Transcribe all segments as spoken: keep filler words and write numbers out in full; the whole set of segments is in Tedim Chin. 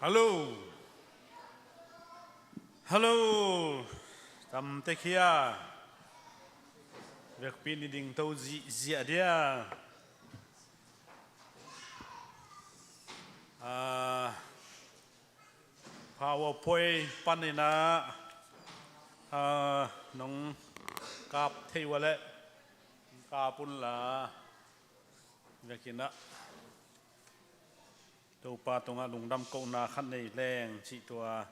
Hallo. Hallo. Tam tek hia? Vekpi in i dingto zihziah dia. Ah, PowerPoint panin ah, ah, nong kap thei uh leh kap un la. Vekin ah Topa tungah lungdam kohna khat nei leng cih tua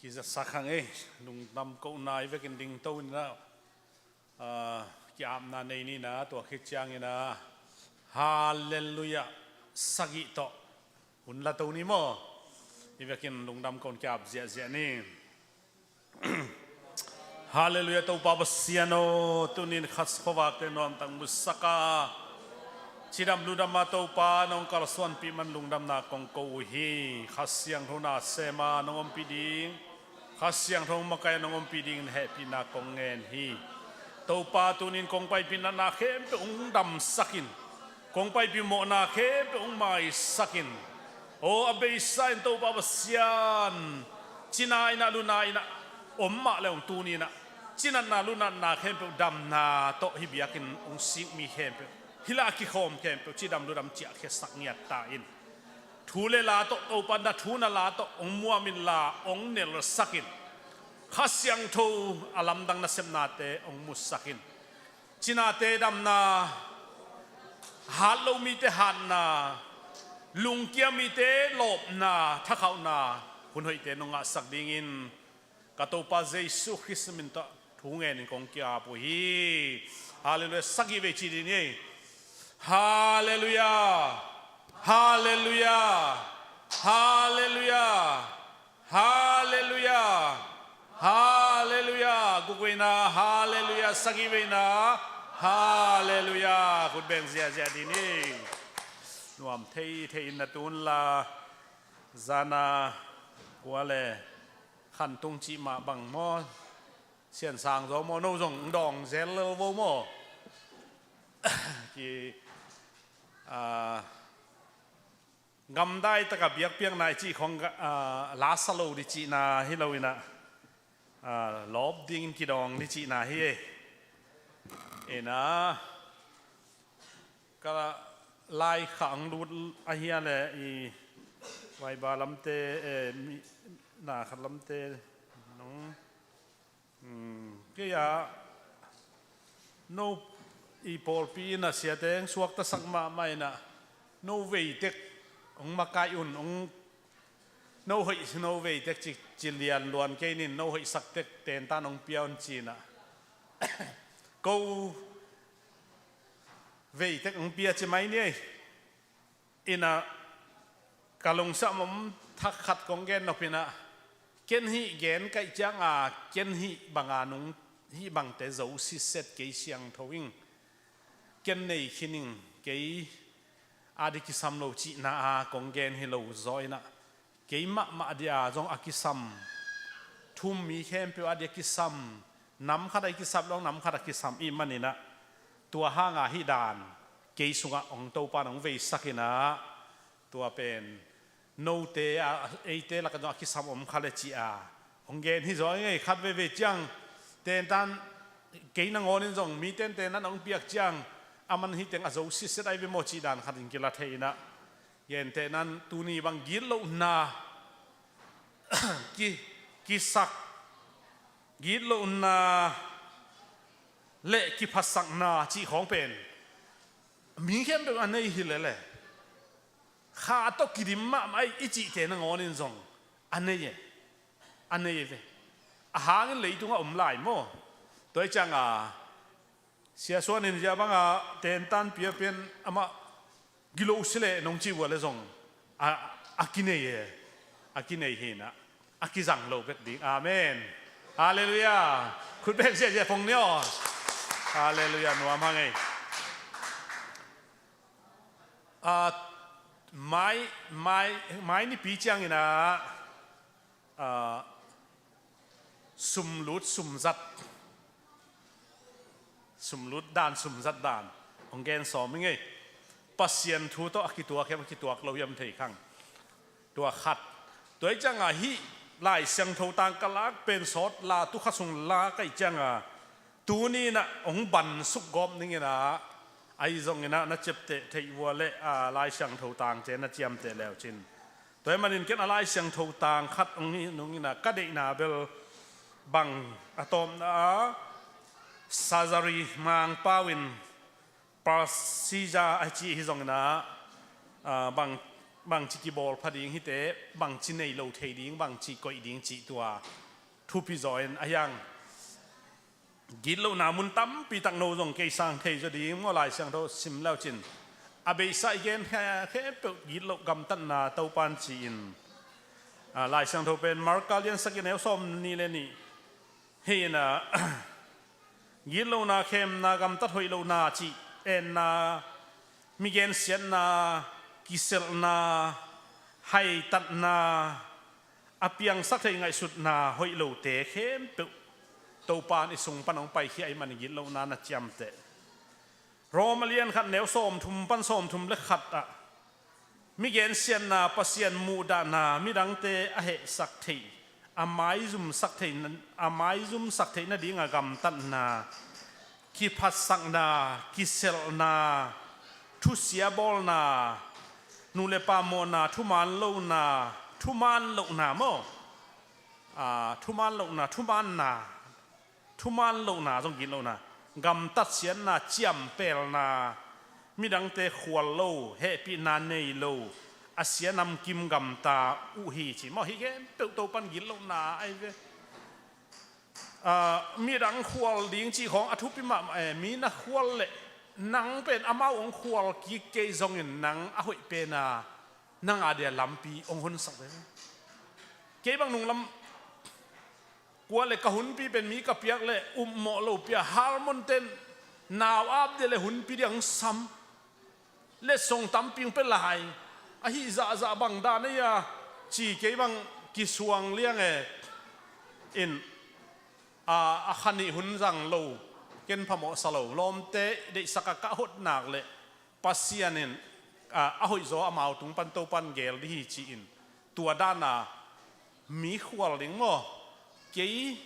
kizasak hang ei. Lungdam kohna i vekin dingto in ah, ah, ki-apna nei ni in ah, tua khit ciangin ah Halleluiah sagih tawh hun la to ni maw? I vekin lungdam kohna ki-ap ziahziah ni. Halleluiah, Topa Pasian aw, tuni in kha khuavakte nuamtak musak a, cidam ludam a Topa nong kalsuanpih man lungdamna kong ko uh hi. Kha Siangtho na sem a nong ompih ding, Kha Siangtho makaih a nong ompih dingin hehpihna kong ngen hi. Topa, tuni in kong paipih natna khempeuh hong damsak in, kong paipih mawhna khempeuh hong maisak in. Aw, a beisa in Topa Pasian, cina in ah luna in ah om mah leh hong tuni in ah cinatna lunatna khempeuh damna tawh hih biakinn hong sik mi khempeuh, hih la a kikhawm khempeuh cidam ludam ciahkhiasak ngiat ta in. Thu le la tawh Topa na thu na la tawh hong muam in la hong nelsak in. Kha Siangtho a lamdang nasepnate hong musak in. Cinate damna, hat lo mite hatna, lungkia mite lawpna, thakhauhna hun hoihte nong ngahsak dingin ka Topa Jesu Khrist min tawh thu ngenin kong ki-ap uh hi. Halleluiah, sagih vei ci ding hi. Halleluiah. Halleluiah. Halleluiah. Halleluiah. Halleluiah. Guk veina, halleluiah. Sagih veina, halleluiah. Khut beng ziahziah ding hi. Nuam theithei in na tun la, zana kua le khantung cih mah bang maw? Siansang zaw maw, no zong dawng zel lel vo maw? Ki, ah, gamdai taka biakpiakna i cih khong, ah, la sa lo ding cihna hi lo in ah, ah, lawp dingin kidawng ding cihna hi. Ina ka lai khah ang lut ahia le i vaiba lamte, eh, mi, na khat lamte nong, hmm, kei a no i pawlpi in a siate hong suaktasak mahmah in ah, no veitek hong makaih un, hong, no hoih, no veitek ci, ci lianluan kei nin, no hoihsak tek tentan hong pia un ci in ah, ko veitek hong pia ci mai ni ei. Ina ka lungsim om thak khat kong gen nop ina, ken hih gen kaih cianga ken hih banga nung hih bangte zo sitset kei siangtho ing, ken nei khin ing, kei a dia kisam lo cihna a kong gen hi lo zaw ina, kei mahmah dia zong a kisam, thum mi khempeuh a dia kisam, nam khat a i kisap lo, nam khat a kisam ih maninah, tua hanga hih dan kei sungah hong Topa in hong veisak inah, tua pen note a, eite lakah zong a kisam om kha le ci a hong gen hi zaw ing ei. Khat veivei ciang tentan kei nangawn in zong mi tentenan hong piak ciang, aman hih teng a zo sitset ai ve maw cih dan khat in kila thei inah, gentehnan tuni bang gitlohna, ki, kisak, gitlohna le kiphasakna cih khawng pen mi khempeuh a nei hi lele, kha tawh kidim mahmah i cihte nangawn in zong a nei e. A nei e ve. A hangin leitungah om lai maw? Tua hi cianga Sia Suan in zia banga tentan pia pen amah gilo si leh nong ci uh a le zong a, a kinei e. A kinei hi inah, a kizang lo bek ding. Amen. Halleluiah. Khut beng ziahziah phong ni aw. Halleluiah. Nuam hang ei. A, mai, mai, mai nipi ciang inah, a, sumlut sumzat, sumlut dan sumzat dan hong gen sawm ing ei. Pasian thu tawh a kituak hiam, a kituak lo hiam thei khang. Tua khat. Tua ih ciangah hih Lai Siangtho tang ka lak pen sawt la tu kha sung la ka ih ciangah tuni inah hong bansuk gawp ning inah ahi zong inah na ciapteh theih vua le a Lai Siangtho tangte na ciamteh leucin. Tua ih manin ken a Lai Siangtho tang khat hong hih nung inah ka deihna bel bang a tawpna a Sazari Mangpau in Parsija a ci hi zong inah bang bangci kibawl pha ding hite, bangci nei lo thei ding, bangci koih ding cih tua thupi zaw in a hiang gitlohna mun tampi tak no zong kei sang thei zaw ding maw Lai Siangtho sim leucin. A beisa i gen khempeuh gitloh gamtatna Topan ci-in Lai Siangtho pen Marka liansak in neu sawm nih le nih hi inah gitlohna, khemna, gamtat hoih lohna cih enna, mi gensiatna, kiselhna, haitatna, a piangsak thei ngaihsutna hoih lote khempeuh Topan i sung pan hong paikhia ih man gitlohna na ciamteh. Rom a lian khat neu sawmthum pan sawmthum le khat ah mi gensiatna, Pasian muhdahna, midangte a hehsak theih, a maizumsak theih, a maizumsak theih nadinga gamtatna, kiphatsakna, kiselhna, thusia bawlna, nu le pa mawhna, thuman lohna, thuman lohna maw? Thuman lohna, thumanna, thuman lohna zong gitlohna, gamtat siatna, ciampelna, midangte khual lo, hehpihna nei lo, a sia namkim gamta uh hi ci maw? Hi khempeuh Topan gitlohna ahi ve. Midang khual ding cih khawng a thupi mahmah e. Mi na khual leh nang pen amau hong khual kik kei zongin nang a hoih pena nang a dia lampi hong honsak ve. Kei bang nunglam kua le ka hunpi pen mi ka piak le upmawh lo pia, halmonten nau ap dia le hunpi dia hong sam. Letsong tampi hong pia lai. Ahi zahzah bang dan ei a ci kei bang kisuang liang e. In a khanih hun zang lo, ken phamawh sa lo, lawmte deihsak a ka hot nak le Pasian in a hoihzaw amau tung pan Topan geel dih hi ci-in tua dana mi khual ding maw? Kei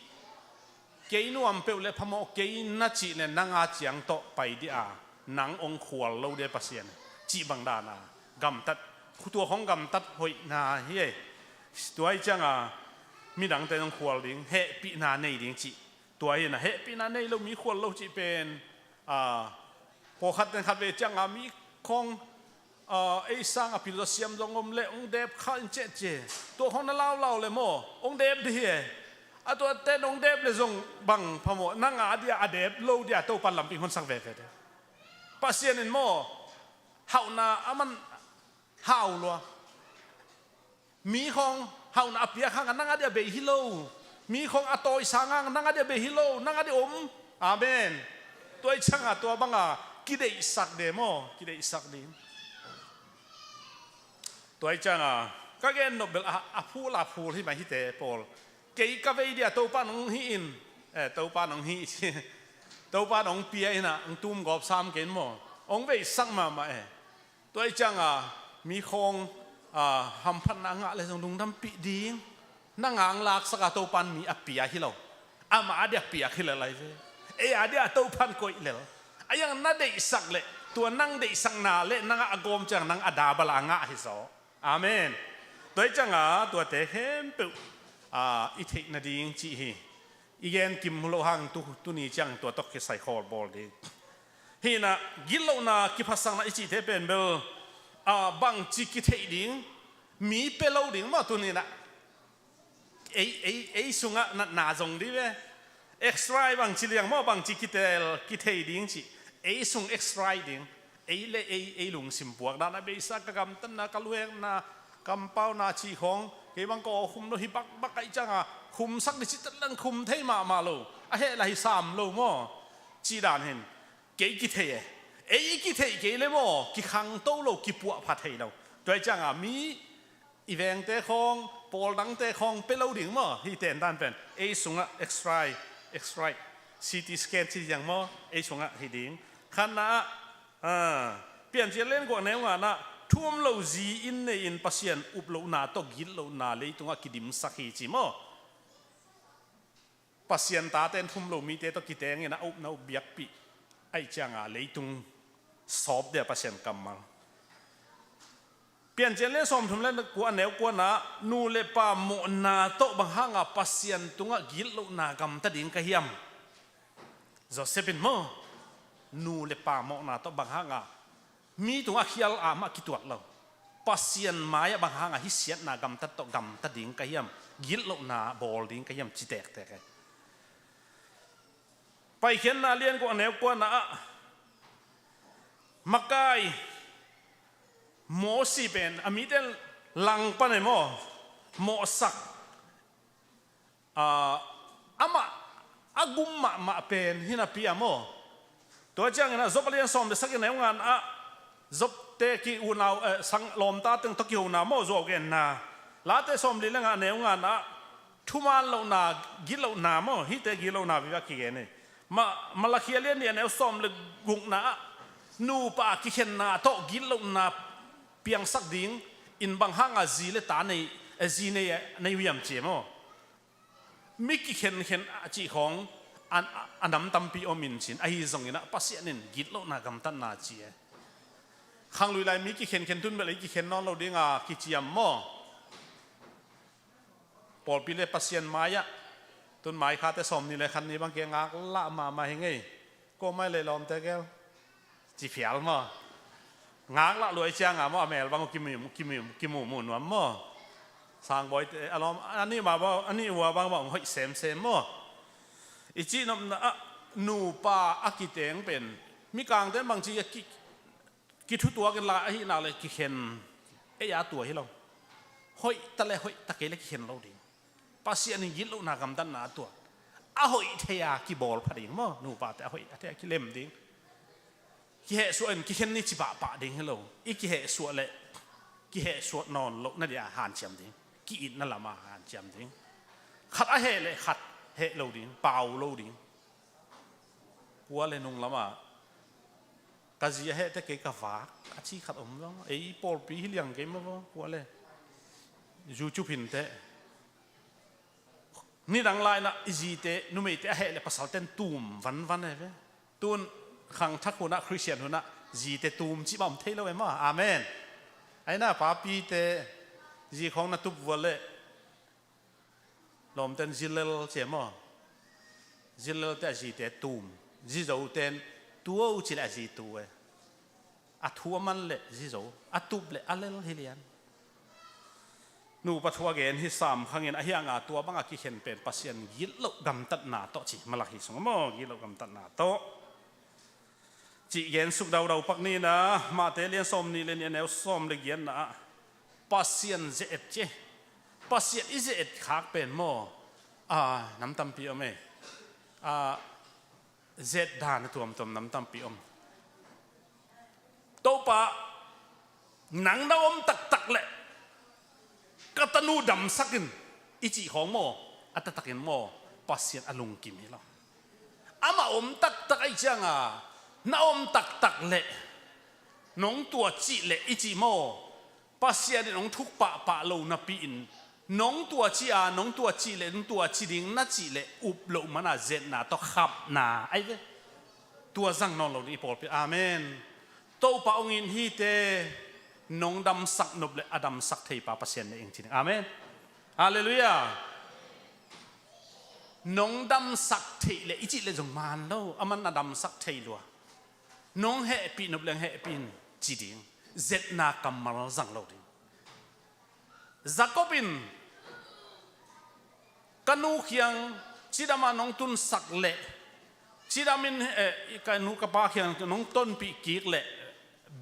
kei nuam peuh le phamawh kei na cih le nang a ciang tawh pai dih a, nang hong khual lo dih Pasian cih bang dana gamtat, tua hong gamtat hoihna hi e. Tua ih cianga midangte hong khual ding, hehpihna nei ding cih. Tua hi na hehpihna nei lo mi khual lo cih pen pawlkhat ten khat ve cianga mi khawng ei sang a pilzaw siam zong om le hong dep kha in ceh cia. Tua khawng na laulau le maw hong dep dih hi e. A tua ten hong dep le zong bang phamawh, nang a dia a dep lo dia Topan lampi honsak veve de. Pasian in maw hauhna a man hau lua. Mi khawng hauhna a piak hanga nang a dia bei hi lo. Mi khawng a tawi sanga nang a dia bei hi lo, nang a dia om. Amen. Tua ih cianga tua banga kideihsak de maw? Kideihsak ding. Tua ih cianga ka gen nop bel a phul a phul hi mai hite pawl. Kei ka vei dia Topan hong hih in, Topan hong hih ci, Topan hong pia inah hong tum gawp sam kei in maw? Hong veihsak mahmah e. Tua ih cianga mi khawng hamphatna ngah le zong lungdampih ding. Nang a hong laksak a Topan mi a pia hi lo. Amah a dia piak hi lel ahi ve. Ei a dia Topan koih lel. A iang na deihsak le tua nang deihsakna le nang a gawm ciang nang a dabala a ngah hi zaw. Amen. Tua ih cianga tuate khempeuh i theih nading cih hi. I gen kim lo hang tu tuni ciang tua tawh kisai khawl bawl ding. Hinah gitlohna kiphatsakna i cihte pen bel bangci kitheih ding, mi pia lo ding maw tuninah. Ei, ei, ei sungah natna zong dih ve. Extra i bangci liang maw bangci kiteel kithei ding cih. Ei sung extra i ding. Ei le ei, ei lungsim puak dan a beisa ka gamtatna, ka luhekna, kampauna cih khawng kei bang ka aw khum lo hi bakbak aih cianga khumsak dih cih tatlang khum thei mahmah lo. A heh la hi sam lo maw? Cih dan hin kei kithei e. Ei i kitheih kei le maw kikhangto lo, kipuahpha thei lo. Tua ih cianga mi i vengte khawng, pawl dangte khawng pia lo ding maw? Hi tentan pen ei sungah X-ray, X-ray, C T scan ci ziang maw? Ei sungah hi ding. Khatna ah Piancil lian guak neu nganah Thu om lo zi inn nei-in Pasian up lohna tawh gitlohna leitungah kidimsak hi ci maw? Pasian tate in thu om lo mite tawh kitengin a upna up biakpih ahih cianga leitung sawp dia Pasian kammal. Piancil lian sawmthum le kua, a neu kuana ah nu le pa mawhna tawh bang hanga Pasian tungah gitlohna gamta ding ka hiam? Joseph in maw, nu le pa mawhna tawh bang hanga mi tungah khial a mah kituat lo, Pasian mai-ah bang hanga hih siatna gamtat tawh gamta ding ka hiam? Gitlohna bawl ding ka hiam? Ci tektek e. Paikhiatna lian guk, a neu kuana ah makai Mosi pen a mite langpan e maw, mawhsak, a, amah a gum mahmah pen hi napi a maw. Tua ciangin ah Job a lian sawm le sagih, a neu ngana ah Job te ki-unau, eh, sang lawmta teng tawh kihona maw, zuau genna. Late sawmli le nga, a neu ngana ah thuman lohna, gitlohna maw, hihte gitlohna vive a kigen hi. Ma, Malakhi a lian nih, a neu sawm le gukna ah nupa kikhenna tawh gitlohna piangsak ding in bang hanga zi le ta nei, eh, zi nei, eh, nei uh hiam ci e maw? Mi kikhenkhen a cih khawng a, a nam tampi om in cin, ahi zongin ah Pasian in gitlohna gamtatna ci e. Khanglui lai mi kikhenkhen, tun bel ei kikhen nawn lo dinga kiciam maw? Pawlpi le Pasian mai-ah tun mai khate sawmnih le khat ni bang kia ngaklah mahmah hi ngei. Ko mai lei lawmte gel ci phial maw? Ngaklah luai cianga maw, a mel bang kimu, kimu, kimumu nuam maw? Sangbawite a lawm, a nih ma bang, a nih ua bang bang hoih semsem maw? I cihnopna ah nupa a kiteng pen mikangte in bangci a ki, kithutuak in la ahihna le kikhen, ei a tua hi lo. Hoih ta le hoih ta kei le kikhen lo ding. Pasian in gitlohna gamtatna a tuat. A hoih thei a kibawl pha ding maw? Nupate a hoih a thei a kilem ding. Kihehsuah in kikhen ni ci pahpah ding hi lo. I kihehsuah le kihehsuah nawn loh na dia hanciam ding. Ki-itna lama hanciam ding. Khat a heh le khat heh lo ding, pau lo ding. Kua le nung lama ka zi a hehte kei ka vak a ci khat om lo. Ei pawlpi hi liang kei maw, kua le YouTube hinte. Nidang lainah i zite, numeite a heh le pasalten tum vanvan e ve. Tun khangthak hunah, Khristian hunah zite tum cih bang om thei lo e maw? Amen. Aina papite zi khawng na tup vua le lawmten zilel ci e maw? Zilelte a zite tum. Zizoten tuo ci le a zi tu e. A thu a man le zizo, a tup le a lel hi lian. Nupa thu a gen hi sam khangin, a hianga tua banga kikhen pen Pasian gitloh gamtatna tawh ci, Malakhi sungah maw, gitloh gamtatna tawh. Cih gen suk daudau pak ni na, Mate lian sawm nih le nih a neu sawm le giatna ah Pasian ze-et ci. Pasian i ze-et khak pen maw, a, nam tampi om e. A, zet dan a tuamtuam nam tampi om. Topa, nang na om taktak leh ka tanu damsak in i cih khawng maw, a taktakin maw, Pasian a lungkim hi lo. Amah om taktak ahih cianga, na om taktak leh nong tua cih leh i cih maw, Pasian in hong thuk pahpah lo napi-in, nong tua ci a, nong tua cih leh, nong tua ci ding na cih leh, up loh mana zetna tawh khapna ahi ve. Tua zang nawn lo ding i pawlpi. Amen. Topa hong in hite, nong damsak nop leh a damsak theipa Pasian na ing ci ding. Amen. Halleluiah. Nong damsak theih leh i cih leh zong man lo, aman a damsak thei lua. Nong hehpih nop leng hehpih in ci ding. Zetna kammal zang lo ding. Jacob in ka nu kiang cidam ah nong tunsak leh, cidam in, eh, ka nu ka pa kiang nong tonpih kik leh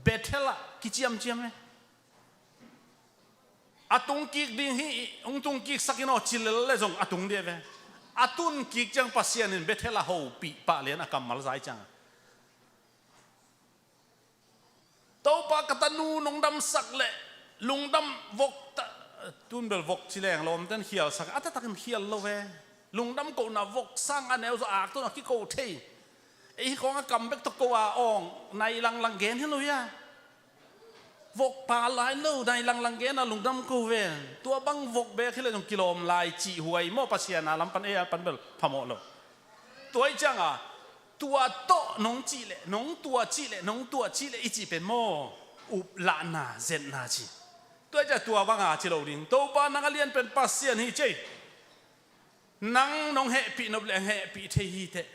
Bethel ah kiciamciam e. A tung kik ding hi, hong tung kik sak in aw ci lel leh zong a tung dih ve. A tun kik ciang Pasian in Bethel ah hopih pah lian a kammal zai ciang. Topa ka tanu nong damsak leh lungdam vok ta, tun bel vok ci leng lawmten khialsak, a taktakin khial lo ve. Lungdam kohna vok sang a neu zaw ak tun a kiko thei. Ei hi khawng a kam bek tawh ko a awng nai langlang gen hi lo hia. Vok pha lai lo, nai langlang gen a lungdam ko ven. Tua bang vok bek hi leh zong kilawm lai cih huai maw, Pasian a lam pan, ei a pan bel phamawh lo. Tua ih cianga tua tawh nong cih leh, nong tua cih leh, nong tua cih leh i cih pen maw, uplahna, zetna ci. Tua ih cianga tua banga ci lo ding. Topa nang a lian pen Pasian hi ci ei. Nang nong hehpih nop leh hehpih thei hi teh.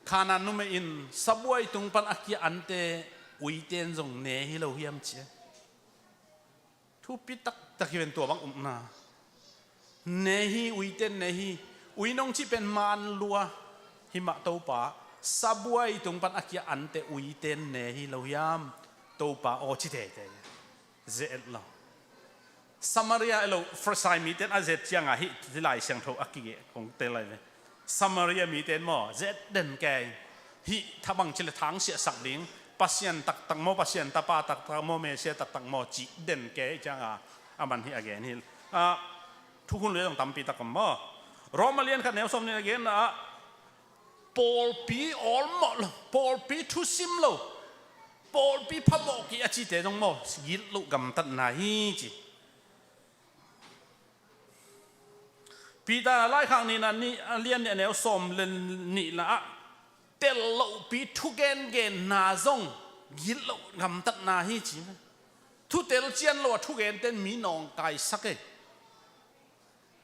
Khanaan numei in sabuai tung pan a kia ante uiten zong ne hi lo hiam ci ei. Thupi taktak hi ven tua bang upna. Ne hi, uiten ne hi. Ui nong cih pen man lua. Hi mah Topa, sabuai tung pan a kia ante uiten ne hi lo hiam? Topa aw ci teitei. Ze et lo. Samaria elo, Farisai miten a zet cianga hih Lai Siangtho a kigeh kong tel lai ve. Samaria miten maw, zet den kei. Hih thabang ci leh thangsiahsak ding, Pasian taktak maw, Pasian tapa taktak maw, Mesia taktak maw, cih den kei cianga a man hih a gen hi. Ah, thukhun lui zong tampi tak om maw. Rom a lian khat neu sawm nih a gen ah, pawlpi awlmawh lo, pawlpi thusim lo, pawlpi phamawh kei a cite zong maw, gitloh gamtatna hi ci. Peter a laikhak nihna nih, a lian nih a neu sawm le nihna ah, tel lohpi thugengenna zong gitloh gamtatna hi ci. Thutel cian lo a thugenten mi nawngkaisak ei.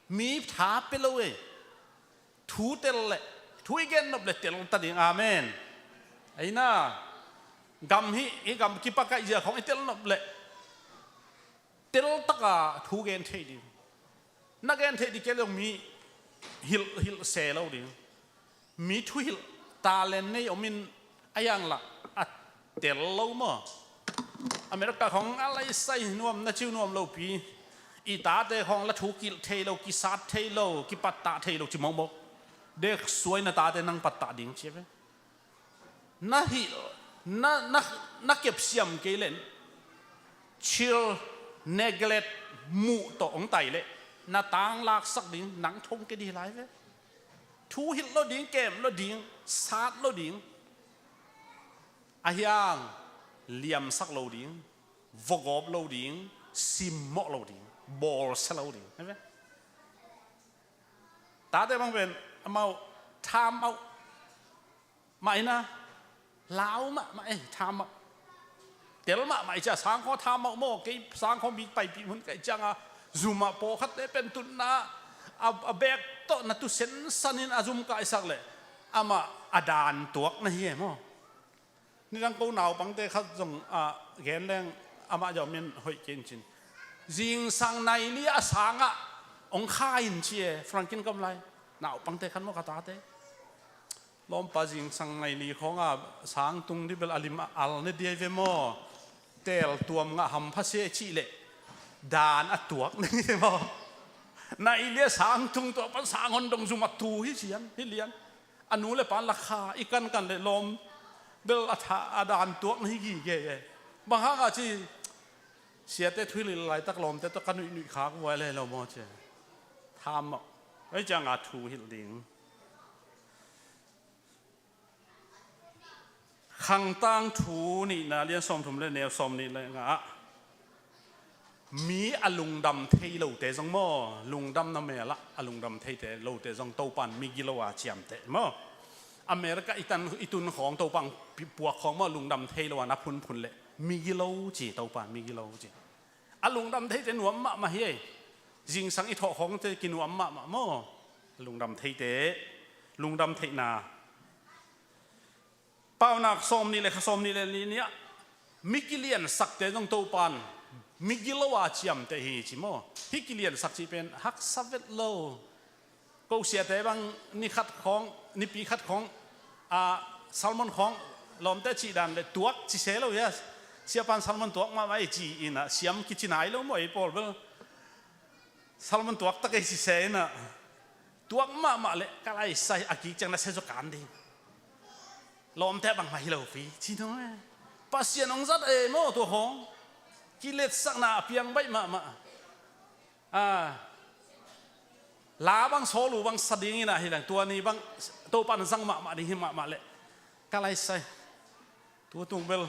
Mi tha pia lo ei. Thu tel leh, thu i gen nop leh tel ta ding. Amen. Aina, gam hih, i gam kipakaih zia khawng i tel nop leh tel taka thu gen thei ding. Na gen thei ding kei leh mi hilh, hilh se lo ding. Mi thuhilh talent nei om in a yang lah a tel lo maw. America khawng a laisai nuam, na ciu nuam lopi. I tate khawng la thu kilh thei lo, kisat thei lo, kipattah thei lo ci mawkmawk. Dek suai na tate nang pattah ding ci ve. Na hilh, na, na, na kepsiam kei len, chill, neglect, muh tawh hong tai leh na tanglaksak ding, nang thong kei dih lai ve. Thu hilh lo ding, kem lo ding, sat lo ding. A hiang liamsak lo ding, vogawp lo ding, simmawh lo ding, bawlsia lo ding. Tate bang pen amau tham auh mah ina, lau mahmah ei, tham auh. Tel mahmah i cia sangkhaw tham auh maw, kei sangkhaw mi paipih hun kaih cianga zumah pawlkhatte pen tutna a, a bek tawh na tu sensanin a zum kaisak leh amah a dan tuak na hi e maw. Nidang ko naupangte khat zong a gen leng amah zong min hoih kei in cin. Zingsang naili a sangah hong kha in ci e, Frankin kom lai. Naupangte khat maw ka tate. Lawmpa zingsang naili khawngah sang tung dih bel a lim a al ne diai ve maw. Tel tuam ngah hampha se cih leh dan a tuak ne maw. Naili a sang tung tuah pan sang hon dong zum a tu hi cian, hi lian. A nu le pan lakha i kankan le lawm bel a tha a dan tuak na hi gige e. Bang hanga ci siate thuhilh laitak lawmte tawh ka nuihnuih khak vuai le lo maw ci. Tham mah ei cianga thu hilh ding. Khangtang thu nihna lian sawmthum le neu sawm nih le nga ah mi a lungdam thei lote zong maw, lungdam na mel ah a lungdam theite lote zong Topan migilo a ciamteh maw. America i tan i tun khawng Topan puak khawng maw, lungdam thei lo a na phunphun leh migilo ci, Topan migilo ci. A lungdam theite nuam mahmah hi ei. Zingsang i thawh khawngte kinuam mahmah maw. A lungdam theite, lungdam theihna. Paunak sawm nih le kha sawm nih le nih nih ah mi kiliansakte zong Topan migilo a ciamteh hi ci maw. Hih kiliansak cih pen haksa vet lo. Ko siate bang ni khat khawng, nipi khat khawng, a, salmon khawng lawmte cih dan le tuak ci se lo hia. Siapan salmon tuak mahmah ei ci inah siam kici nai lo maw ei pawl bel. Salmon tuak tak ei ci se inah. Tuak mahmah le ka laisai a kik ciang na se zaw kan ding. Lawmte bangmah hi lopi ci no e. Pasian hong zat e maw tua khawng. Kiletsakna a piang baih mahmah. A, la bang sawl uh bang sa ding inah hi leng tua ni bang Topan zang mahmah ding hi mahmah leh ka laisai. Tutung bel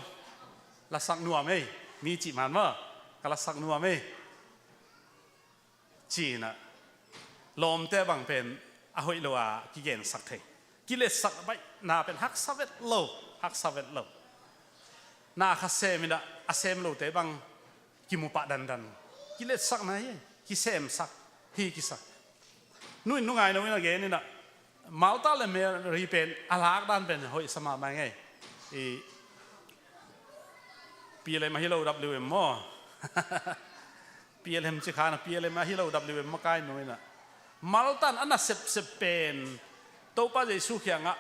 lasak nuam ei. Mi cih man maw, ka lasak nuam ei. Cinah lawmte bang pen a hoih lo a kigensak thei. Kiletsak baih na pen haksa vet lo, haksa vet lo. Na kha sem inah a sem lote bang kimu pah dandan. Kiletsakna hi, kisemsak hi kisa. Nu in nu ngai no in a gen inah Martha le Mary pen a lakdan pen hoih sa mahmah ngei. I PLM ahi lo WM maw? PLM ci khan a PLM ahi lo WM makai nu inah Martha in a na sepsep pen Topa Jesu kiangah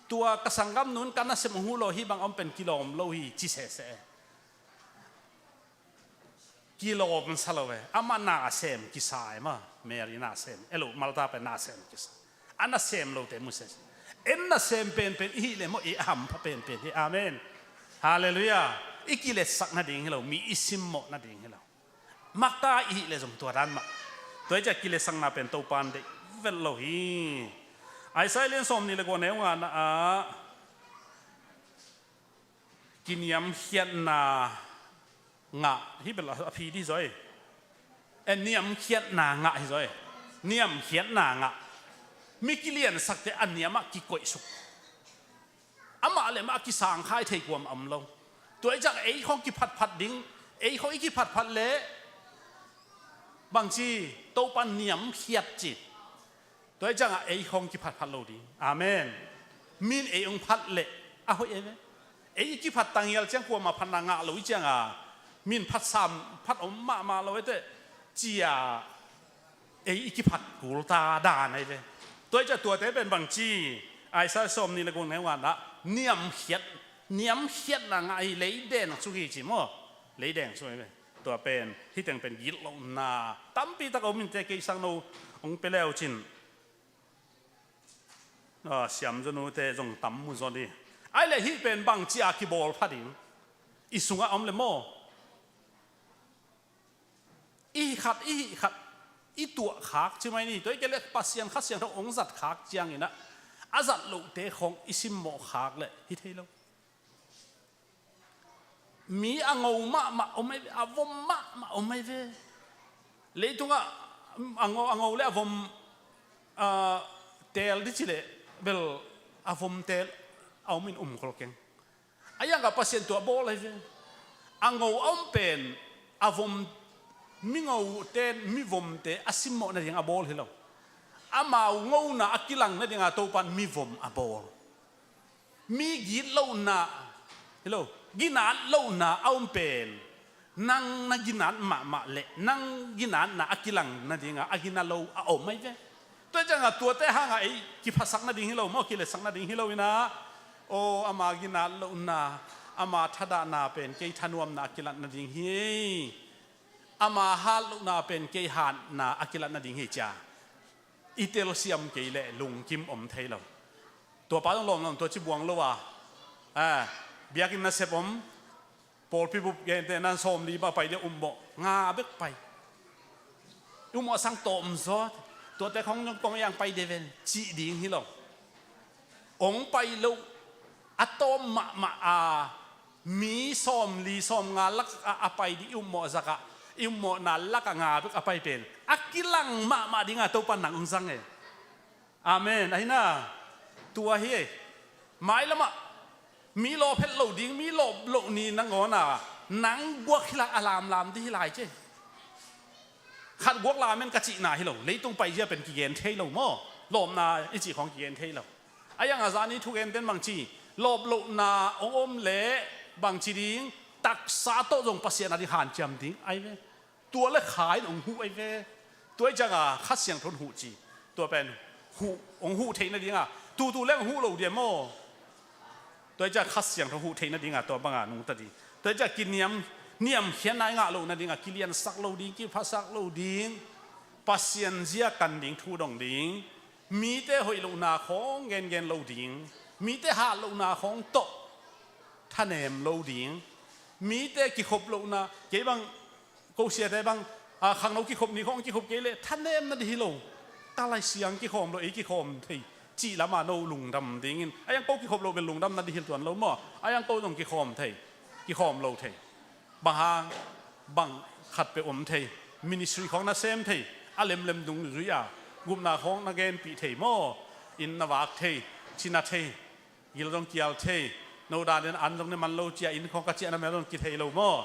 tua ka sanggam nun ka nasem hong huh lo hi bang om pen kilawm lo hi ci sese. Kilawm sa lo e. Amah nasem kisa e maw? Mary nasem elo Martha pen nasem kisa. A nasem lote mu sese. En nasem penpen i hih le maw i a hampha penpen hi. Amen. Halleluiah. I kiletsak nading hi lo, mi i simmawh nading hi lo. Makai i hih le zong tua dan mah. Tua i ciah kiletsakna pen Topa in deih vet lo hi. Isaiah lian sawm nih le kua neu ngana ah kiniamkhiatna ngah hi bel a phi di zoi. E niamkhiatna ngah hi zoi. Niamkhiatna ngah. Mi kiliansakte a niamah kikoihsuk. Amah le amah a kisangkhai thei kuam a om lo. Tua i ciang ei khong kiphatphat ding. Ei khong i kiphatphat le bangci Topa niamkhiat ci. Tua i ciangah ei khong kiphatphat lo ding. Amen. Min ei hong phat leh a hoih ei ve. Ei i kiphat tangial ciang kuamah phatna ngah lo i cianga min phatsam phat om mahmah lo ei teh cia ei i kiphat kulta dan ei ve. Tua i ciah tuate pen bangci Isaiah sawm nih le guk neu ngana niamkhiat niamkhiatna ngah hi leideng suk hi ci maw? Leideng suk ei ve. Tua pen hiteng pen gitlohna tampi tak a om inte kei sang no hong pia leu cin. Siamzaw nute zong tam mu zaw ni. Ai le hih pen bangci a kibawl pha ding i sungah om le maw? I hih khat i hih khat i tuah khak ci mai ni. Tua i ke le Pasian Kha Siangtho hong zat khak cianginah a zat lohte khong i simmawh khak le hi thei lo. Mi a ngo mahmah om ai ve, a vom mahmah om ai ve. Leitungah a ngo a ngo le a vom teel di cileh bel a vom teel a om in um khol keng. A yangah Pasian tua bawl ai ve. A ngo a om pen a vom mi ngote mi vomte a simmawh nading a bawl hi lo. Amau ngona a kilang nadinga Topan mi vom a bawl. Mi gitlohna hi lo, ginat lohna a om pen nang na ginat mahmah le nang ginatna a kilang nadinga a gina lo a om ai ve. Tua ciangah tuate hangah ei kiphasak nading hi lo maw, kiletsak nading hi lo inah aw ama ginat lohna ama thadahna pen kei thanuamna a kilat nading hi. Ama hat lohna pen kei hatna a kilat nading hi cia. I telsiam kei leh lungkim om thei lo. Tuapa zong lawm lawm tua ci buang lo a. Biakinn nasep om. Pawlpi bup gente nan sawmli ba pai dia ummawh nga bek pai. Ummawh sang tawm zawt. Tuate khong zong kong yang pai dia ven cih ding hi lo. Ong pai lo a tawm mahmah a mi sawmli sawmnga lak a pai dih i ummawh zakah i ummawhna lakah nga bek a pai pen a kilang mahmah dinga Topa nang ong zang e. Amen. Ahina tua hi e. Mailamah mi lawphet lo ding, mi lawp loh ni nangawn a nang guak hi lai, a lamlam dih hi lai ci. Khat guak lamen ka cihna hi lo, leitung paizia pen kigen thei lo maw? Lawpna i cih khawng kigen thei lo. A yang a zani thugenten bangci lawp lohna ong om leh bangci ding, taksa tawh zong Pasian a ding hanciam ding ai ve. Tua le kha in ong huh ai ve. Tua i cianga Kha Siangtho in huh ci. Tua pen huh, ong huh theih nadinga tutu le ong huh lo dia maw? Tua i ciah Kha Siangtho huh theih nadinga tua banga nungta ding. Tua i ciah kiniam niamkhiatna i ngah loh nadinga kiliansak lo ding, kiphasak lo ding. Pasian zia kan ding, thu dong ding. Mite hoih lohna khawng gengen lo ding. Mite hat lohna khawng tawh thanem lo ding. Mite kikhop lohna kei bang ko siate bang khangno kikhop ni khawng kikhop kei leh thanem na dih hi lo. Ka lai siang kikhawm lo, ei kikhawm thei cih lama no lungdam dingin a yang ko kikhop lo bel lungdam na dih hi tuan lo maw? A yang ko zong kikhawm thei, kikhawm lo thei. Bang hang, bang khat peuh om thei, ministry khawng na sem thei, a lemlem dungzui a gupna khawng na genpih thei maw? Inn na vak thei, ci na thei, gil zong kial thei, no dan in an zong ne man lo cia, inn khawng ka ciah na mel zong kithei lo maw?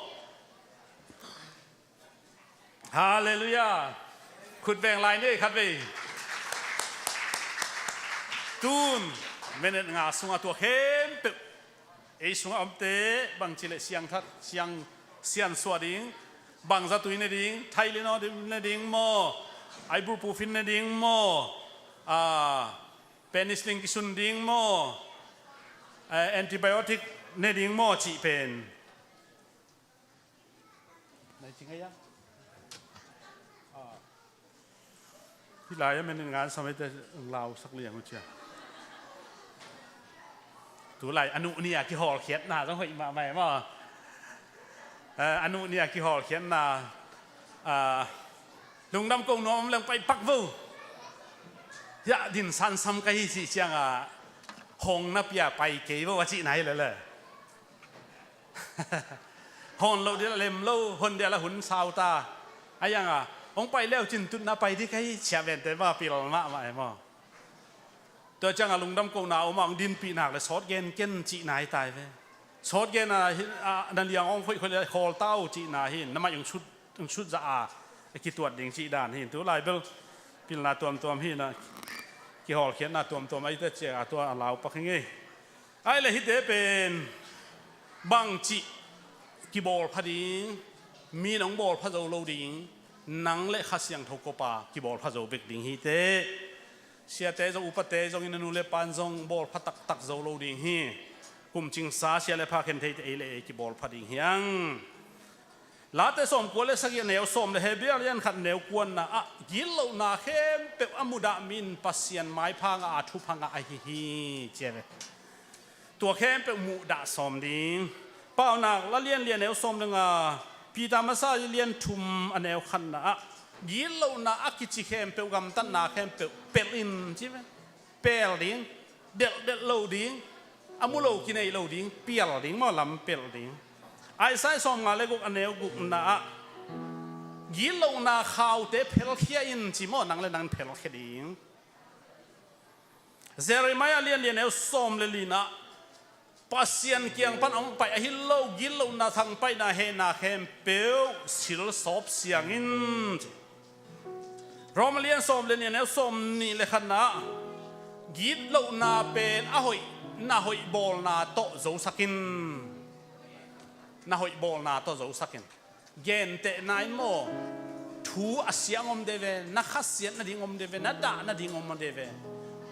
Halleluiah. Khut veng lai ni khat vei. Tun minute nga sungah tua khempeuh ei sungah omte bangci le siangthat, siang siansuah ding, bangzatui ne ding, thailino ne ding maw, aibulpufin ne ding maw, a, penicillin kisun ding maw, a, antibiotic ne ding maw cih pen. Nai cing ai a. Hi lai a menin ngan samai te lau sak liang uh cia. Tu lai a nuh ni a kihawlkhiatna zong hoih mahmah e maw? Eh, a nuh ni a kihawlkhiatna, ah, lungdam ko nuam om leng pai pak vo. Hiah din sansam ka hi cih ciangah hong na pia pai kei vo a cihna hi lele. Hon loh dia lem lo, hon dia la hun sau ta. A ianga hong pai leu cin tutna pai dih ka hi ciah vente ma pil mahmah e maw? Tua cianga lungdam kohna om a hong dinpih nak le sawt gen ken cihna hi tai ve. Sawt gen a, a, na liang hong khoih khoih le khawl ta uh cihna hi. Na maih hong sut, hong sut zah a kituat ding cih dan hi. Tu lai bel pilna tuamtuam hi na, kihawlkhiatna tuamtuam a hi te ciah a tua a lau pak hi ngei. Ai le hite pen bangcih kibawlpha ding, mi nong bawlpha zo lo ding, nang le Kha Siangtho kopa kibawlpha zo bek ding hite. Siate zong upate zong in a nu le pan zong bawlpha taktak zo lo ding hi. Kum cingsa sia le pha khen theite ei le ei kibawlpha ding hiang. Late sawmkua le sagih a neu sawm le Hebru a lian khat neu kuana ah gitlohna khempeuh a mudah mi in Pasian maipha ngah a thupha ngah ahi hi cia ve. Tua khempeuh muhdah sawm ding. Paunak la lian lian neu sawm le nga, Peter masa lian thum a neu khatna ah gitlohna a kici khempeuh gamtatna khempeuh pelh in ci ve. Pel ding, delhdelh lo ding, a mu lo kinei lo ding, pial ding maw lam pelh ding. Isaiah sawmnga le guk a neu gukna ah gitlohna khaute phelkhia in ci maw nang le nang phelkhia ding. Jeremiah lian lian neu sawm le lina Pasian kiang pan a hong pai ahi lo gitlohna thangpaihna hehna khempeuh silsawp siang in ci. Rom lian sawm le nih a neu sawm nih le khatna ah gitlohna pen a hoih, na hoih bawlna tawh zosak in. Na hoih bawlna tawh zosak in. Gentehna in maw, thu a siang om de ve, na khasiat nading om de ve, na dah nading om de ve.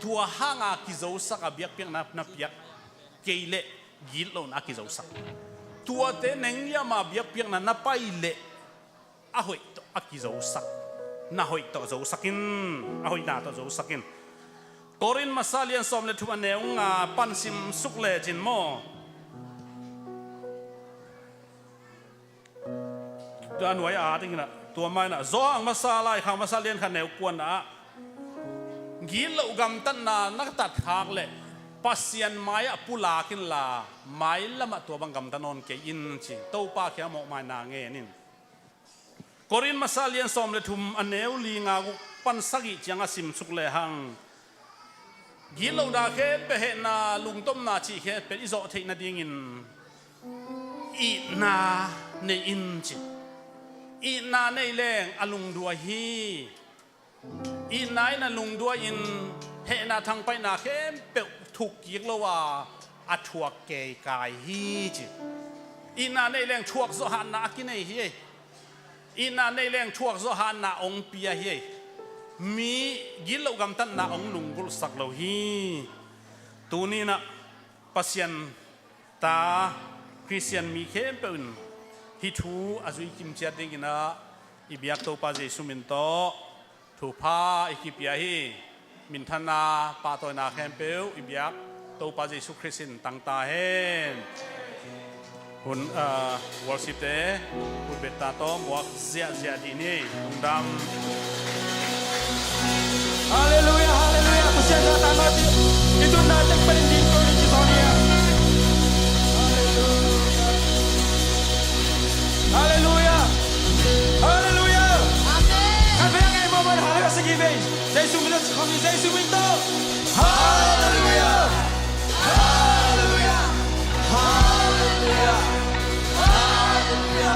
Tua hanga kizosak a biakpiakna na piak kei leh gitlohna a kizosak. Tuate nengiama biakpiakna na pai leh a hoih tawh a kizosak, na hoih tawh zosak in, a hoihna tawh zosak in. Korin masa lian sawm le thum a neu nga pan sim suk lecin maw? Tua nuai a dingin ah, tua mai-in ah Johan masa, laikhak masa lian khat neu kuana ah gitloh gamtatna na tatkhak leh Pasian mai-ah pulak inla, mailamah tua bang gamta nawn kei in ci. Topa kiang mawhmaina ngen in. Korin masa lian sawm le thum a neu li nga guk pan sagih ciang a simsuk lehang gitlohna khempeuh, hehna, lungtomna cih khempeuh i zawh theih nadingin itna nei in ci. Itna nei leng a lungduai hi. Itna in a lungduai in hehna thangpaihna khempeuh thuk kik lo a, a thuak keikai hi ci. Itna nei leng thuak zawh hatna a kinei hi. Itna nei leng thuak zawh hatna hong pia hi. Mi gitloh gamtatna hong lunggulhsak lo hi. Tuni-in ah Pasian ta Khristian mi khempeuh in hih thu a zui kimciat dingin ah i biak Topa Jesu min tawh thupha i kipia hi. Minthanna, pahtawina khempeuh i biak Topa Jesu Khrist in tang ta hen. Hun, ah, worship te hun betta tawh muak ziahziah dih ni. Lungdam. Halleluiah, halleluiah. Pasian ta ta mati. Itu na tek paling di ko ni ci Sonia. Halleluiah. Halleluia! Halleluia! Amen. Kan vei a ngei mawhmawh in halleluia sia kik vei. Jesu min tawh ci khawm ni, Jesu min tawh. Halleluia! Halleluia! Halleluia! Halleluia!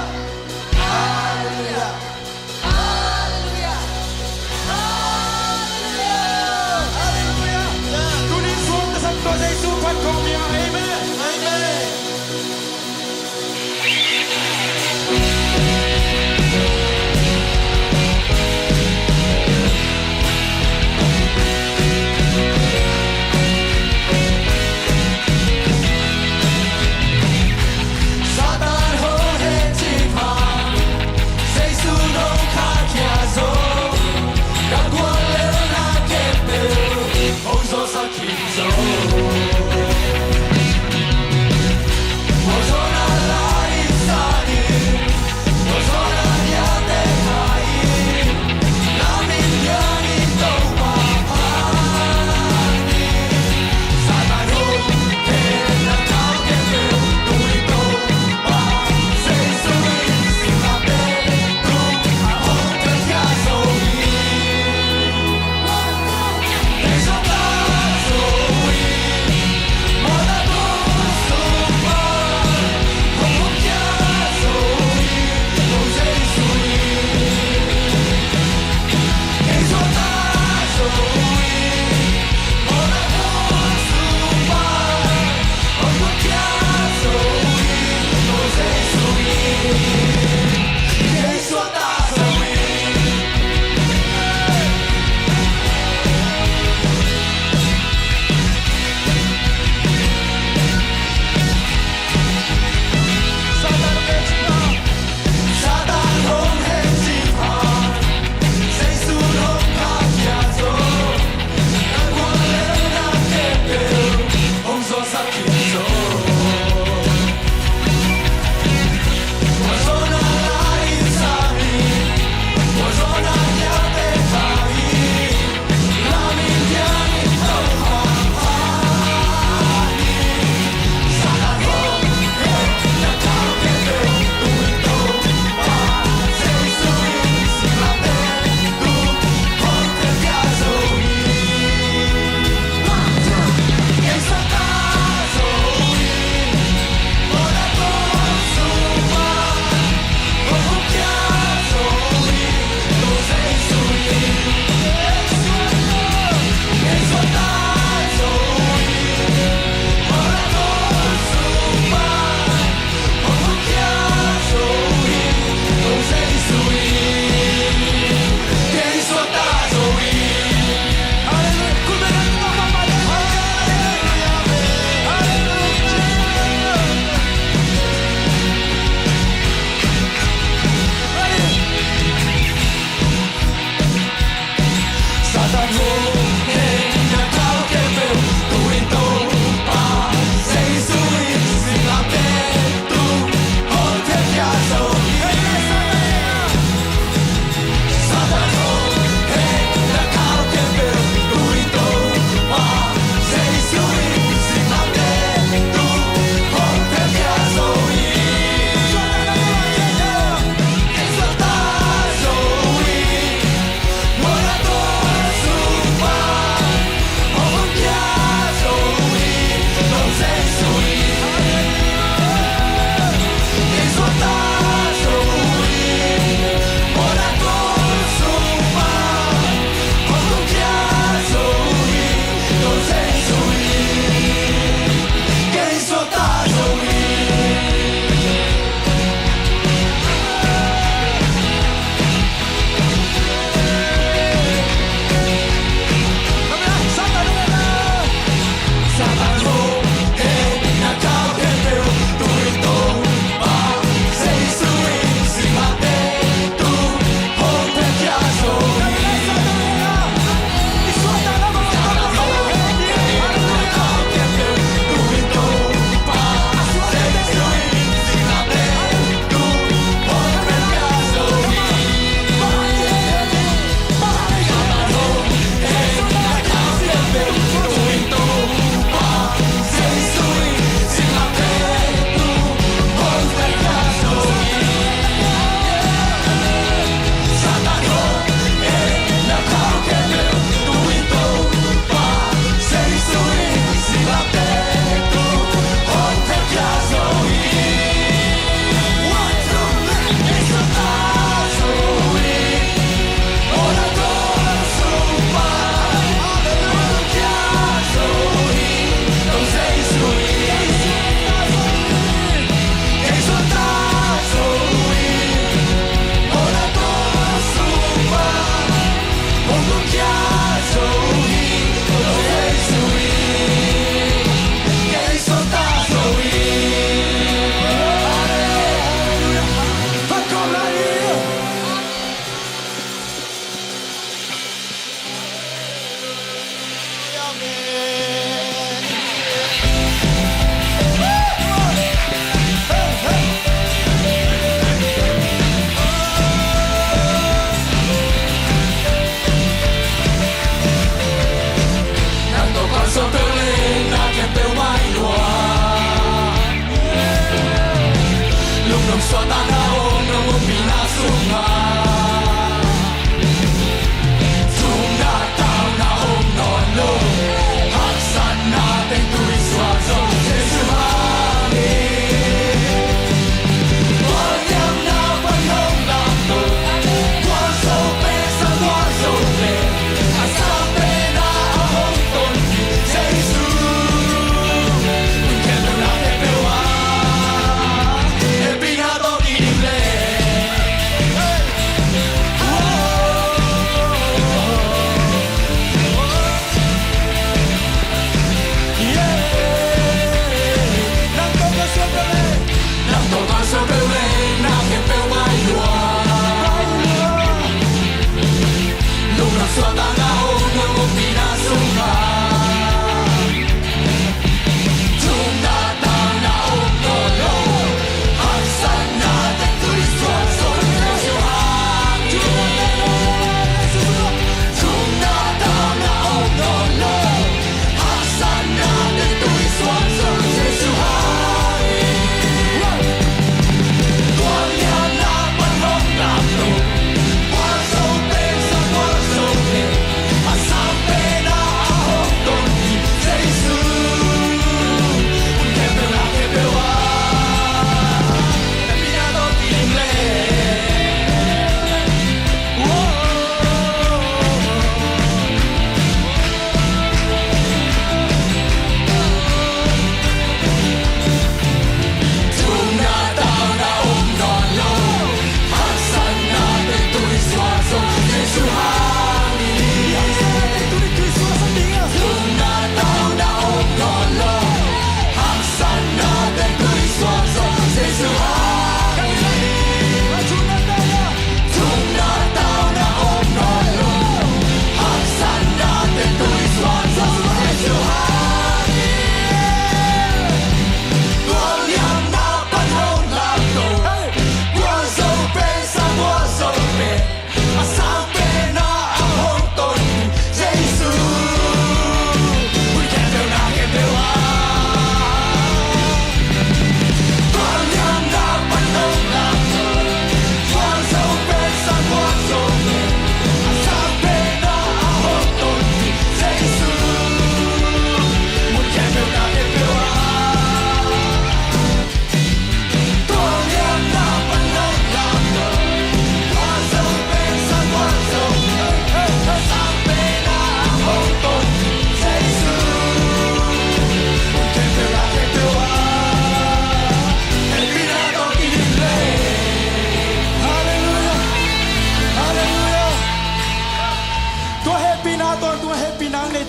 Halleluia! Halleluia! Halleluia! Halleluia! Tuni suang ka sam tua Jesu pan kong bia. Amen. Amen.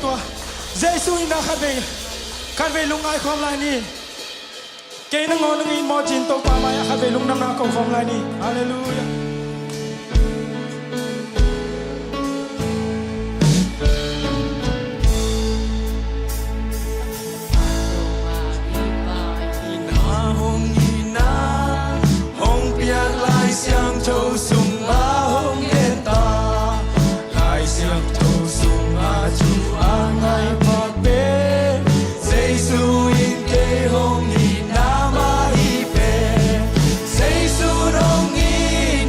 Tua Jesu itna khatvei, khatvei lungngai khawm lai ni. Kei nangawn nang it maw ci-in Topa mai-ah khatvei lungdamna ko khawm lai ni. Halleluiah. Itna hong itna hong piak Lai Siangtho sungah hong gen ta. Lai Siangtho sungah thu a ngai pak pen Jesu in kei hong itna mah hi pen. Jesu in hong it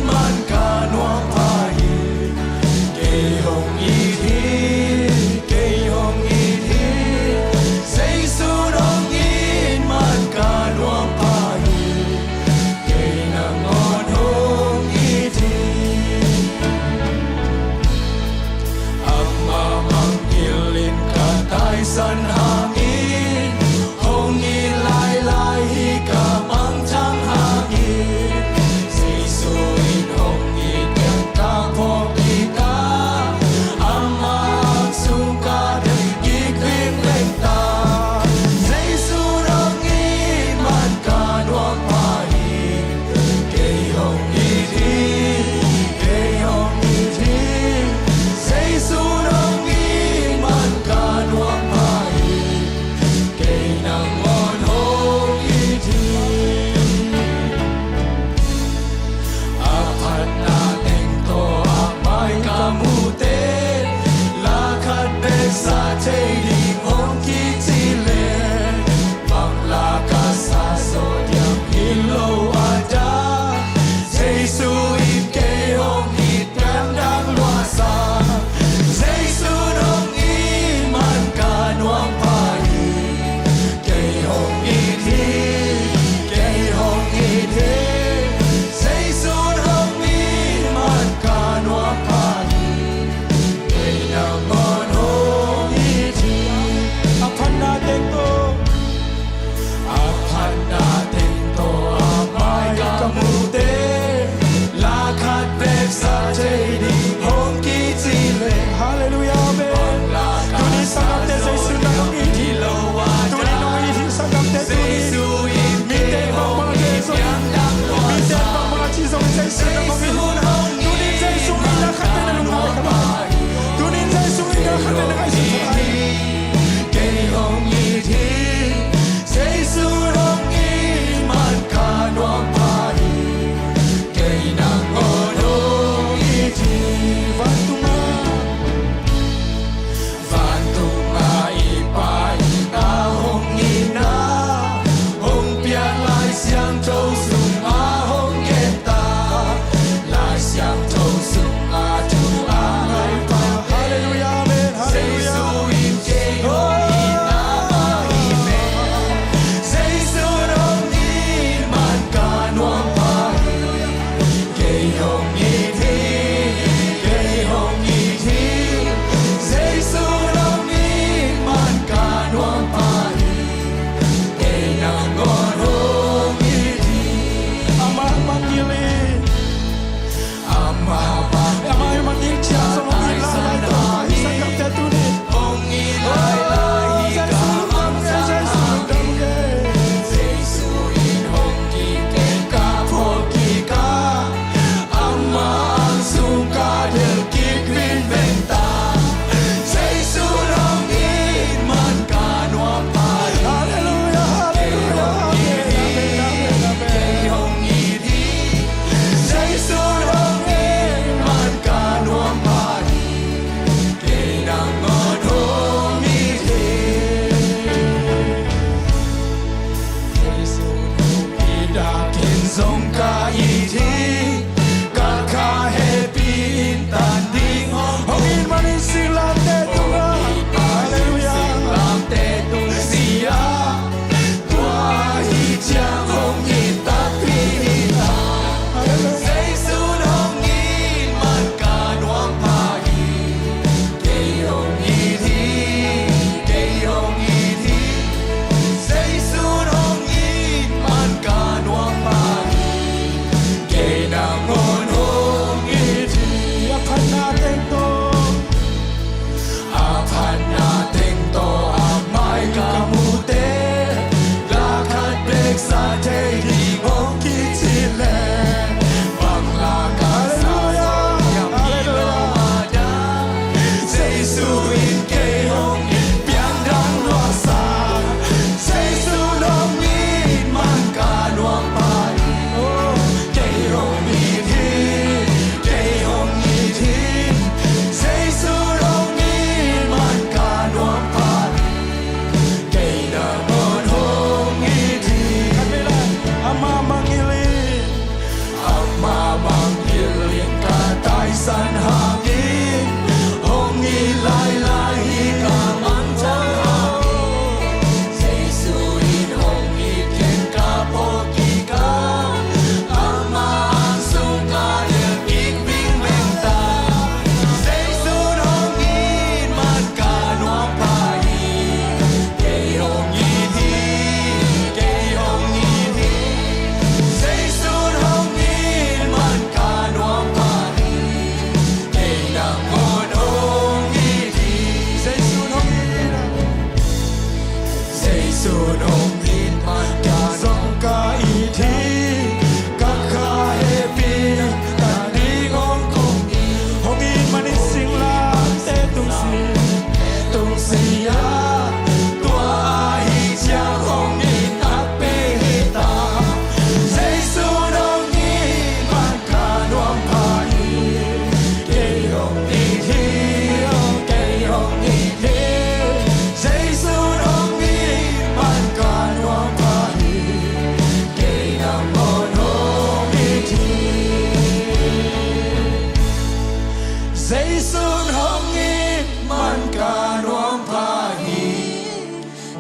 man ka nuam pha hi.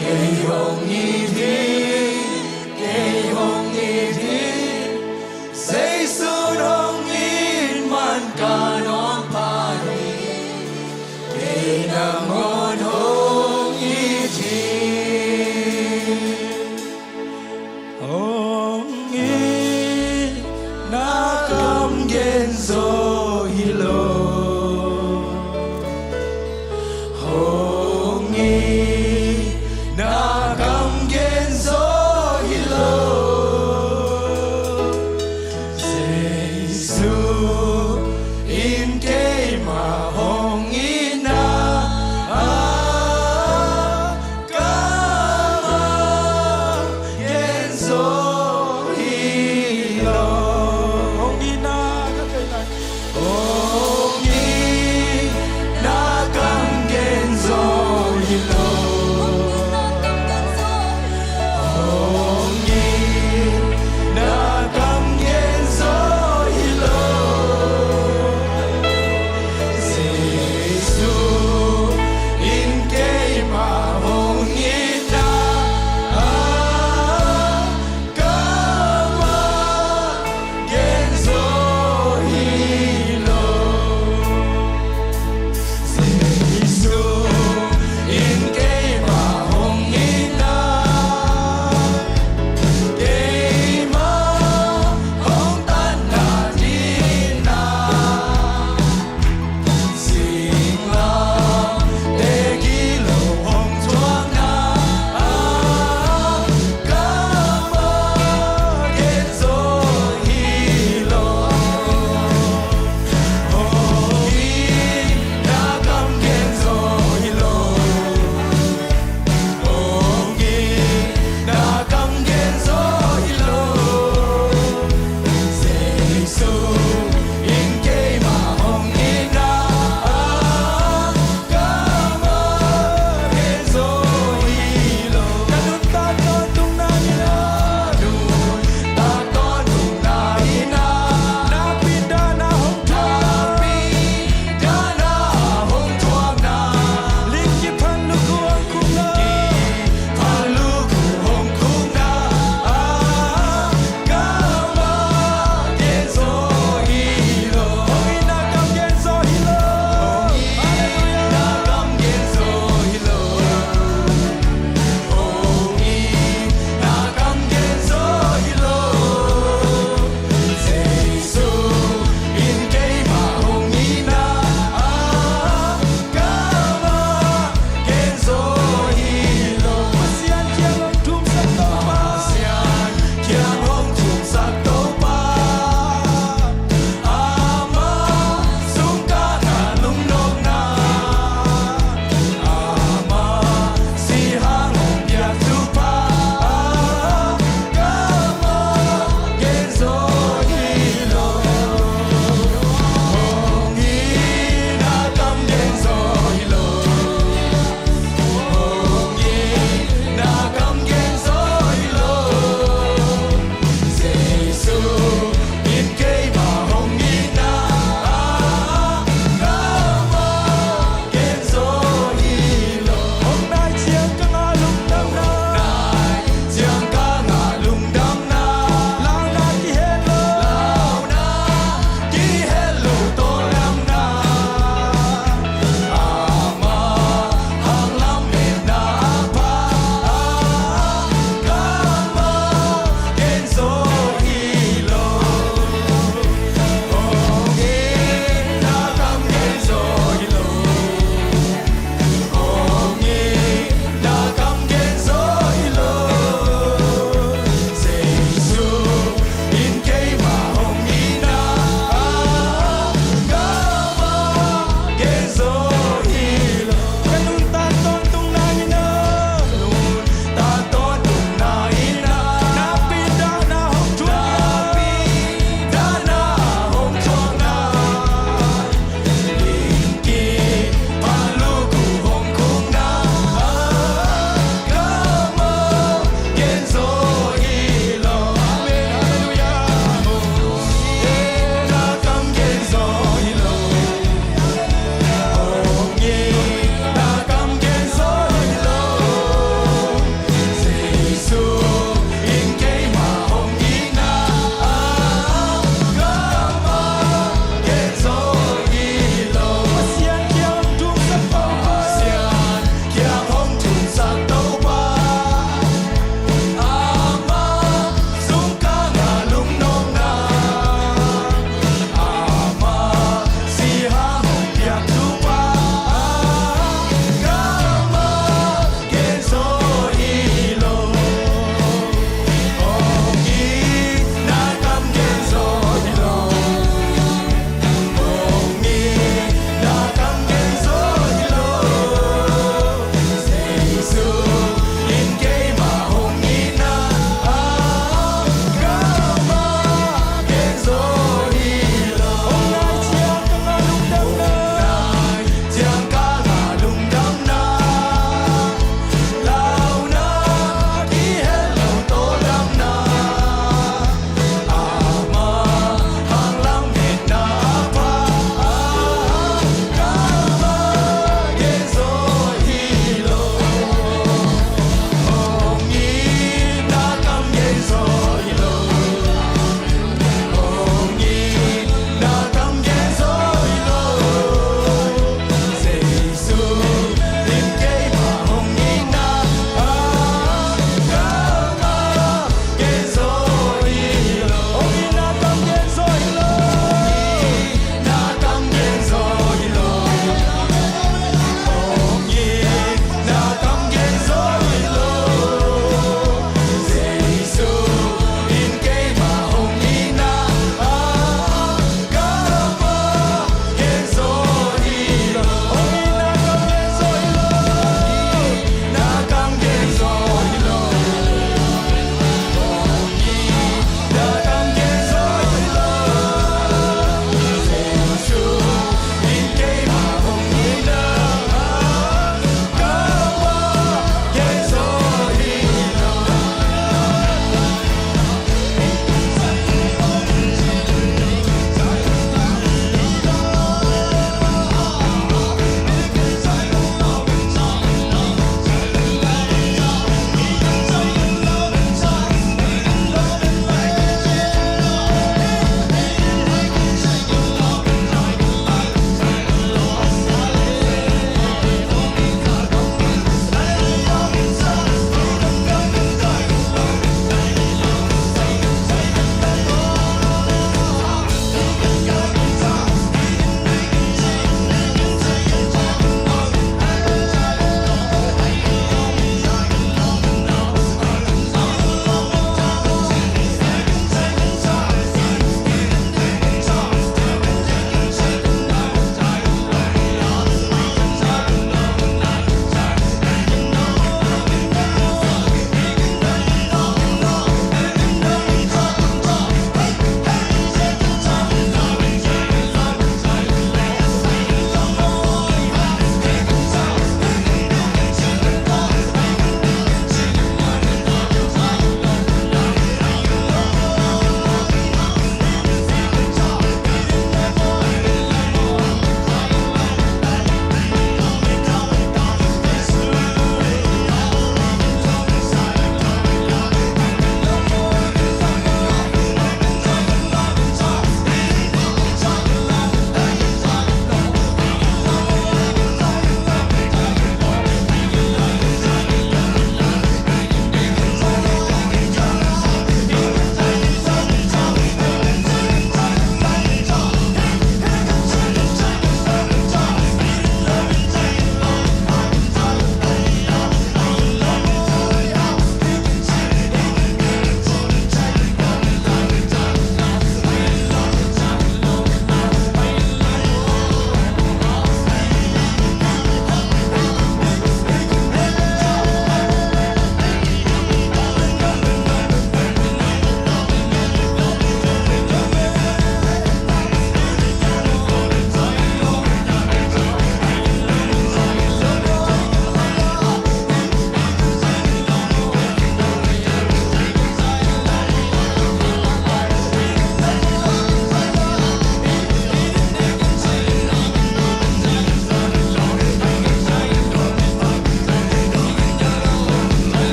Kei hong it hi, kei hong it hi. Zeisu hong it man ka nuam pha hi. Kei nangawn hong it hi. Hong itna kam gen zo hi lo.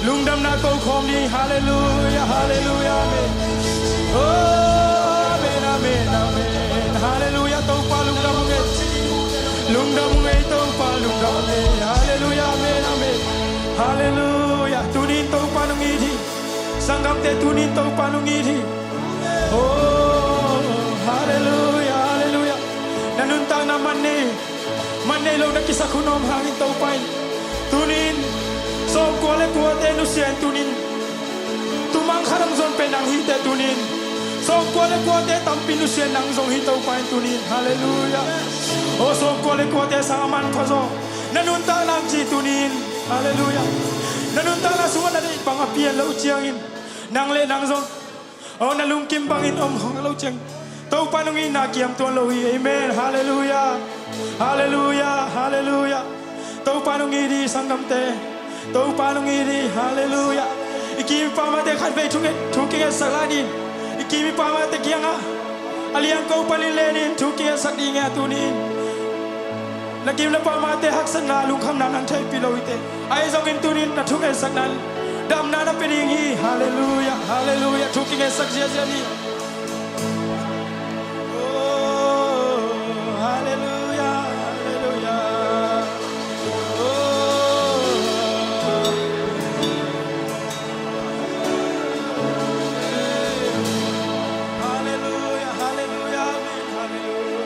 Lungdamna ko khawm ni. Halleluia, halleluia, amen. Oh, amen, amen, amen. Halleluia, Topa lungdam ung ei. Lungdam ung ei, Topa lungdam ung ei. Halleluia, amen, amen. Halleluia. Tunin Topa nong it hi. Sanggamte, tunin Topa nong it hi. Oh, halleluia, halleluia. Na nuntakna man nei, man nei lo na kisak hun om hangin Topa in tunin sawmkua le kuate nusia in tunin tumang khat hong zon pen nang hi teh tunin sawmkua le kuate tampi nusia in nang zong hi Topa in tunin. Halleluia. Oh, sawmkua le kuate sang a manpha zaw na nuntakna ci tunin. Halleluia. Na nuntakna sungah na deih bang a pian loh ciangin nang le nang zong, oh, na lungkim bangin om hong lo ciang Topa nong itna kiam tuan lo hi. Amen. Halleluia. Halleluia, halleluia. Topa nong it hi, sanggamte. Topa nong it hi. Halleluia. I kim i pamte khatvei thu nget, thu kingetsak lai ni. I kim i pamte kiangah a liangko panin lenin thu kingetsak ding hi a tunin. Na kim na pamte haksatna, lungkhamna nang theihpih lo hi teh, ahi zongin tunin na thu ngetsakna in damna na pia ding hi. Halleluia, halleluia. Thu kingetsak ziazia ni. Oh, halleluia, halleluia. Oh, halleluia, halleluia, amen, halleluia.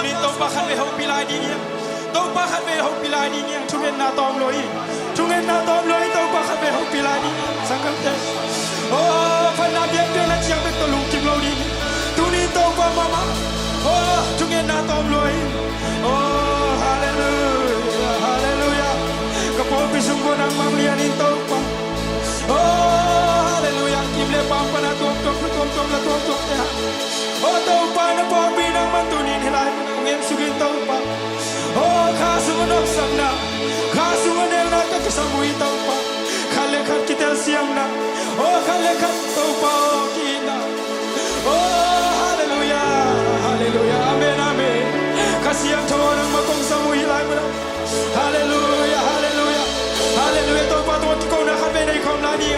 Tunin Topa khatvei hopih lai ding hi. Topa khatvei hopih lai ding hi. Thungetna tawm lo hi. Thungetna tawm lo hi. Topa khatvei hopih lai ding hi. Sanggamte. Oh, phatna biakpiakna ciang bek tawh lungkim lo ding hi. Tunin Topa mahmah. Oh, thungetna tawm lo hi. Oh, halleluia, halleluia. Ka pawlpi sung ko nangmah lian in Topa. Oh, halleluia. Kim le pam pan a tuamtuam, tuamtuam, la tuamtuam te ha. Oh, Topa na pawlpi nangmah tunin hih lai mun ah hong en suk in Topa. Oh, kha sung a nopsakna, kha sung a nelna ka kisam uh hi Topa. Khat le khat kitelsiamna, oh, khat le khat Topa, oh, ki-itna. Oh, halleluia, halleluia, amen, amen. Kha Siangtho nangmah kong sam uh hih lai mun ah. Halleluia, halleluia, halleluia. Topa tungah kikona khatvei nei khawm lai ni.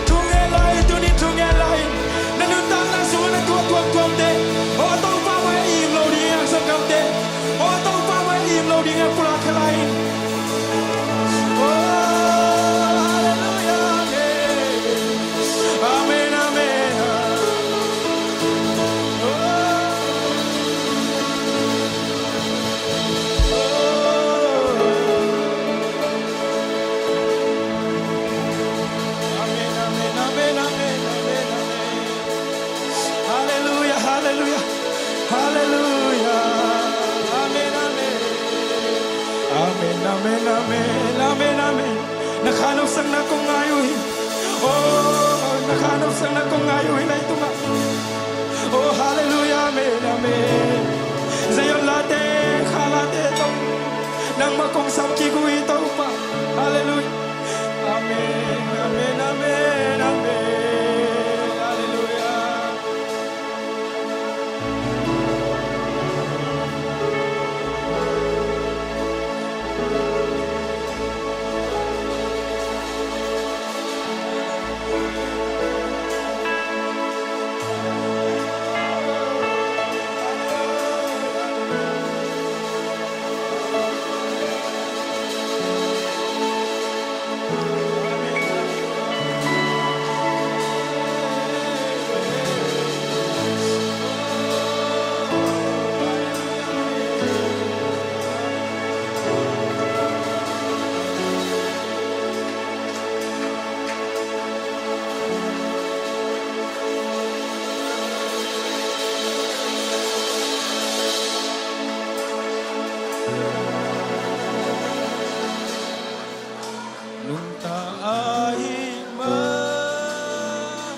Thungen lai, tunin thungen lai. Na nuntakna sungah na tuah tuamtuamte, oh, Topa mai im lo ding hi, sanggamte. Oh, Topa mai im lo ding hi, pulak kha lai. Oh, halleluia, amen. Amen, amen. Oh. Amen, amen, amen, amen, amen, amen. Halleluia, halleluia, halleluia. Amen, amen. Amen, amen, amen, amen, amen. Na kha nopsakna kong ngai uh hi. Oh, na kha nopsakna kong ngai uh hi leitungah. Oh, halleluia, amen, amen. Zion late, kha late tawh nangmah kong sam kik uh hi Topa. Halleluia. Amen, amen, amen, amen. Halleluia. Nungta ahih man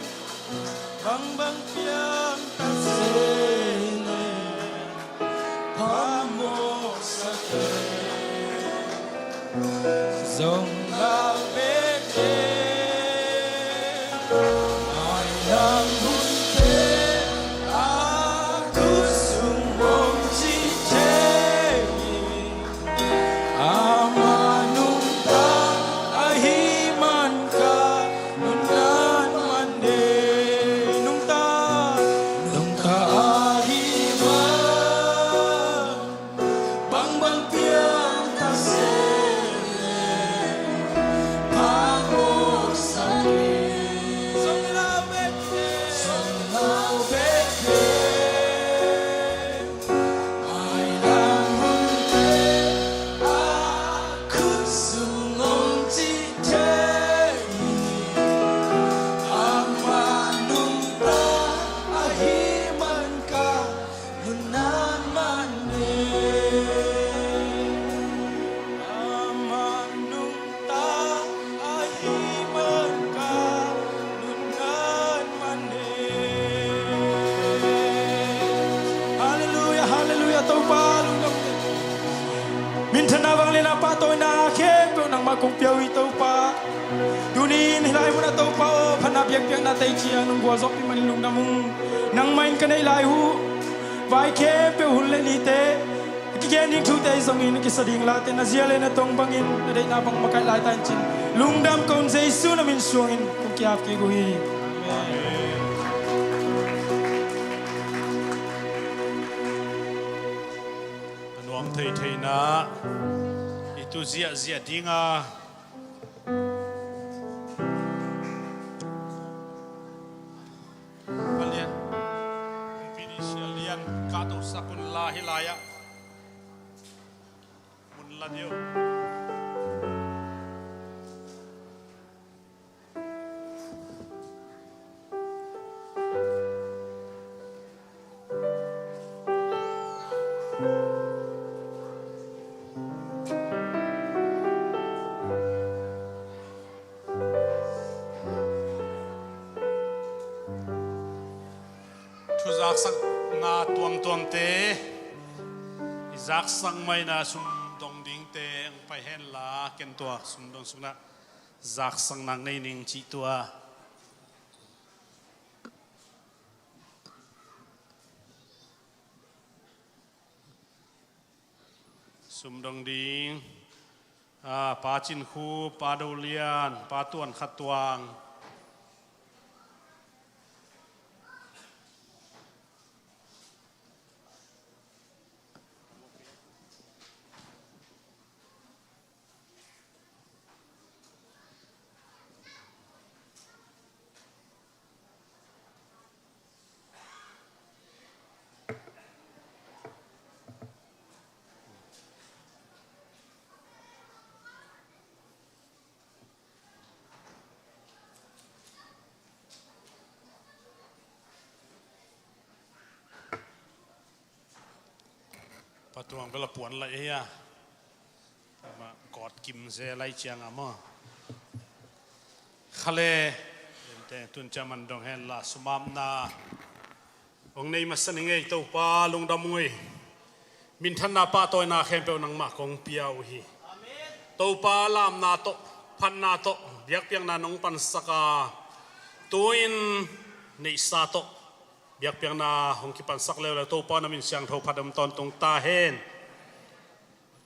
bangbang piang ka sei leh phamawhsak kei. Zong Lau bek le mailam hunte a khut sung hong cih thei. Amah nungta ahih man ka nunnan man ding. Nungta, nungta ahih man bangbang piang ta se le phamawh sa ding. Song lau bek le, song lau bek le. Mailam hunte a khut sung hong cih thei. Amah nungta ahih man ka nunnan man ding. Amah nungta ahih man ka nunnan man ding. Halleluiah, halleluiah, Topa lungdam. Minthanna, vanglianna, pahtawina khempeuh nangmah kong pia uh hi, Topa. Tuni in hih lai munah, Topa aw, phatna biakpiakna tei ciang nong gualzawhpih manin lungdam ung. Nangmah in ka neih lai uh vai khempeuh, hun le nite, a kigen ding thute ahi zongin, a kisa ding late na zia le na tong bangin, na deihna bang makaih lai ta in ci-in lungdam kong, Jesu na min suangin kong ki-ap kik uh hi. Amen. A nuam thei thei na i tu ziahziah ding a, a lian, kumpi ni sia lian ka to sa kun la hi lai ah. Mun la deuh. Thu zaksakna tuamtuamte, i zaksak maina sumdong dingte ang pai henla, ken tua sumdong sukna zaksak nak nei ning cih tua. Sumdong ding, a, Pa Cin Khu, Pa Do Lian, Pa Tuan Khat Tuang. Pa Tuang bel a puan lai ei a. Ama kawt kim ze lai ciang a maw. Khale, tun ciang man dong hen la, sumapna hong nei masa ning ei, Topa lungdam ung ei. Minthanna, pahtawina khempeuh nangmah kong pia uh hi. Topa lamna tawh, phatna tawh, biakpiakna nong pansak a, tu-in neihsa tawh biakpiakna hong kipansak leuleu, Topa na min siangtho phat om tawntung ta hen.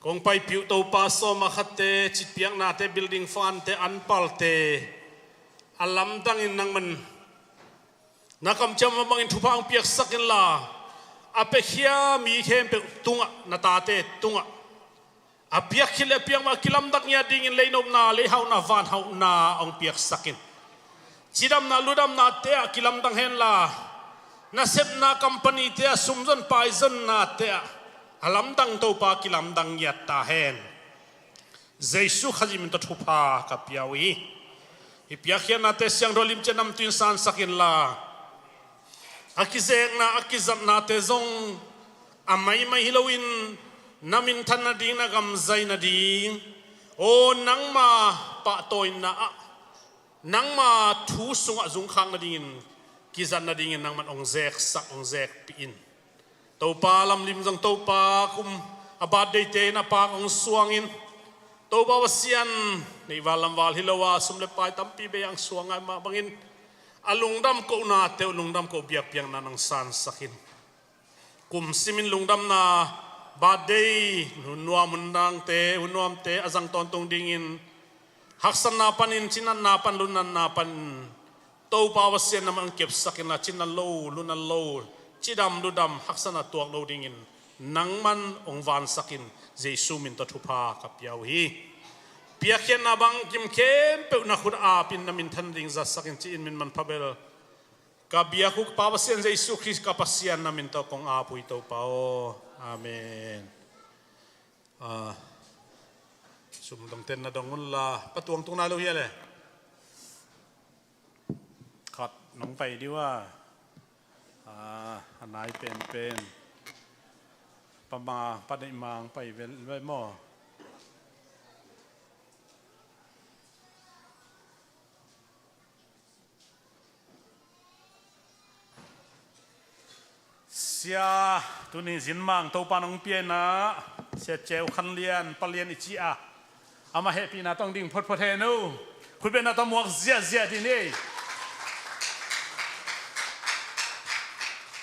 Kong paipih uh Topa, sawma khatte, citpiaknate, building fund-te, anpalte, a lamdangin nangman na kamciam bangin thupha hong piaksak inla, a piakhia mi khempeuh tungah, na tate tungah a piakkhiat le a piakmah a kilamdang ngiat dingin leinopna, leihauhna, vanhauhna hong piaksak in. Cidamna, ludamnate ah kilamdang henla, nasepna company-te ah, sumzon paizonnate ah a lamdang Topa kilamdang ngiat ta hen. Jesu Khazih min tawh thupha ka pia uh hi. Hih piakkhiatnate siangtho limciat namtui in sansak inla, a kizekna, a kizatnate zong a maimai hi loin, na minthan nading, na gamzai nading, aw, nangma pahtawina ah, nangma thu sungah zungkhak nadingin, kizat nadingin nangman hong zeksak, hong zekpih in. Topa, Lam Lim zong Topa, kum a birthday-te in a paak hong suangin, Topa Pasian, neihval lamval hi lo a sum le pai tampi bei ang suang ngai mah bangin a lungdam kohnate uh lungdam koh biakpiakna nang sansak in. Kum simin lungdamna, birthday, hun nuam hun dangte, hun nuamte a zang tawntung dingin haksatna panin, cinatna pan, lunatna pan Topa Pasian na mah ang kepsak in la, cinat lo, lunat lo, cidam ludam haksatna tuak lo dingin nangman hong vansak in, Jesu min tawh thupha ka pia uh hi. Piakkhiatna bangkim khempeuh na khut apin na minthan ding zatsak in ci-in min manpha bel ka biak uh Pa Pasian Jesu Khrist ka Pasian na min tawh kong ap uh hi Topa aw. Amen. Ah, sum dongten na dong unla, patuang tung nai lo hi a le. Khat nong pai diu a, ah, a nai penpen. Pama, padeih mang pai vel ve maw. Sia, tuni zinmang Topa nong pianah Sia Ceu Khan Lian, Palian i ci a, amah hehpihna tawng ding photphot hen uh. Khutbetna tawh muak ziahziah dih ni.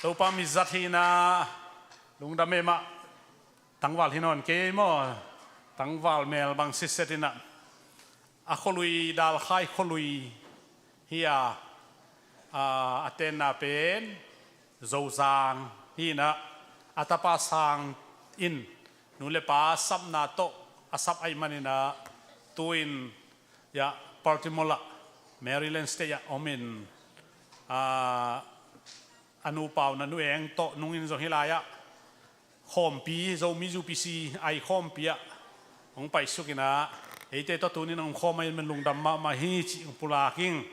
Topa mi zat hinah lungdam e mah. Tangval hi nawn kei maw? Tangval mel bang siset inah a khualui, Dalkhai khualui hi a, a, a tenna pen Zozang hi inah, a tapa sang in nu le pa sapna tawh a sap ahih maninah tu-in, ya, Baltimore ah, Maryland State ah om in, a, a nupa uh na nu eng tawh nungin zong hi lai-ah khawmpi, Zomi Zu Pi Si ai khawmpi ah hong paisuk inah, eite tawh tunin hong khawm a, in men lungdam mahmah hi cih hong pulak ing.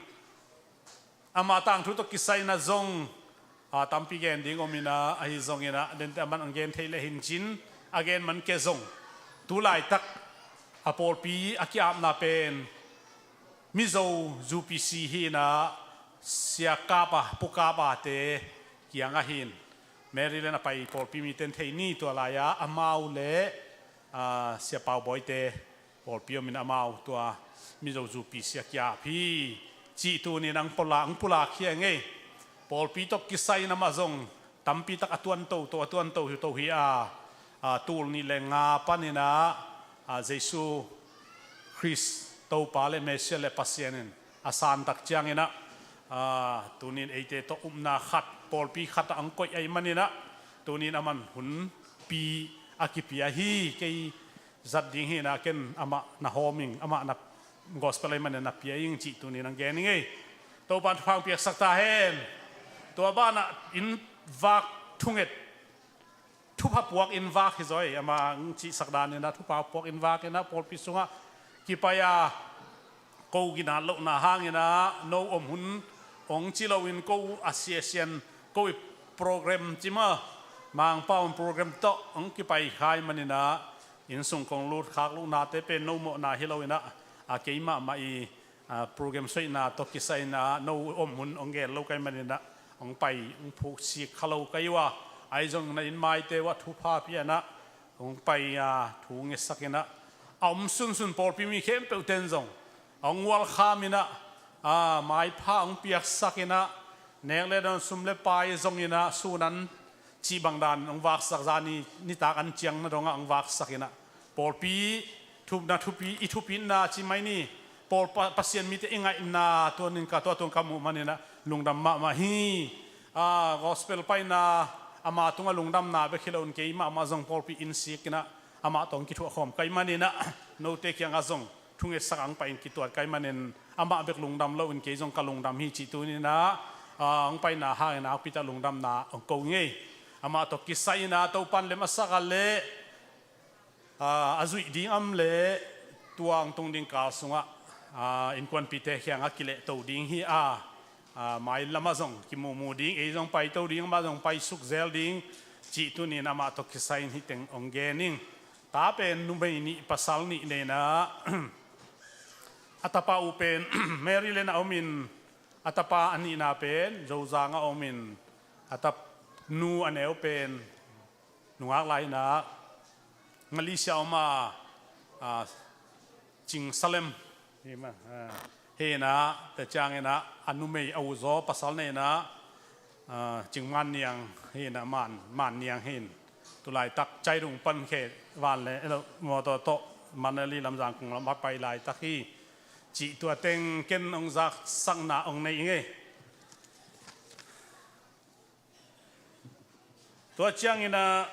Amah tangthu tawh kisai inah zong, a, tampi gen ding om inah, ahi zong inah dente a man hong gen thei leh hin cin, a gen man ke zong tu laitak a pawlpi a ki-apna pen Mizo Zu Pi Si hi inah, Sia Kap a, Pu Kap a te kiangah hin Maryland a pai pawlpi mite in thei ni, tua lai-ah amau le, a, Sia Pau Bawi te pawlpi om in amau tua Mizo Zu Pi Si a ki-ap hi cih tunin ang pulak, ang pulak hi a ngei. Pawlpi tawh kisai in amah zong tampi tak a tuanto, to a tuanto hi, to hi a, a, tul nih le nga paninah, a, Jesu Khrist Topa le Messiah le Pasian in a santak cianginah, a, tunin eite tawh upna khat, pawlpi khat ah ang koih ahih maninah tunin aman hunpi a kipia hi. Kei zat ding hinah ken amah na hawm ing, amah na gospel ahih manin na pia ing cih tunin ang gen ing ei. Topa in thupha ang piaksak ta hen. Tua banah inn vak thunget, thupha puak inn vak hi zaw ei, amah ang cihsak daninah thupha puak inn vak inah pawlpi sungah kipai a, ko ginat lohna hanginah no om hun hong ci loin ko a siasian, ko i program ci mah, Mangpau in program tawh hong kipai khai maninah inn sung kong lut khak lohnate pen no mawhna hi loinah, a, keimahmah i, a, program soihna tawh kisai inah no om hun hong gel lo kai maninah hong pai, hong phuk sik kha lo kai uh a, ahi zongin a inn maite uh ah thupha pianah hong pai a, thu ngetsak inah a om sunsun pawlpi mi khempeuhte in zong a hong welcome inah, a, maipha hong piaksak inah, nek le dawn, sum le pai zong inah, sun an cih bang dan hong vaksak, zani nitak an ciang na dongah hong vaksak inah, pawlpi thupna thupi, i thupitna ci mai ni, pawl pa, Pasian mite i ngaihna tuanin ka, tua tuan ka muh maninah lungdam mahmah hi. A, gospel paina ama tungah lungdamna bek hi loin keimahmah zong pawlpi inn sik inah amah tawh hong kithuah khawm kai maninah note kiangah zong thungetsak ang pai in kituat kai manin amah bek lungdam loin kei zong ka lungdam hi cih tuninah, a, hong paina hangin a pitak lungdamna hong ko ngei. Amah tawh kisai inah Topan lem a sak a leh, a, a zuih ding om leh tua hong tung ding kal sungah, a, innkuanpihte kiangah kilehto ding hi a, a, mailamah zong kimuhmuh ding, ei zong paito ding, amah zong paisuk zel ding cih tunin amah tawh kisai in hih teng hong gen ing. Ta pen numei nih, pasal nih nei inah, a tapa uh pen Maryland ah om in, a tapa a nihna pen Zozang ah om in, a tapa nu a neu pen nungak lai inah Malaysia om a, a, Cing Salem hi mah. Hi inah, tua ciang inah a numei a uzaw pasal nei inah, Cing Man Niang hi inah, Man, Man Niang hi in. Tu laitak Cairung pan khe van le elo mawtaw tawh Manali lam, Zangkong lam a pai laitak hi. Cih tua teng ken hong zaksakna hong nei ing ei. Tua ciang inah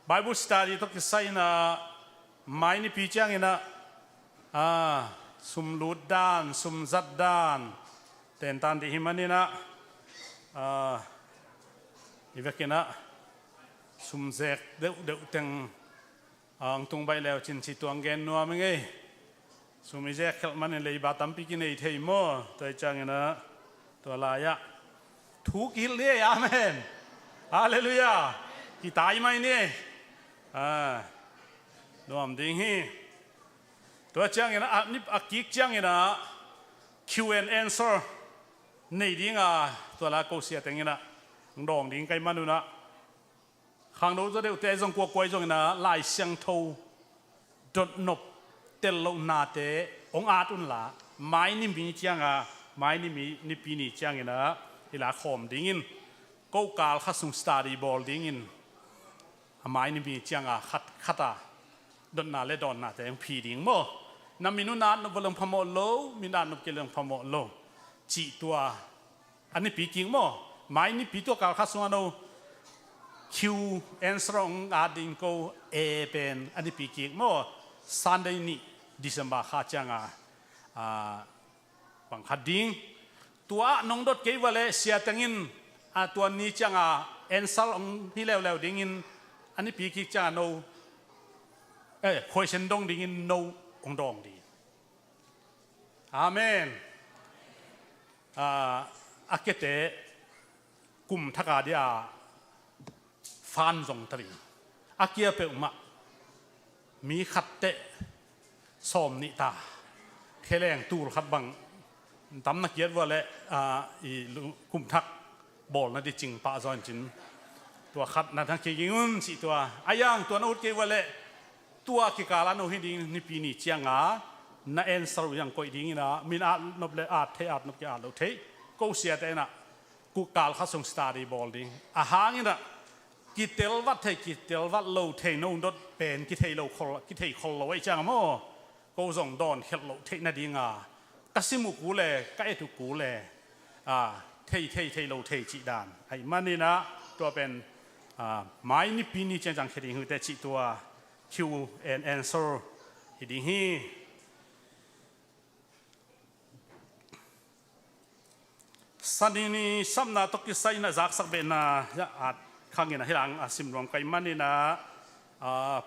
Bible study tawh kisai inah mai nipi ciang inah sum lut dan, sum zat dan tentan dih hi man inah, i vek inah sum zek deuhdeuh teng ang tung baih leu cin ci tuang gen nuam ing ei. Sum i zek khelh manin leiba tampi kinei thei maw? Tua ciang inah tua lai-ah thu kihilh ni ei. Amen. Halleluiah. Kitai mai ni ei. Nuam ding hi. Tua ciang inah a kik ciang inah Q and answer nei dinga tua lai ko sia teng inah dawng ding ka hih man unah khangno zaw deuhte zong kuakua i zong inah Lai Siangtho dotnop tel lohnate hong at unla, mai nipi cianga, mai nipi, nipi ni ciang inah i la khawm dingin ko kal khat sung study bawl dingin a mai nipi cianga khat khata dotna le dawnnate hong phi ding maw? Na min un at nop va leng phamawh lo, min at nop kei leng phamawh lo. Cih tua a nipi kik maw? Mai nipi tua kal khat sungah no Q answer hong at ding ko, e pen a nipi kik maw? Sunday nih December kha cianga bang khat ding. Tua ah nong dot kei va leh sia teng in a tua ni cianga answer hong hi leuleu dingin a nipi kik cianga no, eh, question dong dingin no hong dawng ding. Amen. A kete kum thak a dia fan zong ta ding. A kia peuhmah mi khat teh sawm nih ta. Kheleng tul khat bang tam na kiat vua leh i kum thak bawl na di cing pah zaw in cin. Tua khat na thang kei ging un cih tua. A yang tua na ut kei vua leh tua kikal a no hi ding nipi ni cianga na answer uh yang koih ding inah min at nop le at thei, at nop kei at lo thei. Ko siate inah kal khat sung study bawl ding. A hang inah kitel vat thei, kitel vat lo thei, no dot pen kithei lo khol, kithei khol lo ei cianga maw? Ko zong dawn khelh loh theih nadinga ka sim uh kul e, ka et uh kul e, thei, thei, thei lo thei cih dan ahih maninah tua pen mai nipi ni ciangciang khia ding hi uh teh cih tua Q and answer hi ding hi. Sani ni sapna tawh kisai inah zaksak behna a khang inah hi lang a sim nuam ka hih maninah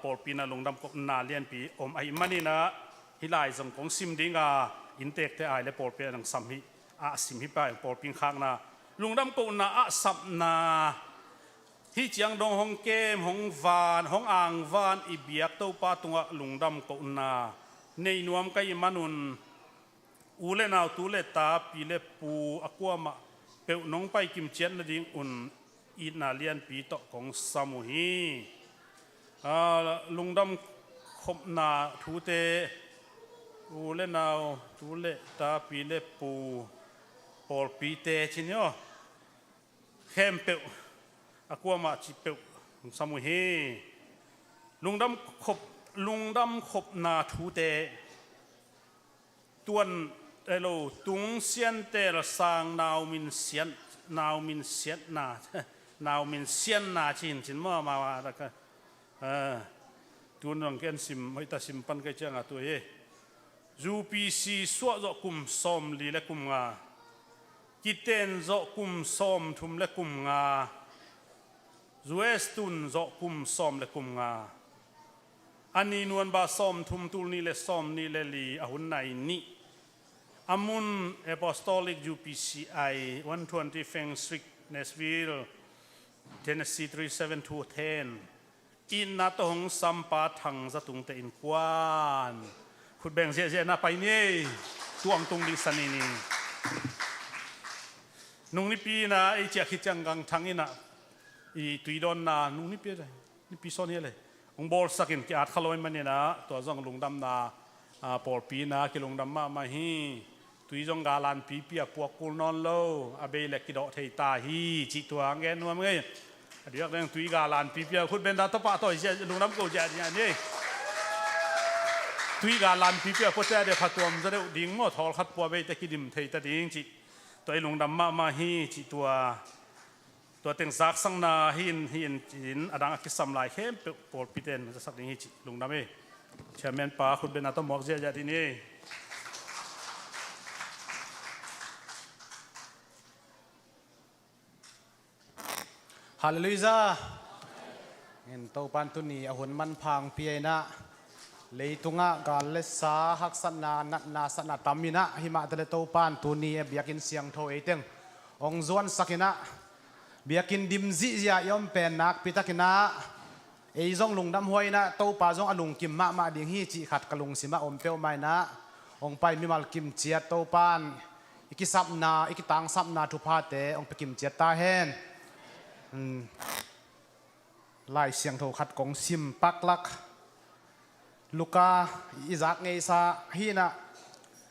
pawlpi inah lungdam kohna lianpi om ahih maninah hih lai zong kong sim dinga inntekte ai le pawlpi inah nang sam hi a sim hi pa in pawlpi khakna lungdam kohna a sapna hih ciang dong hong kem, hong van, hong angvan i biak Topa tungah lungdam kohna nei nuam ka hih manun u le nau, tu le ta, pi le pu a kuamah peuh nong paikim ciat nadingun itna lianpi tawh kong sam uh hi. Lungdam khopna thute u le nau, tu le ta, pi le pu, pawlpite cin hi aw. Khempeuh a kuamah cih peuh hong sam uh hi. Lungdam khop, lungdam khopna thute tuan elo tung siantel sang nau min sian, nau min siatna, nau min sianna cih hin cin maw, maw, maw, tun rang ken sim hoih ta sim pan kai cianga tu hi. U P C suah zawh kum sawmli le kum nga, kiten zawh kum sawmthum le kum nga, U S tun zawh kum sawm le kum nga, a ni nuanba sawmthum tul nih le sawmnih le li a hun nai nih. A mun Apostolic U P C I one twenty Feng Street, Nashville, Tennessee three seven two ten. Itna tawh hong sampa Thang Za Tung te innkuan khutbeng ziahziah na pai ni ei. Tuang tung ding sani ni. Nung nipi inah ei ciah khit ciang gang thang inah i tuidawnna nung nipi, nipi sawn hi le hong bawlsakin ki-at kha lo ahih maninah tua zong lungdamna A, pawlpi na kilungdam mahmah hi. Tui zong galan pipi a puak kul nawn lo, a bei le kidawh thei ta hi, cih tua ang gen nuam ngei. A diak deng tui galan pipi a khut benda tapa tawi zia lungdam ko zia ding a ni. Tui galan pipi a puak te a de phatuam za deuh ding maw, thawl khat pua bei te kidim thei ta ding cih. Tua i lungdam mahmah hi cih tua. Tua teng zaksakna hi in, hi in, hi in a dang a kisam lai khempeuh pawlpi ten zasak ding hi cih lungdam hi. Chairman pa khut bena tawh muak ziahziah ding hi. Halleluijah. In Topan tuni a hun manpha hong pia in ah, leitungah gal le sa, haksatna, natna, satna tam in ah, himah tale Topan tuni a biakinn siangtho ei teng hong zuansak in ah, biakinn dim zihziah i om pen nakpi tak in ah, ei zong lungdam huai in ah, Topa zong a lungkim mahmah ding hi cih khat ka lungsim ah om peuhmah in ah, hong pai mimal kimciat Topan i kisapna, i kitangsapna thuphate hong pia kimciat ta hen. Hmm. Lai Siangtho khat kong sim paklak. Luka i zak ngeisa hi in ah,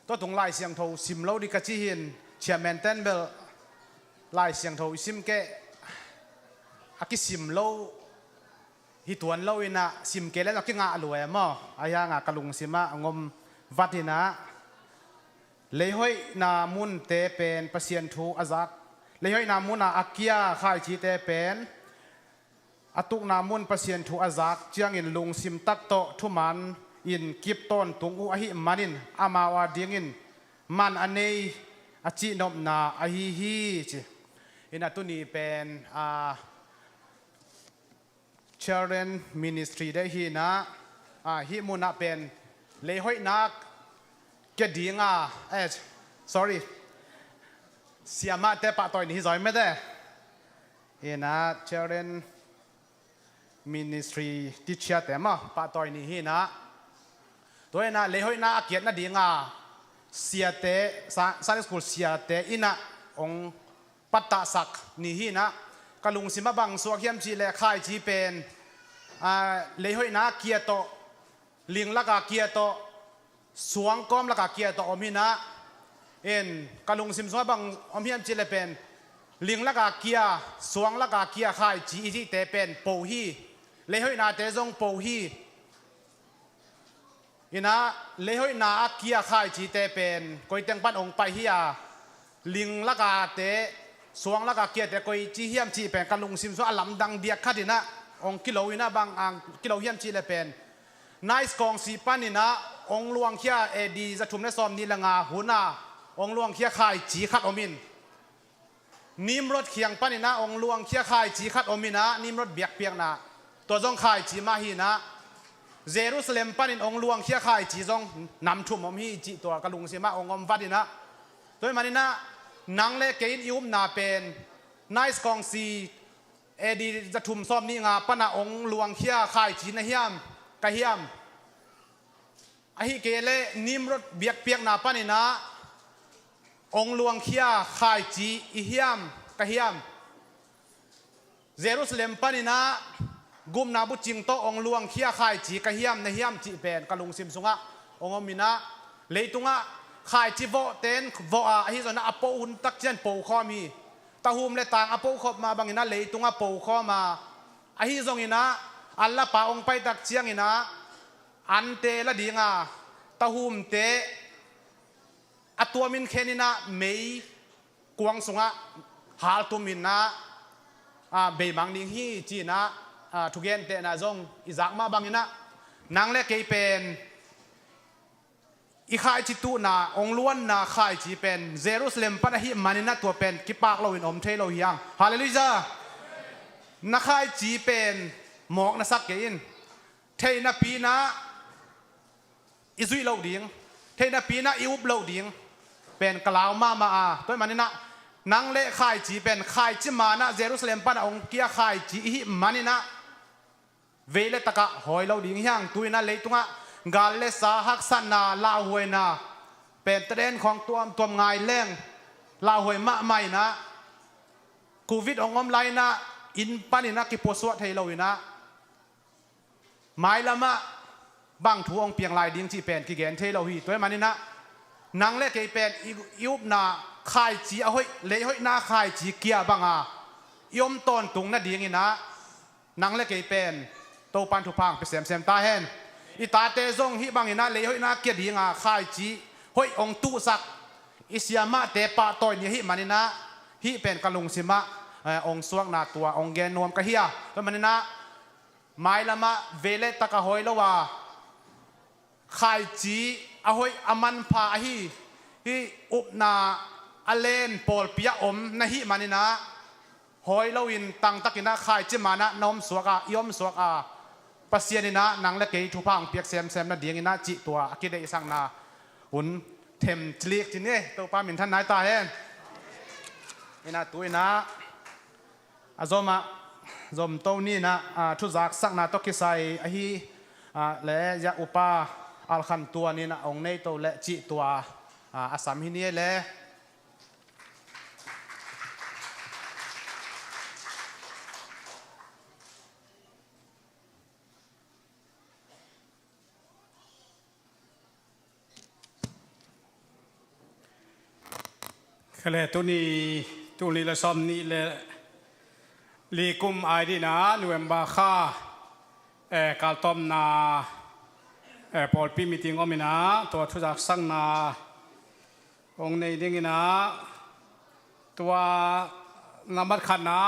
tua tung Lai Siangtho sim lo ding ka ci hi in, Chairman ten bel Lai Siangtho i sim kei a kisim lo hi tuan lo in ah, sim kei le a kingah lua e maw. A hiang a ka lungsim ah hong om vat in ah, leihoihna munte pen Pasian thu a zak, leihoihna mun a a kia khaicite pen a tukna mun Pasian thu a zak ciangin lungsim tak tawh thuman in kip tawntung uh ahih manin amau a dingin man a nei a cihnopna ahi hi ci. In ah tuni pen, a, Children Ministry dei hi in ah, a, hih mun ah pen leihoihna kia ding a, eh, sorry, siamahte pahtawi ni hi zaw mete. In ah Children Ministry teacher te maw pahtawi ni hi in ah, tua in ah leihoihna a kiat nading a siate, Sa-, Sunday School siate in ah hong pattahsak ni hi in ah, ka lungsim ah bang suak hiam cih leh khaici pen, a, leihoihna kia tawh, ling laka kia tawh, suang kawm laka kia tawh om hi in ah, in ka lungsim sungah bang om hiam cih leh pen, ling laka kia, suang laka kia khaici i cihte pen po hi, leihoihnate zong po hi. In ah, leihoihna a kia khaicite pen koi teng pan hong pai hi a, ling lakate, suang laka kiate koi ci hiam cih pen ka lungsim sungah a lamdang diak khat in ah hong kilo in ah, bang hang kilo hiam cih leh pen, Nice kawngsi pan in ah hong luangkhia, A D za thum le sawm nih le nga hun a hong luangkhia khaici khat om in, Nimrod kiang pan in ah hong luangkhia khaici khat om in ah, Nimrod biakpiakna, tua zong khaici mah hi in ah, Jerusalem pan in hong luangkhia khaici zong nam thum om hi cih tua ka lungsim ah hong om vat in ah, tua ahih man in ah, nang le kei in i upna pen Nice kawngsi A D za thum sawm nih nga pan ah hong luangkhia khaici na hiam, ka hiam? Ahih kei leh Nimrod biakpiakna pan in ah hong luangkhia khaici i hiam, ka hiam? Jerusalem pan in ah gupna bucing tawh hong luangkhia khaici ka hiam, na hiam cih pen ka lungsim sungah hong om in ah, leitungah khaici vawhte in vawh a, ahi zongin ah a po hun tak ciang po khawm hi. Tahum le tang a po khop mah bang in ah leitungah po khawm a, ahi zongin ah an lapa hong pai tak ciangin ah ante la ding a, tahumte a tuamin khen in ah mei kuang sungah haltum in ah, a, beimang ding hi ci in ah, a, thugentehna zong i zak mah bang in ah, nang le kei pen i khaici tuhna, hong luanna khaici pen Jerusalem pan ahih man in ah tua pen kipak loin om thei lo hi hang. Halleluijah. Na khaici pen mawk na sak kei in. Theihna pi in ah i zuih loh ding, theihna pi in ah i up loh ding pen ka lau mahmah a, tua ahih man in ah nang le khaici pen khaici man ah Jerusalem pan ah hong kia khaici i hih man in ah vei le tak ah hawi lo ding hi hang. Tu in ah leitungah gal le sa, haksatna, lauhuaina pen taden khawng tuamtuam ngai leng lauhuai mahmah in ah, Covid hong om lai in ah inn pan in ah kipuasuah thei lo in ah, mailam ah bang thu hong piang lai ding cih pen kigen thei lo hi. Tua ahih maninah nang le kei pen i, i upna khaici a hoih, lei hoihna khaici kia banga i om tawntung nadinginah nang le kei pen Topan thupha hong pia semsem ta hen. I tate zong hih banginah lei hoihna kia dinga khaici hoih hong tuhsak, i siamahte pahtawi ni ahih maninah hih pen ka lungsimah, eh, hong suakna tua hong gen nuam ka hi a. Tua maninah mailamah vei le tak a hawi lo a, khaici a hoih a manpha ahi, hih upna a len pawlpi a om na hih maninah hawi loin tangtakinah khaici manah na omsuak a, i omsuak a, Pasian inah nang le kei thupha hong piak semsem nadinginah cih tua a kideihsakna hun them cilik ci ni. Topa minthan nai ta hen. Inah tu inah a zomah zomto ninah, ah, thuzaksakna tawh kisai ahi, ah, le zia upa Alkhan Tuan inah hong neito le cih tua, ah, a sam hi ni le. Khale tuni, tuni le sawm nih le li kum ai dina November kha, eh, kaltawmna, eh, pawlpi meeting om ina tua thuzaksakna hong nei dingina tua nambat khatna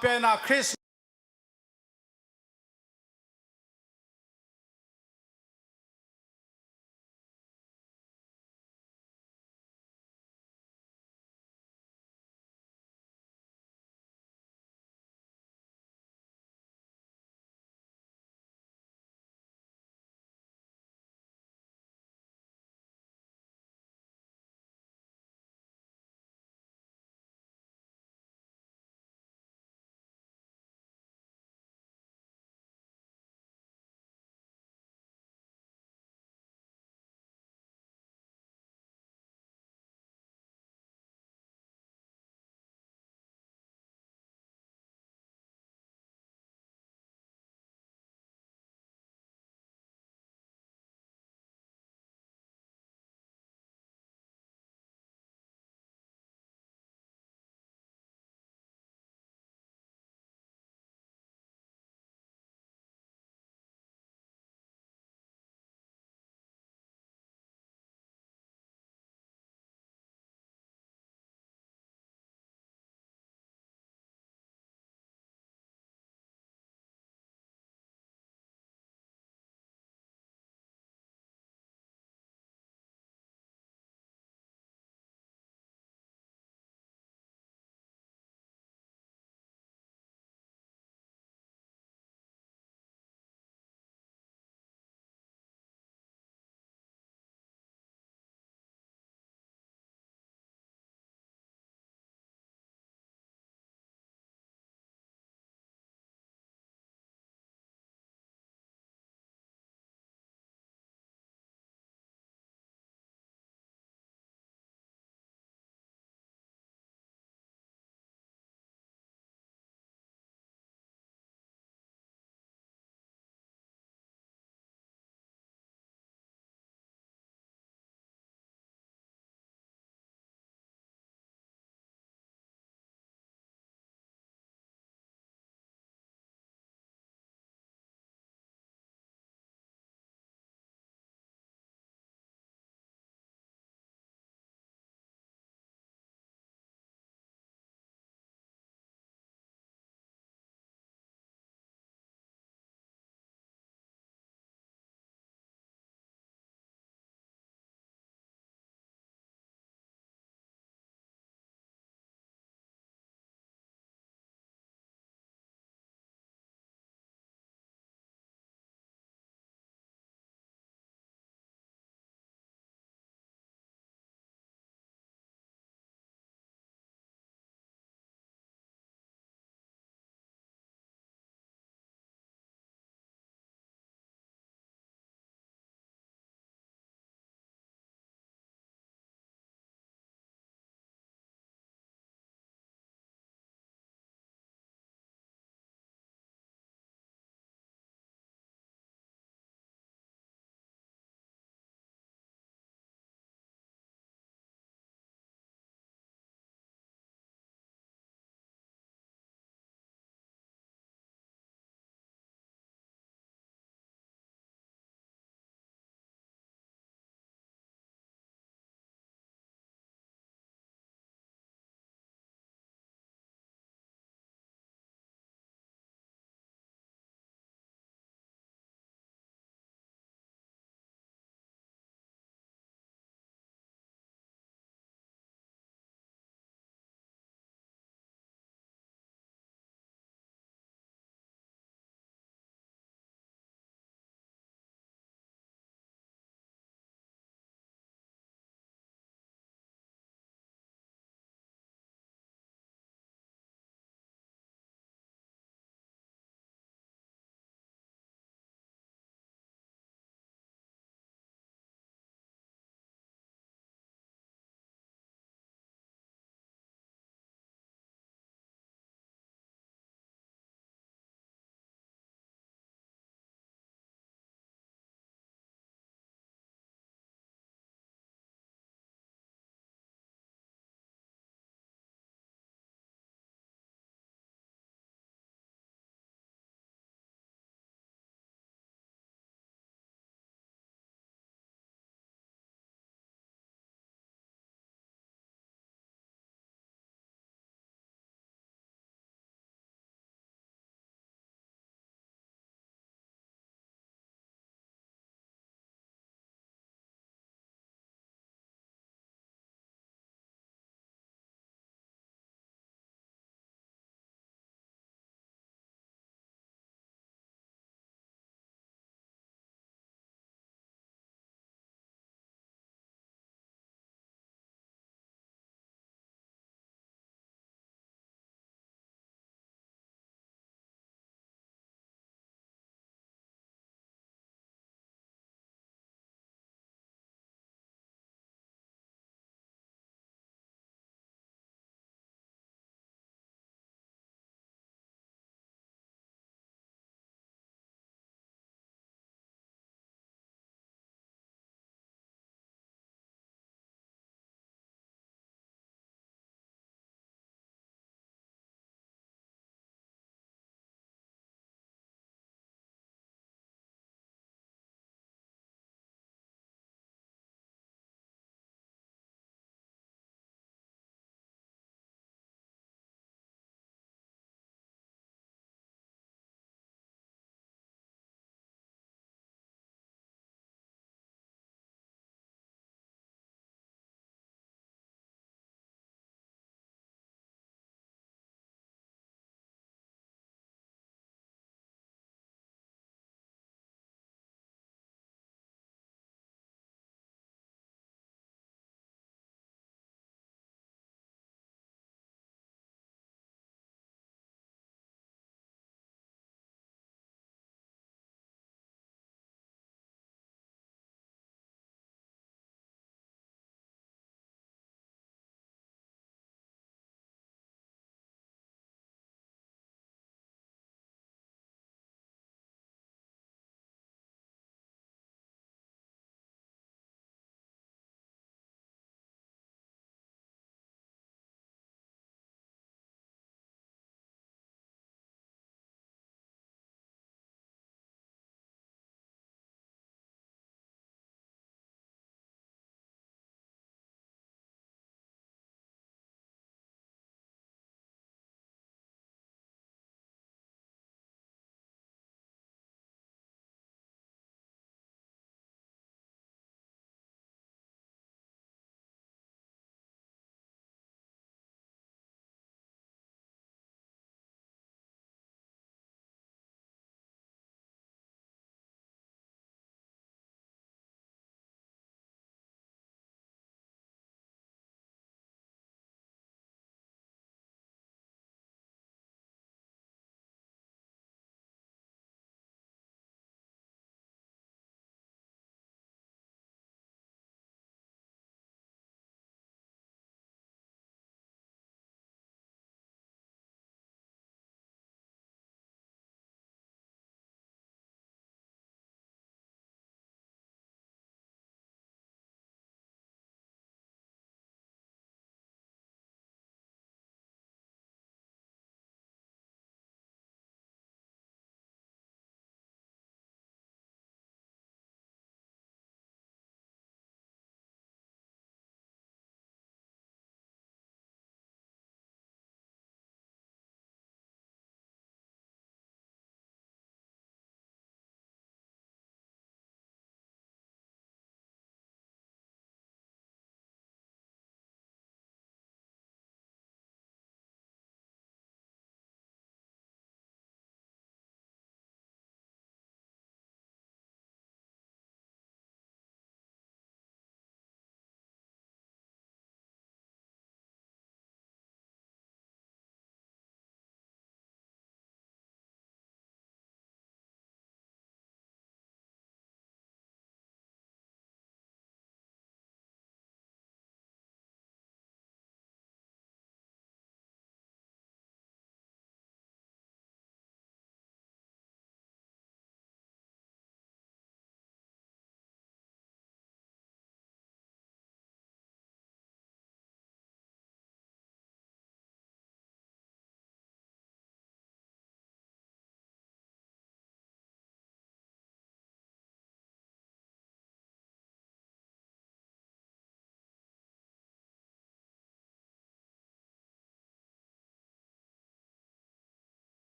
Pena Chris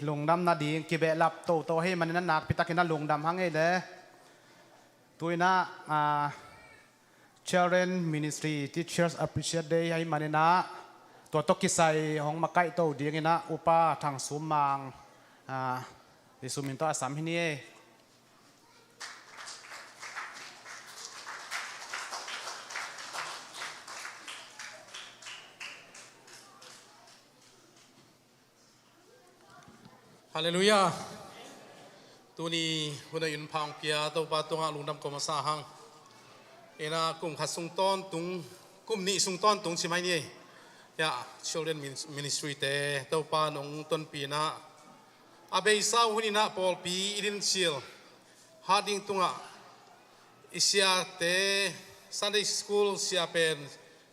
lungdam nading kibehlap toto ahih manin a nakpi takin a lungdam hang ei le. Tu-in ah, ah, Children Ministry Teachers Appreciate Day ahih manin ah tua tawh kisai hong makaihto dingin ah Upa Thang Sum Mang, ah, Jesu min tawh a sam hi ni ei. Halleluiah. Tuni hun a inn pha hong pia Topa tungah lungdam ko masa hang. Ina kum khat sung tawntung, kum nih sung tawntung ci mai ni. Ya, Children Min-, Ministry te Topa nong tonpih in ah, a beisa hun in ah pawlpi i din cil hat ding tungah i siate, Sunday School sia pen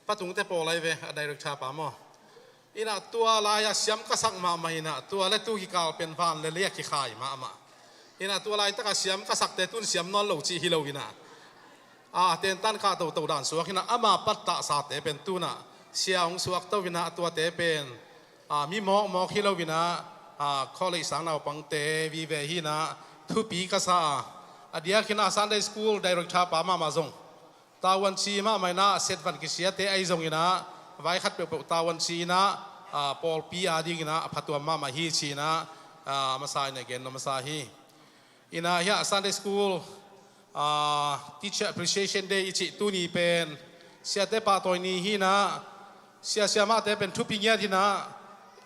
Pa Tung te pawl ahi ve, a director pa maw. Ina tua lai-a siam ka sak mahmah ina, tua le tu kikal pen van le lei a kikhai mahmah. Ina tua laitak a siam ka sakte tun siam nawn lo cih hi lo ina, a tentan kah toto dan suak ina, ama pattah sate pen tun ah sia hong suakto ina, tuate pen, a, mi mawkmawk hi lo ina, a, college sang naupangte vive hi ina, thupi ka sa a. A diak ina Sunday School director pa mahmah zong tavuan ci mahmah ina, set van kisiate ahi zong ina, vai khat peuhpeuh tavuan ci ina, a, pawlpi a ding ina a phatuam mahmah hi ci ina, a, masa ina gen nuam masa hi. Ina hiah Sunday School, a, Teacher Appreciation Day i cih tuni pen siate pahtawi ni hi ina, sia siamahte pen thupi ngiat ina,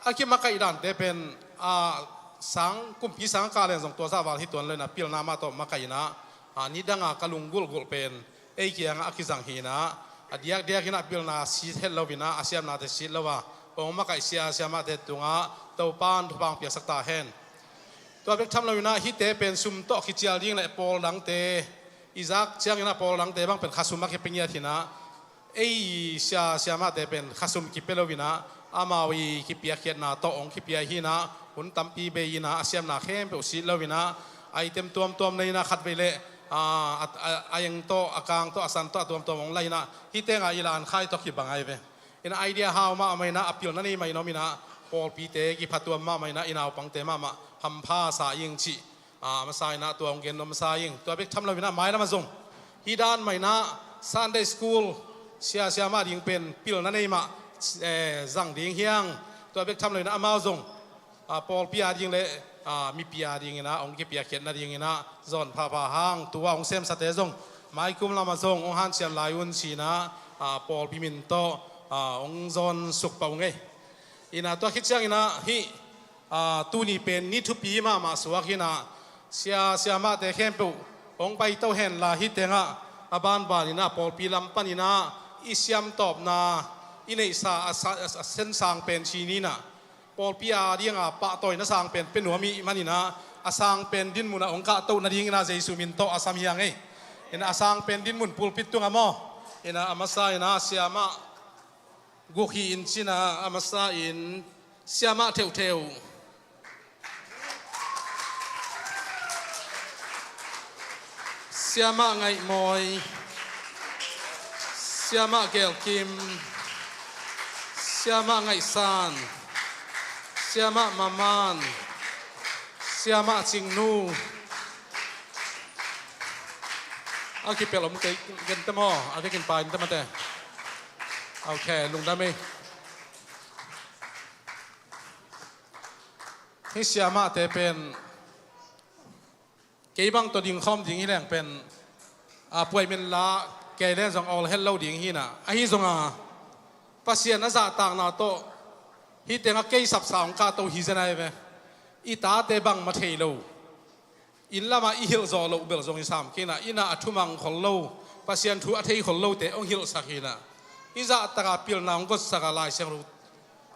a kimakaih dante pen, a, sang, kumpi sang a kah leng zong tua zah val hi tuan lo ina, pilna mah tawh makaih ina, a, nidanga ka lunggulhgulh pen ei kiangah a kizang hi ina, a diakdiak ina pilna sit het lo ina, a siamnate sit lo a hong makaih sia siamahte tungah Topan thupha hong piaksak ta hen. Tua bek tham lo ina hihte pen sum tawh kicial ding le pawl dangte i zak ciang ina pawl dangte bang pen khasum a kipia ngiat ina, ei sia siamahte pen khasum kipia lo ina, amau i kipiakkhiatna tawh hong kipia hi ina, hun tampi bei ina, a siamna khempeuh sit lo ina, item tuamtuam nei ina, khatvei le, a, a, a, a eng tawh, a kang tawh, a san tawh, a tuamtuam hong la ina, hihte nga i la an khai tawh kibang ahi ve. Ina idea hau mahmah ina, a pilna nei mah in om ina, pawlpite kiphatuam mahmah ina, i naupangte mahmah hampha sa ing cih, a, masa ina tua hong gen nuam masa ing. Tua bek tham lo ina mailam ah zong hih dan mah ina Sunday School sia siamah ding pen pilna nei mah, eh, zang ding hi hang. Tua bek tham lo ina amau zong, a, pawlpi a ding le, a, mipi a ding ina hong kipiakkhiat nading ina zawn phapha hang, tua hong semsate zong maikum lamah zong hong hanciam lai un ci ina, a, pawlpi min tawh, a, hong zawn suk pah ung ei. Ina tua khit ciang ina hih, a, tuni pen ni thupi mahmah suak ina, sia siamahte khempeuh hong paito hen la, hih tengah a banban ina pawlpi lam pan ina i siamtawpna, i neihsa a sa-, a, a sensang pen ci ni ina, pawlpi a dinga pahtawina sang pen pia nuam i hih man ina, a sang pen dinmun ah hong kahtoh nading ina Jesu min tawh a sam hi hang ei. Ina a sang pen dinmun pulpit tungah maw. Ina a masa ina siamah guk hi in ci ina, a masa in siamah theuhtheuh, siamah ngaihmawi, siamah gelkim, siamah ngaihsan, siamah maman, siamah cingnu. A kipelh om kei, gen te maw, a vekin pa in te mate. Ok, lungdam ei. Hih siamahte pen kei bang tawh dingkhawm ding hi leng pen, a, puai min la kei leng zong awl het lo ding hi ina, ahi zonga Pasian a zahtakna tawh hih tengah kei sapsa hong kahto hi zen ahi ve. I tate bangmah thei lo, inn lamah i hilh zawh loh bel zong i sam kei ina, ina a thumang khol lo, Pasian thu a thei khol lote hong hilhsak hi ina, i zahtaka pilna hong gotsak a, Lai Siangtho,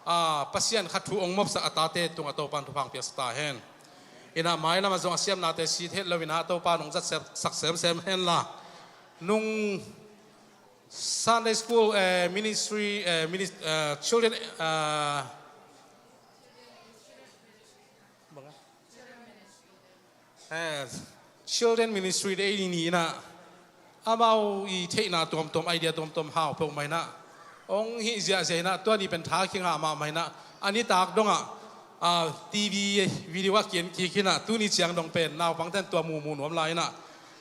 a, Pasian kha thu hong mopsak a tate tungah Topan thupha hong piaksak ta hen. Ina mailam ah zong a siamnate sit het lo ina Topan hong zatsak semsem hen la. Nung Sunday School, eh, Ministry, eh, minis-, eh, Children, eh, bang a? Eh, Children Ministry te ei ni ina, amau i theihna tuamtuam, idea tuamtuam hau peuhmah ina hong hih ziahziah ina, tua ni pen tha kingah mahmah ina, a nitak dongah a, T V video ah kien kik inah tuni ciang dong pen naupangten tua mumu nuam lai inah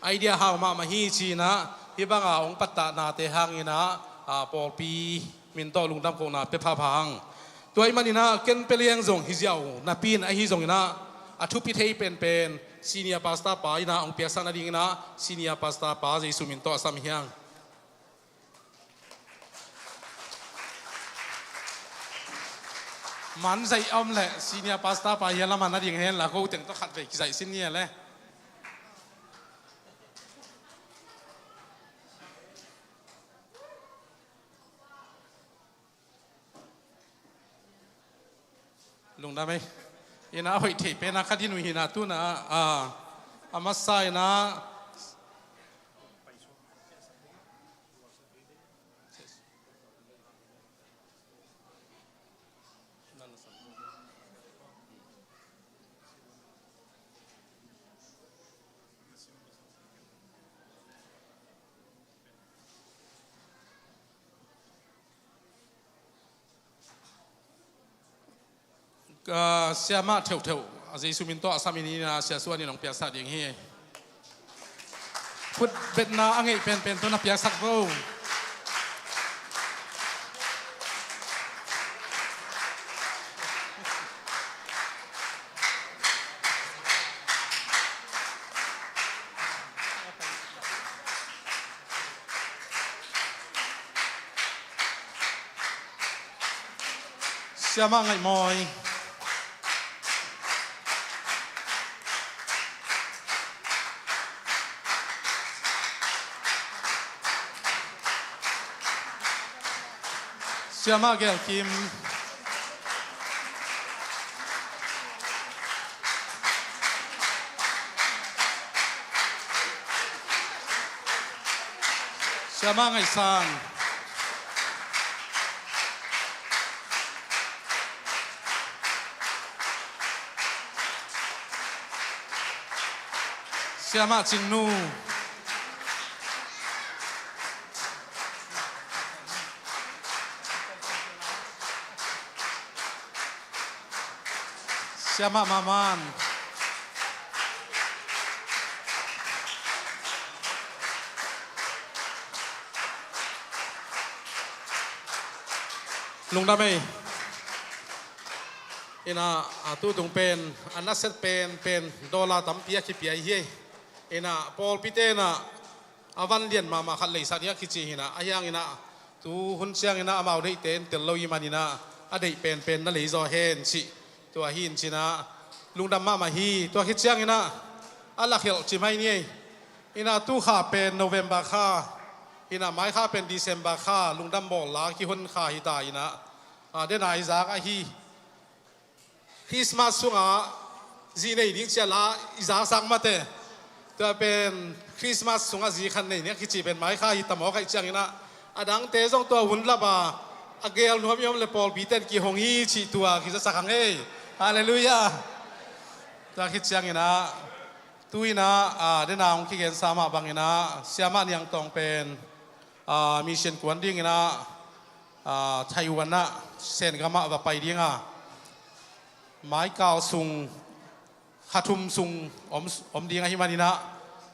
idea hau mahmah hi ci inah hih banga hong pattah nate hang inah, a, pawlpi min tawh lungdam kohna pia phapha hang. Tua ahih man inah ken pia liang zong hi ziau napi in ahi zong inah a thupi thei penpen senior pastor pa inah hong piaksak nading inah senior pastor pa Jesu min tawh a sam hi hang. Man zaih a om leh senior pastor pa hi a laman nading hen la ko teng tawh khat vei kizaih sin ni a le. Lungdam ei. Inah a hoih theih penah ka din uh hinah tunah a, a masa inah Ka siamah theuhtheuh a Jesu min tawh a sam in inah siasuan in hong piaksak ding hi. Khutbetna a ngeih penpen tawh na piaksak vo. Siamah ngaih mawi. Siamah gelkim. Siamah ngaihsan. Siamah Cingnu. Siamah Maman. Lungdam ei. Inah a tutung pen a naset pen pen dollar tampi a kipia hi ei. Inah pawlpite inah a van lian mahmah khat leisak ding a kici hinah a hiang inah tu hun ciang inah amau deihte in tel lo i man inah a deih penpen na lei zaw hen cih tua hi in cinah lungdam mahmah hi. Tua khit ciang inah a lakhelh cimai ni ei. Inah tu kha pen November kha inah mai kha pen December kha lungdam bawl la kihon kha hi ta inah a dena i zak ahi. Christmas sungah zi nei ding cia la i zaksak mate. Tua pen Christmas sungah zi khat nei ning a kici pen mai kha hi tamawk aih cianginah a dangte zong tua hun lap a a gel nuam i om le pawlpi ten kihong hi cih tua kizasak hang ei. Halleluiah. Tua khit cianginah tu inah a dena hong kigensa mah banginah siamah niangtawng pen a mission kuan dinginah a Taiwan ah Sengamah va pai dinga maikal sung kha thum sung om, om ding ahi maninah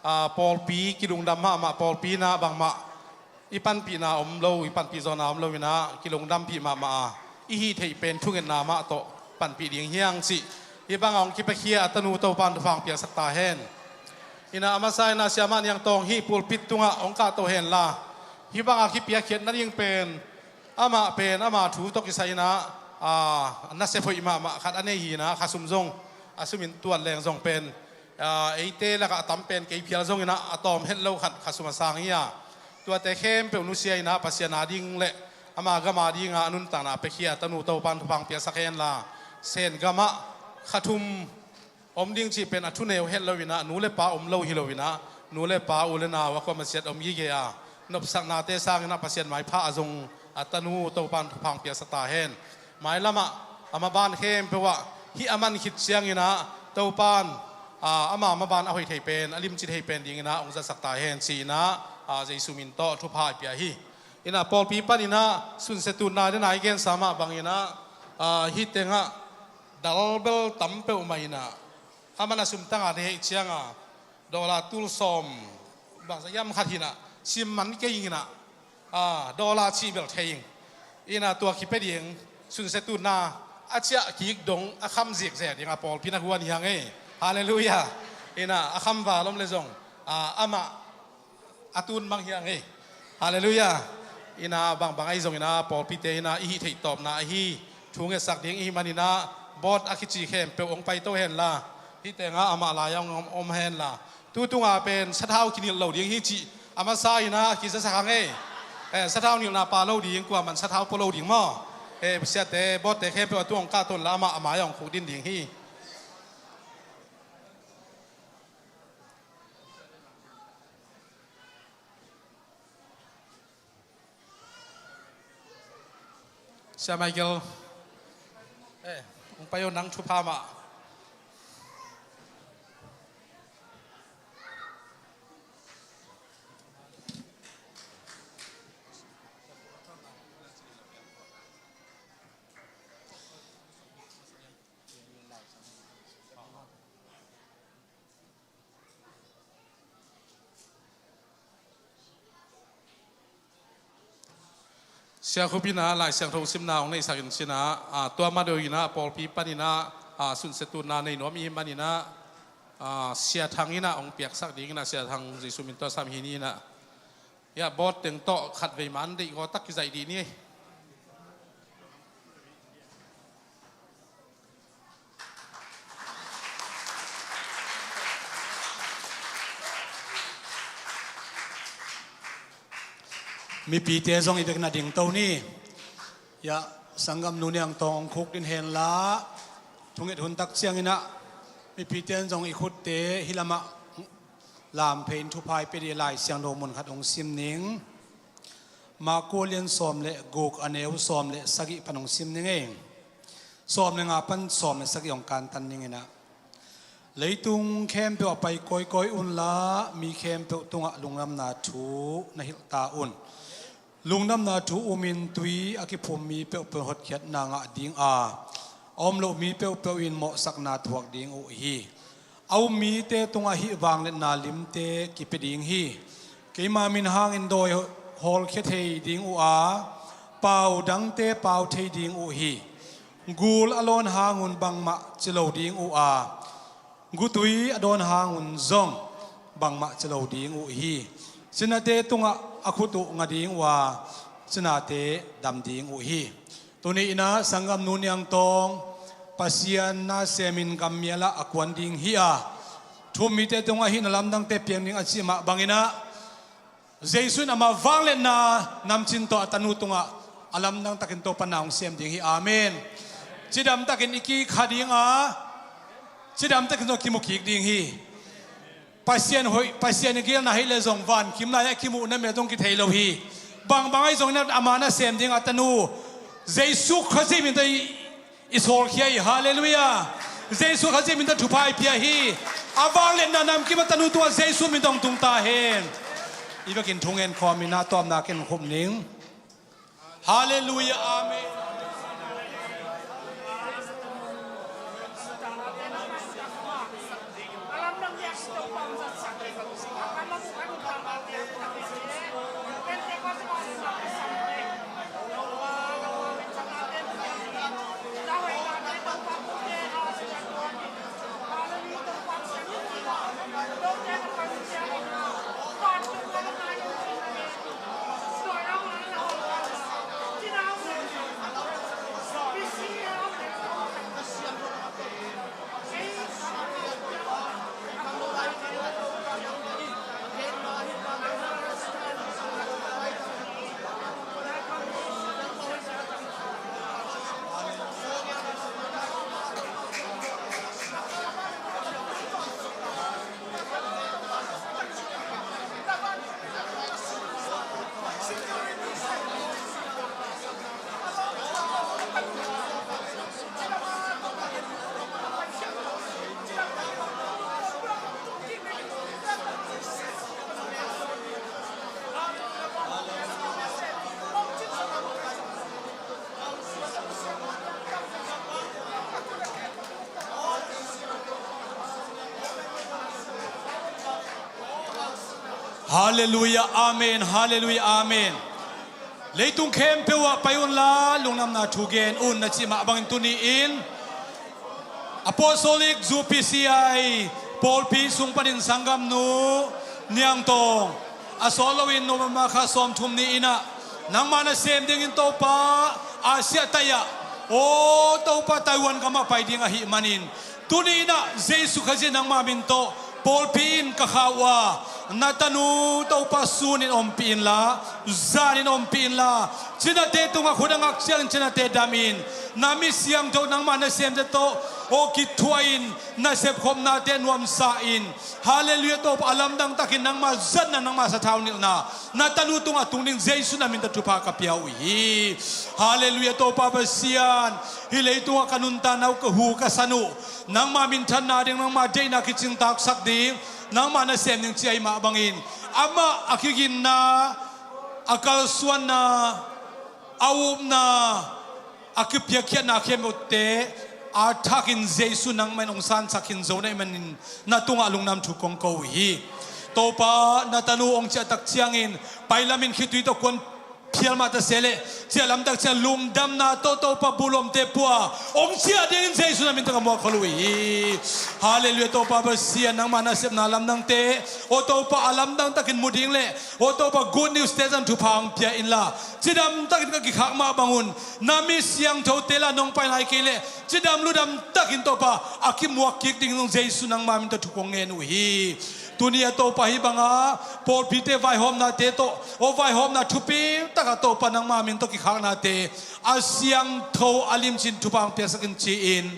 a pawlpi kilungdam mahmah pawlpi inah bangmah i panpihna om lo i panpih zawhna om lo inah kilungdampih mahmah a i hih theih pen thungetna mah tawh panpih ding hiang cih hih bangah hong kipiakhia a tanu Topan thupha hong piaksak ta hen. Inah a masa inah siamah niangtawng hih pulpit tungah hong kahto henla hih bangah kipiakkhiat nading pen amah pen ama thu tawh kisai inah a nasep hoih mahmah khat a nei hi inah khasum zong a sumin tuat leng zong pen a eite lakah a tam pen kei phial zong inah a tawm het lo khat khasum a sang hi a tuate khempeuh nusia inah Pasian a ding le ama gam a dingah a nuntakna piakhia a tanu Topan thupha hong piaksak henla Sengamah kha thum om ding cih pen a thuneu het lo inah nu le pa om lo hi lo inah nu le pa u le nau a kuamah ciat om gige a nopsaknate sang inah Pasian maipha a zong a tanu Topan thupha hong piaksak ta hen. Mailamah a maban khempeuh ah hih a man khit cianginah Topan a ama maban a hoih thei pen a limci thei pen dinginah hong zatsak ta hen ci inah a Jesu min tawh thupha i pia hi. Inah pawlpi paninah sunsia tutna dena i gensa mah banginah a hih tengah Kal bel tam peuhmah inah, aman a sum tanga deih cianga dollar tul sawm bangsa hiam khat hinah, sim man kei inah, a, dollar cih bel thei ing. Inah tua kipia ding, sunsia tutna a ciah kik dong a kham zikzek ding a pawlpi na huan hiang ei. Halleluiah. Inah a kham val om le zong, a, amah a tun mang hiang ei. Halleluiah. Inah bangbang ahi zong inah pawlpite inah i hih theih tawpna ahi thu ngetsak ding i hih man inah bawt a kici khempeuh hong paito henla, hih tengah amah lai-a hong om, om henla, tu tunga pen sathau kinilh lo ding hi cih a masa inah kizasak hang ei. Eh, sathau nilhna pa lo ding, kuaman sathau pua lo ding maw? Eh, siate bawtte khempeuh a tung hong kahtawn la amah a mai-ah hong khukdin ding hi. Sia Michael. Eh, hong pai aw, nang thupha mah. Sia Khup inah Lai Siangtho simna hong neihsak in cinah, a, tua ma deuh inah pawlpi pan inah, a, sunsia tutna nei nuam i hih man inah, a, Sia Thang inah hong piaksak ding inah, Sia Thang Jesu min tawh sam hi ni inah. Hiah bawt teng tawh khatvei man deih gaw tak kizaih dih ni. Mipite zong i vekin a dingto ni. Hiah, sanggamnu Niang Tawng hong khukdin henla, thunget hun tak ciang inah mipite in zong i khutte hih lamah lam phei in thupha i pia dih Lai Siangtho mun khat hong sim ning. Marku a lian sawm le guk, a neu sawm le sagih pan hong sim ning ei. Sawm le nga pan sawm le sagih hong kantan ning inah. Leitung khempeuh ah pai kawikawi unla, mi khempeuh tungah lungdamna thu na hilh ta un. Lungdamna thu umin tui a kiphum mi peuhpeuh hotkhiatna ngah ding a, a om loh mi peuhpeuh in mawhsakna thuak ding uh hi. A um mite tungah hih vangliatna limte kipia ding hi. Keima min hangin dawi hawlkhia thei ding uh a, pau dangte pau thei ding uh hi. Gul a lawn hangun bangmah ci lo ding uh a, gutui a dawn hangun zong bangmah ci lo ding uh hi. Cinate tungah a khut uh nga ding uh a, cinate dam ding uh hi. Tuni inah sanggamnu Niang Tawng Pasian na semin gammial ah a kuan ding hi a, thu-um mite tungah hih na lamdangte piang ding a cih mah bang inah, Jesu in amah vangliatna namcin tawh a tanu tungah a lamdang takin Topa na hong sem ding hi. Amen. Cidam takin i kikha ding a, cidam takin zong kimu kik ding hi. Pasian hoih, Pasian i gelna hi le zong vankim lai-ah kimuh na mel zong kithei lo hi. Bangbang ahi zongin ama na sem ding a tanu Jesu Khazih min tawh i, i sawlkhia hi. Halleluiah. Jesu Khazih min tawh thupha i pia hi. A vangliatna namkim a tanu tungah Jesu min tawh hong tung ta hen. I vekin thungen khawm inah tawpna ken khup ning. Halleluiah. Amen. Halleluiah, amen. Halleluiah, amen. Leitung khempeuh ah pai unla, lungdamna thu gen un, na cih mah bangin tuni-in Apostolic Zu P C I pawlpi sung panin sanggamnu Niang Tawng a sawt loin November kha sawmthum ni-in ah nangmah nasem dingin Topa Asia taih ah, aw Topa Taiwan gamah pai ding ahih manin, tuni-in ah Jesu Khazih nangmah min tawh pawlpi in ka khau a, na tanu Topa sunin ompih inla, zanin ompih inla, cinate tungah khut a ngak ciangin cinate damin, na mi siangtho nangmah nasemte tawh aw kithuahin, nasep khopnate nuamsa in. Halleluiah, Topa a lamdang takin nangmah zatna, nangmah sathau nilhna na tanu tungah tung ding Jesu na min tawh thupha ka pia uh hi. Halleluiah, Topa Pasian, hih leitungah ka nuntakna uh, ka hu ka san uh nangmah minthanna ding, nangmah deihna kicingtaksak ding, nangmah nasem ding ci ahih mah bangin, amah a kiginna, a kalsuanna, a upna, a kipiakkhiatna khempeuhte a thakin Jesu nangmah in hong sansak khin zo na hih manin na tungah lungdam thu kong ko uh hi. Topa, na tanu hong ciahtak ciangin pailamin khitui tawh kuan phial mah ta se leh, ciah lamtak ciang lungdamna tawh Topa buhlawmte pua hong ciah dingin Jesu na min tawh ka muak khol uh hi. Halleluiah, Topa Pasian, nangmah nasepna lamdangte aw Topa a lamdang takin mu ding leh aw Topa good news te zang thupha hong pia inla, cidam takin ka kikhak mah bangun, na mi siangthote la nong pai lai kei leh cidam ludam takin Topa a kimuak kik ding zong Jesu nangmah min tawh thu kong ngen uh hi. Tuni a Topa hih banga pawlpite vaihawmnate tawh, aw vaihawmna thupi takah Topa nangmah min tawh kikhaknate a siangtho a limcin thupha hong piaksak in ci-in,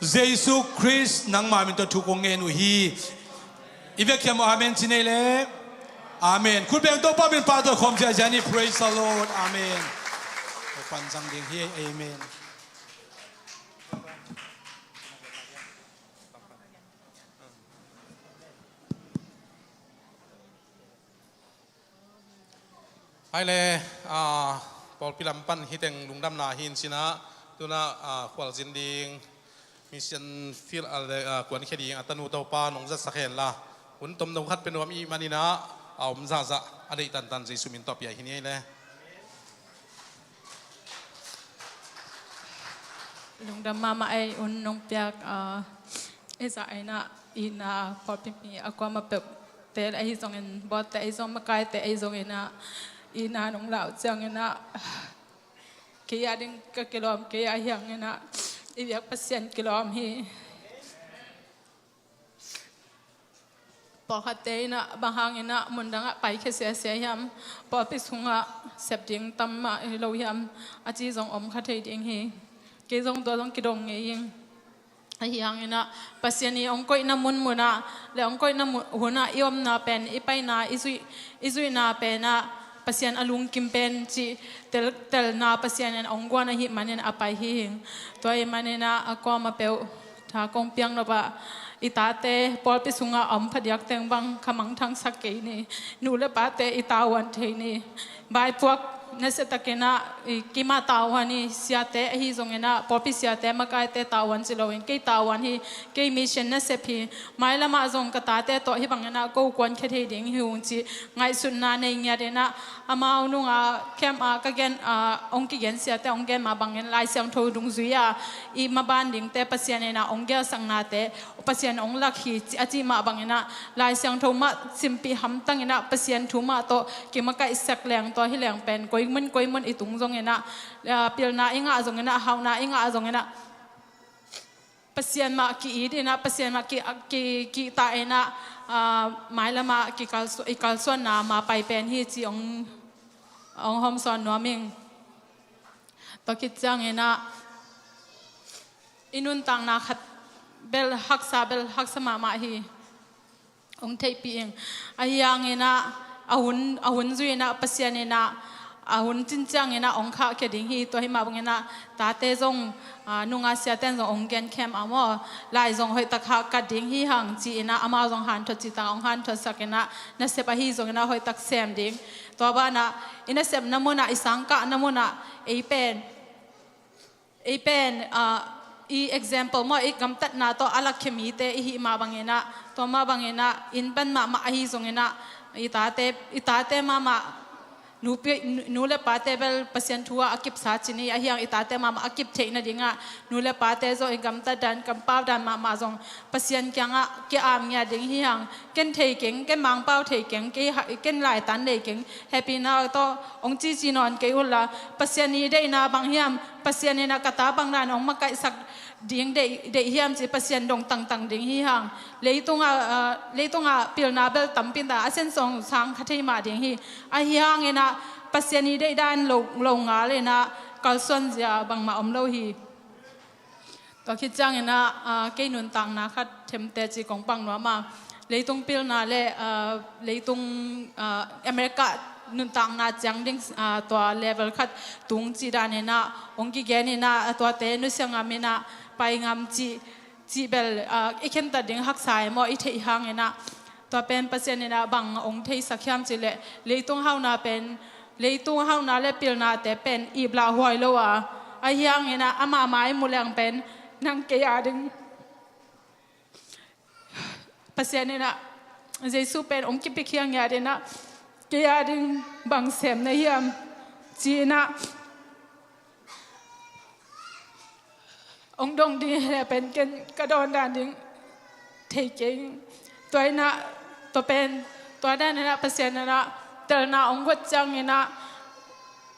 Jesu Khrist nangmah min tawh thu kong ngen uh hi. I vekhiam uh amen ci nei le. Amen. Khut beng Topa min pahtawi khawm ziahziah ni. Praise the Lord. Amen. Topa in zang ding hi. Amen. Hai le, ah, pawlpi lam pan hih teng lungdamna hi in ci-in ah, tu-in ah, ah, khualzin ding, mission field ah le, ah, kuankhia ding a tanu Topa nong zatsak hen la, hun tomno khat pia nuam i hih manin ah, a om zahzah a deih tantan Jesu min tawh pia hi ni le. Lungdam mahmah ei, hun nong piak, ah, ei zah in ah, i na pawlpi mi a kuamah peuhte ahi zongin, bawlte ahi zong, makaite ahi zongin ah, i na nong lau ciangin ah, kei a ding ka kilawm, kei a hiangin ah i biak Pasian kilawm hi. Pawlkhatte in ah bang hangin ah mundang ah paikhia siasia hiam, pawlpi sungah sep ding tam mah hi lo hiam, a ci zong om kha thei ding hi. Kei zong tua zong kidong ngei ing. Ahi hangin ah Pasian i hong koihna munmun ah le hong koihna mu-, hun ah i omna pen, i paina, i zuih, i zuihna pen ah Pasian a lungkim pen cih tel, telna Pasian in hong guan ahih manin a pai hi hing. Tua ahih manin ah a kuamah peuh tha kong piak nop ah, i tate pawlpi sungah a om phadiak teng bang kha mangthangsak kei ni. Nu le pate i tavuan thei ni. Vaipuak nasia takin ah, i, keima tavuan hi, siate ahi zongin ah, pawlpi siate, makaite tavuan ci loin kei tavuan hi, kei mission nasep hi. Mailam ah zong ka tate tawh hih bangin ah ko kuankhia thei ding hi ung cih ngaihsutna nei ngiat in ah, amau nung ah camp ah ka gen, ah, hong kigen siate hong gen mah bangin Lai Siangtho dungzui ah i maban dingte Pasian in ah hong gelsaknate Pasian hong lak hi ci, a cih mah bangin ah Lai Siangtho mah simpih hamtang in ah Pasian thu mah tawh kimakaihsak leng, tua hi leng pen koi mun koi mun i tung zongin ah, ah, pilna i ngah zongin ah, hauhna i ngah zongin ah, Pasian mah ki-it in ah, Pasian mah ki, ki, kihta in ah, ah, mailam ah kikalsu-, i kalsuanna mah pai pen hi ci hong, hong hawmsawn nuam ing. Tua khit ciangin ah i nuntakna khat bel haksa, bel haksa mahmah hi. Hong theihpih ing. Ahi hangin ah, a hun, a hun zui in ah, Pasian in ah, a hun cin ciangin ah hong khahkhia ding hi. Tua hi mah bangin ah tate zong, ah, nunga siate in zong hong gen khem a maw. Lai zong hoihtak hahkat ding hi hang ci-in ah, amau zong hanthot cihtak hong hanthotsak in ah, nasep ahi zongin ah hoihtak sem ding. Tua banah i nasepna munah, i sangkahna munah, ei pen, ei pen, ah, i example maw, i gamtatna tawh a lakkhia mite i hih mah bangin ah, tua mah bangin ah, inn pan mahmah ahi zongin ah, I tate, i tate mahmah, nupi, nu le pate bel Pasian thu ah a kipsa cin hi, ahi hang i tate mahmah a kip theih nadingah nu le pate zong i gamtat dan, kampau dan mahmah zong Pasian kiangah ki-am ngiat ding hi hang. Ken thei keng, ken Mangpau thei keng, kei ha-, ken laitan nei keng, hehpihna tawh hong cici nawn kei unla, Pasian i deihna bang hiam, Pasian in a ka ta bang dan hong makaihsak ding deih, deih hiam ci Pasian dong tangtang ding hi hang. Leitung ah, ah, leitung ah pilna bel tampi ta, a sen sawng sang kha thei mah ding hi. Ahi hangin ah Pasian i deih dan lo, lo ngal in ah kalsuan zia bangmah om lo hi. Tua khit ciangin ah, ah, kei nuntakna khat themte ci kong pang nuam a. Leitung pilna le, ah, leitung, ah, America nuntakna ciang ding, ah, tua level khat tung cih dan in ah hong kigen in ah, tuate nusia ngam in ah pai ngam cih, cih bel, ah, i khentat ding haksa e maw, i theih hang in ah. Tua pen Pasian in ah bang hong theisak hiam cih leh, leitung hauhna pen, leitung hauhna le pilnate pen iplah huai lo a, ahi hangin ah ama mai mu leng pen nang kei a ding Pasian in ah Jesu pen hong kipia khiang ngiat in ah, kei a ding bang sem na hiam ci in ah hong dong ding hi leh pen ken ka dawn dan ding thei keng. Tua in ah, tua pen, tua dan in ah Pasian in ah telna hong guat ciangin ah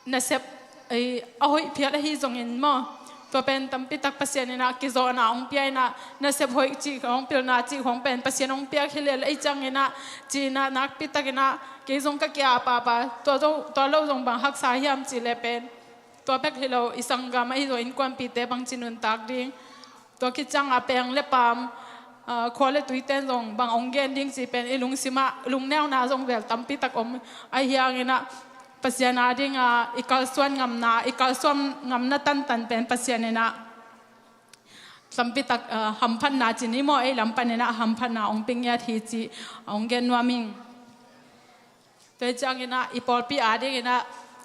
nasep, ei, a hoih phial ahi zongin maw, tua pen tampi tak Pasian in ah kizawhna hong pia in ah, nasep hoih cih khawng, pilna cih khawng pen Pasian hong piak hi lel ahih ciangin ah, ci in ah nakpi takin ah kei zong ka ki-ap pahpah, tua zo, tua lo zong bang haksa hiam cih leh pen tua bek hi lo, i sanggam ahi zong innkuanpihte bangci nuntak ding, tua khit ciangah peng le paam, ah, khua le tuite zong bang hong gen ding cih pen i lungsim ah lungneuna zong vel tampi tak om. Ahi hangin ah Pasian a ding ah i kalsuan ngamna, i kalsuan ngamna tantan pen Pasian in ah tampi tak, ah, hamphatna ci ni maw, ei lam panin ah hamphatna hong pia ngiat hi cih hong gen nuam ing. Tua hi ciangin ah i pawlpi a dingin ah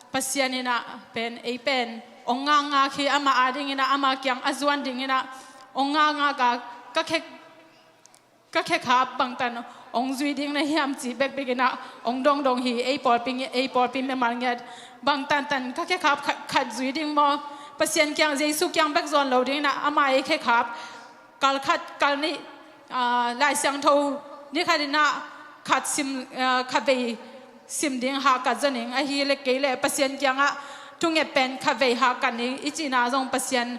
Pasian in ah pen, ei pen hong ngakngak hi, ama a dingin ah ama kiang a zuan dingin ah hong ngakngak a, ka khe, ka khekhap bangtan hong zui ding na hiam cih bekbek in ah hong dongdong hi. Ei pawlpi ngi-, ei pawlpi mimal ngiat bang tantan ka khekhap khat, khat zui ding maw, Pasian kiang, Jesu kiang bek zuan lo dingin ah ama ei khekhap kal khat, kal nih, ah, Lai Siangtho ni khat in ah khat sim, ah, khat vei sim ding hahkat zaw ning, ahih leh kei leh Pasian kiangah thunget pen khat vei hahkat ning i cihna zong Pasian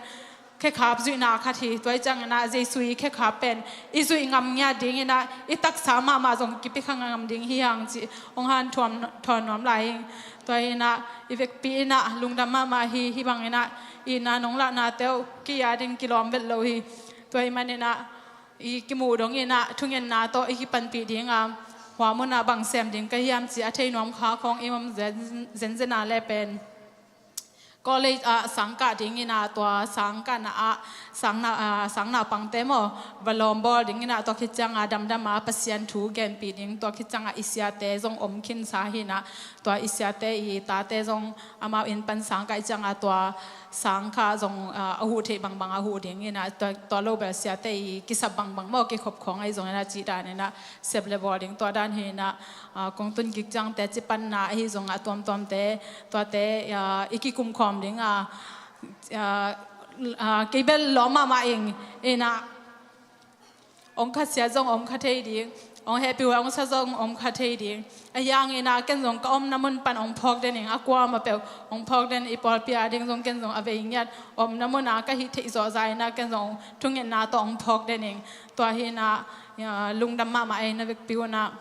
khekhap zuihna khat hi. Tua hi ciangin ah Jesu i khekhap pen i zuih ngam ngiat dingin ah i taksa mahmah zong kipia kha ngam ding hi hang cih hong hanthawn, thawn nuam lai hi. Tua hi in ah i vekpi in ah lungdam mahmah hi. Hih bangin ah itna nong lahnate uh kei a ding kilawm vet lo hi. Tua ahih manin ah i kimuh dongin ah thungetna tawh i kipanpih ding a, hua mun ah bang sem ding ka hiam cih a thei nuam kha khawng i om zen, zenzen a leh pen college ah sangkah dingin ah, tua sangkahna ah sang nau, ah, sang naupangte maw, va lawm bawl dingin ah, tua khit ciang a damdam a Pasian thu genpih ding, tua khit ciang a i siate zong om khinsa hi in ah, tua i siate i tate zong amau inn pan sangkah i ciang a, tua sangkah zong, ah, a huh theih bangbang a huh dingin ah, tua, tua lo bel siate i kisap bangbang maw, kikhop khawng ahi zongin ah cih danin ah sep le bawl ding, tua dan hi in ah, ah, kong tun kik ciang teci panna ahi zong a tuamtuamte, tuate, ah, i kikumkhawm ding a, ah, ah, kei bel lawm mahmah ing in ah, hong khasia zong om kha thei ding, hong hehpih huai hong sa zong om kha thei ding. Ahi hangin ah ken zong ka omna mun pan hong phawk den ing, a kuamah peuh hong phawk den, i pawlpi a ding zong ken zong a vei ngiat omna mun ah ka hih theih zawh zah in ah ken zong thungetna tawh hong phawk den ing. Tua hi in ah, ah, lungdam mahmah ei, na vekpi un ah.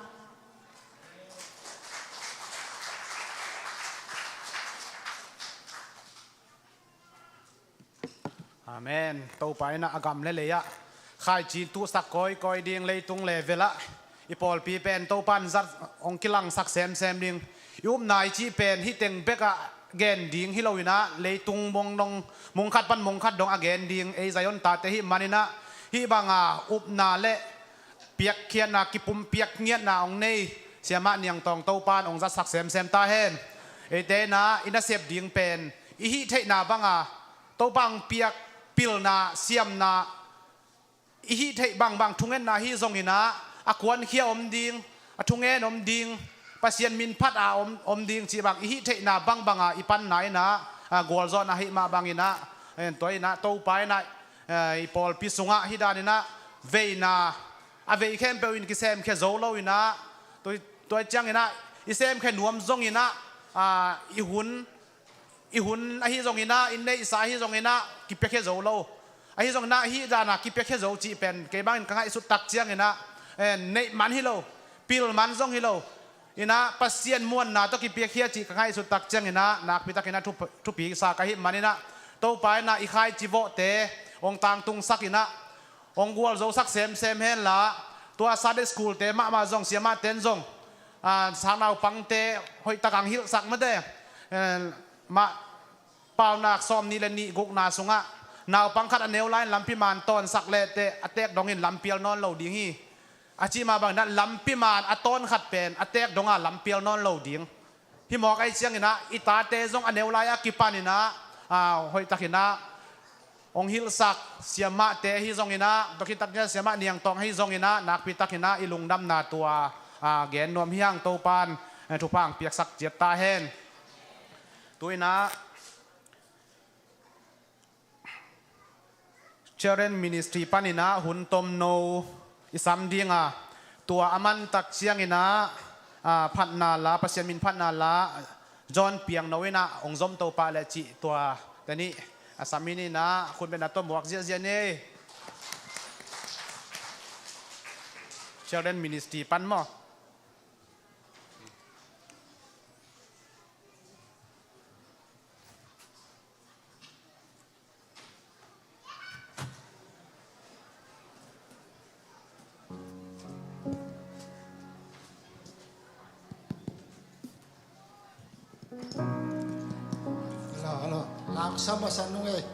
Amen. Topa in ah a gam le lei ah khaici tuhsak kawikawi ding, leitung level ah i pawlpi pen Topa in zat hong kilangsak semsem ding. I upna i cih pen hih teng bek ah gen ding hi lo in ah, leitung mong dong, mong khat pan mong khat dong a gen ding. Ei Zion tate hih manin ah hih bang a upna le piakkhiatna, kipumpiak ngiatna hong nei Siamah Niang Tawng Topa in hong zatsak semsem ta hen. Eite in ah i nasep ding pen i hih theihna bang a, Topa hong piak pilna, siamna, i hih theih bangbang thungetna hi zongin ah, a kuankhia om ding, a thungen om ding, Pasian min phat a om, om ding cih bang i hih theihna bangbanga i panna inah, a, gualzawhna hih mah banginah, en, tua inah Topa inah, eh, i pawlpi sungah hih daninah veina a vei khempeuh in kisemkhia zo lo inah, tua, tua cianginah i semkhia nuam zonginah, a, i hun i hun ahi zonginah, i neihsa ahi zonginah kipiakhia zo lo. Ahi zonginah hih dana kipiakhia zo cih pen kei bangin ka ngaihsut tak cianginah, eh, neih man hi lo, pil man zong hi lo. Inah Pasian muanna tawh kipiakhia cih ka ngaihsut tak cianginah nakpi takinah thup-, thupi sa ka hih maninah Topa inah i khaici vawhte hong tangtungsak inah hong gualzosak semsem henla, tua Sunday school-te mahmah zong, siamahte in zong, a, sang naupangte hoihtak hong hilhsak mate, eh, mah Paunak sawmnih le nih gukna sungah naupang khat a neu lai-in lampi man tawnsak lehteh a teek dongin lampial nawn lo ding hi. A cih mah banginah lampi man a tawn khat pen a teek donga lampial nawn lo ding. Hih mawk ahi cianginah i tate zong a neu lai-a kipaninah, a, hoihtakinah hong hilhsak siamahte ahi zonginah, tua khit takinah siamah Niang Tawng ahi zonginah nakpi takinah i lungdamna tua, a, gen nuam hi hang. Topan, eh, thupha hong piaksak ciat ta hen. Tu inah Children Ministry paninah hun tomno i sam dinga, tua a mantak cianginah, a, phatna la, Pasian min phatna la John Piangno inah hong zom to pah leh cih tua teni a sam in inah khutbetna tawh muak ziahziah ni. Children Ministry pan maw? Hello, hello. Lamsa masa nung ei.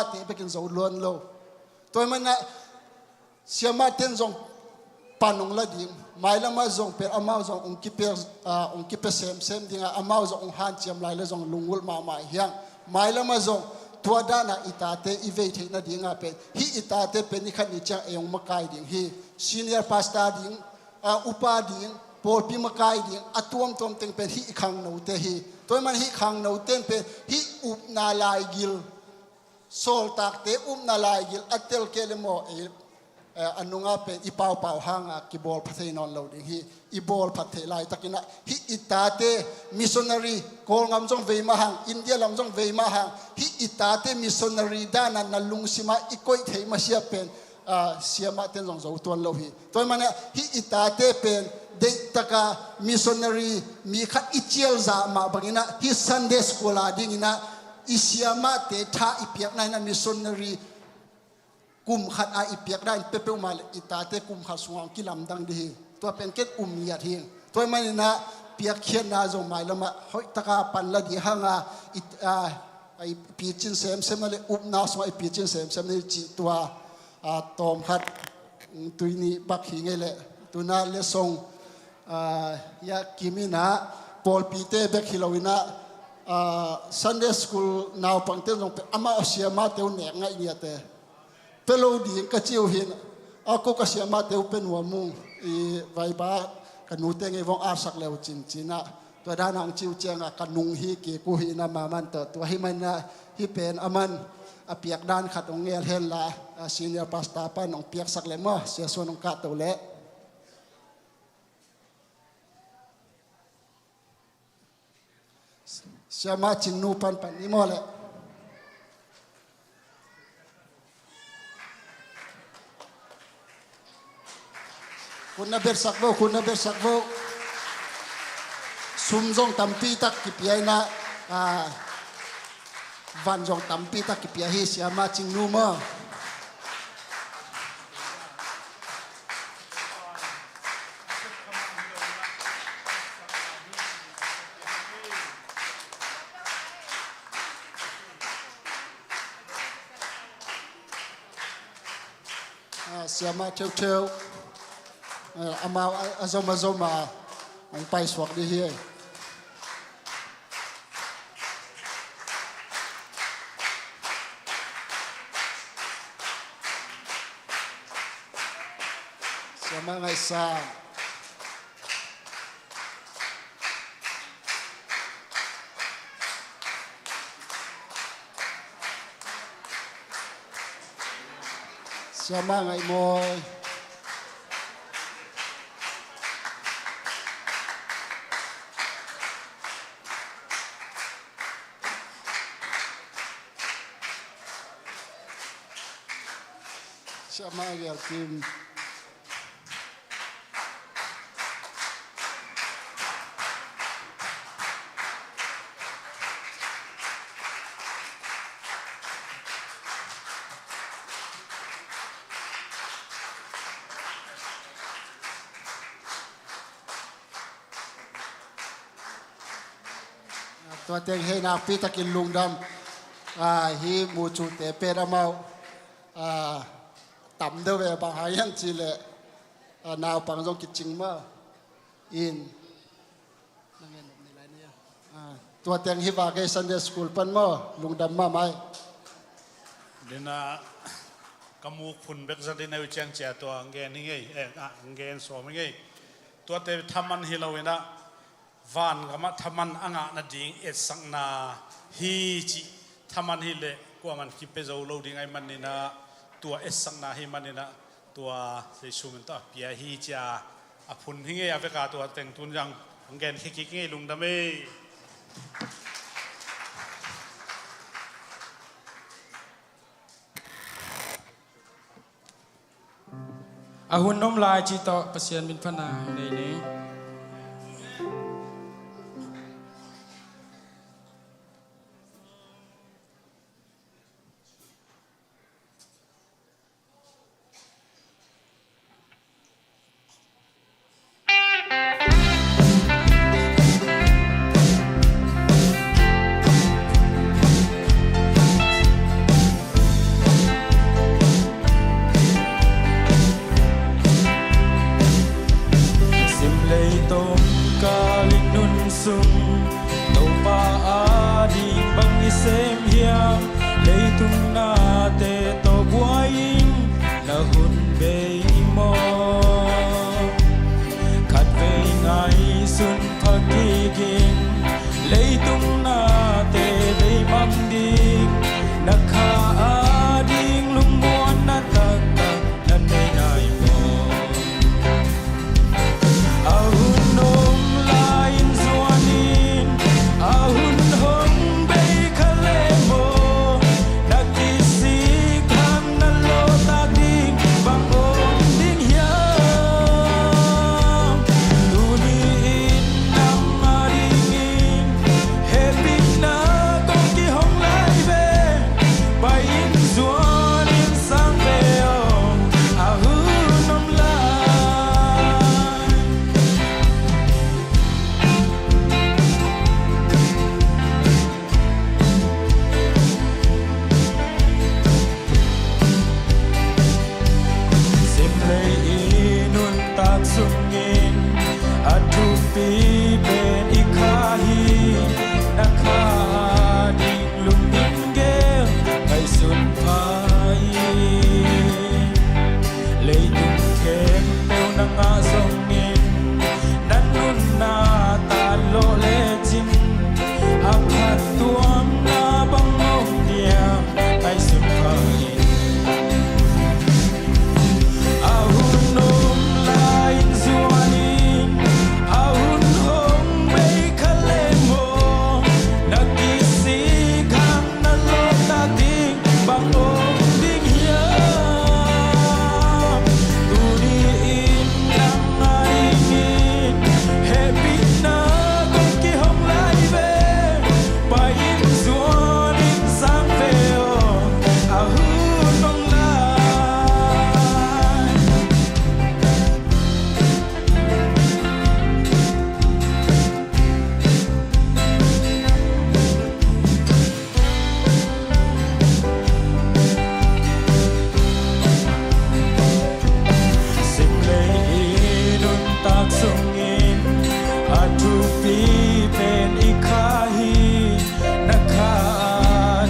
te bekin zo luan lo. Tua ahih manin ah siamah ten zong pan hong la ding, mailam ah zong pen amau zong hong kipia, ah, hong kipia semsem ding a, amau zong hong hanciam lai leh zong lungulh mahmah hi hang. Mailam ah zong tua dan a i tate i vei theih nading a pen hih i tate pen ni khat ni ciang ei hong makai ding hi. Senior pastor ding, ah, upa ding, pawlpi makai ding, a tuamtuam teng pen hih i khangnote hi. Tua ahih manin hih khangnote in pen hih upna laigil sawltakte upna laigil a tel kei leh maw, ei, eh, a nung ah pen i paupau hang a kibawl pha thei nawn lo ding hi. I bawl pha theih laitakin ah hih i tate missionary, Kawlgam zong vei mah hang, India lam zong vei mah hang, hih i tate missionary dan a na lungsim ah i koih theih masiah pen, ah, siamah ten zong zo tuan lo hi. Tua ahih manin ah hih i tate pen deihtak a missionary mi khat i cial zah mah bangin ah hih Sunday school a dingin ah i siamahte tha i piakna in ah missionary kum khat a i piakna in peuhmah leh i tate kum khat sungah hong kilamdang ding hi. Tua pen ken um ngiat hi. Tua ahih manin ah piakkhiatna zong mailam ah hoihtak a pan la ding hang a, i, a, i picin semsem na leh upna sungah i picin semsem na hi cih tua, a, tawm khat, mm, tui nih bak hi ngei leh, tu-in ah letsong, a, hih a kim in ah pawlpite bek hi lo in ah, a, Sunday school naupangte zong pen amau siamahte uh nek ngaih ngiat e. Pia lo ding ka ci uh hi in, a, ko ka siamahte uh pia nuam ung, i vaiba ka nute ngei vong a sak le uh cin ci in ah, tua dan hong ci uh ciang a ka nung hi kik uh hi in ah, amah man tawh. Tua ahih manin ah hih pen aman a piak dan khat hong ngel hen la, a, senior pastor pan hong piaksak leh maw, Sia Suan hong kahto leh. Siamah Cingnu pan pan ni maw leh. Khut na betsak vo, khut na betsak vo. Sum zong tampi tak kipia in ah, a, van zong tampi tak kipia hi, Siamah Cingnu maw. A, siamah theuhtheuh, a, amau a, a zom a zom a hong paisuak ding hi. Siamah Ngaih Sang. Siamah Ngaih Mawi. Siamah Gial Kim. Tua teng hei nakpi takin lungdam. A, hih mucute pen amau, a, tam deuh ve, bang hang hiam cih leh, a, naupang zong kicing mah in. A, tua teng hi vak ei Sunday school pan maw, lungdam mahmah ei. Dena ka muk phun bek zat in a uh ciang cia tua ngen hi ngei, eh, a, ngen sawm hi ngei. Tuate thaman hi lo in ah, vangamah thaman a ngah nading etsakna hi cih thaman hi leh kuaman kipia zo lo ding ahih manin ah, tua etsakna hi manin ah, tua Jesu min tawh a pia hi cia a phun hi ngei a veka tua teng tun zang hong gen khia kik ngei lungdam ei. A hun om lai cih tawh Pasian min phatna nei ni. Topa ading bang i sem hiam? Leitung nate tawh buai in, na hun bei maw? Khatvei ngaihsun pha kik in, leitung nate bei mang ding, na kha ading lungmuanna taktak na nei nai maw? A hun om lai-in zuanin, a hun hong bei kha leh maw? Na kisik hang na lawhtak ding bang om ding hiam? Tuni-in nang adingin hehpihna kong kihong lai ve. Pai in zuanin sang ve aw, a hun om lai. Simlei i nuntak sungin a thupi pen i kha hi. Na kha ding lungin gel ngaihsun pha in. Leitung khempeuh na ngah zongin, na nunna tan lawh lecin, a phattuamna bang om diam ngaihsun pha in. A hun om lai-in zuanin, a hun hong bei kha leh maw? Na kisik hang na lawhtak ding bang om ding hiam? Tuni-in nang adingin hehpihna kong kihong lai ve. Pai in zuanin sang ve aw, a hun om lai. Simlei i nuntak sungin a thupi pen i kha hi. Na kha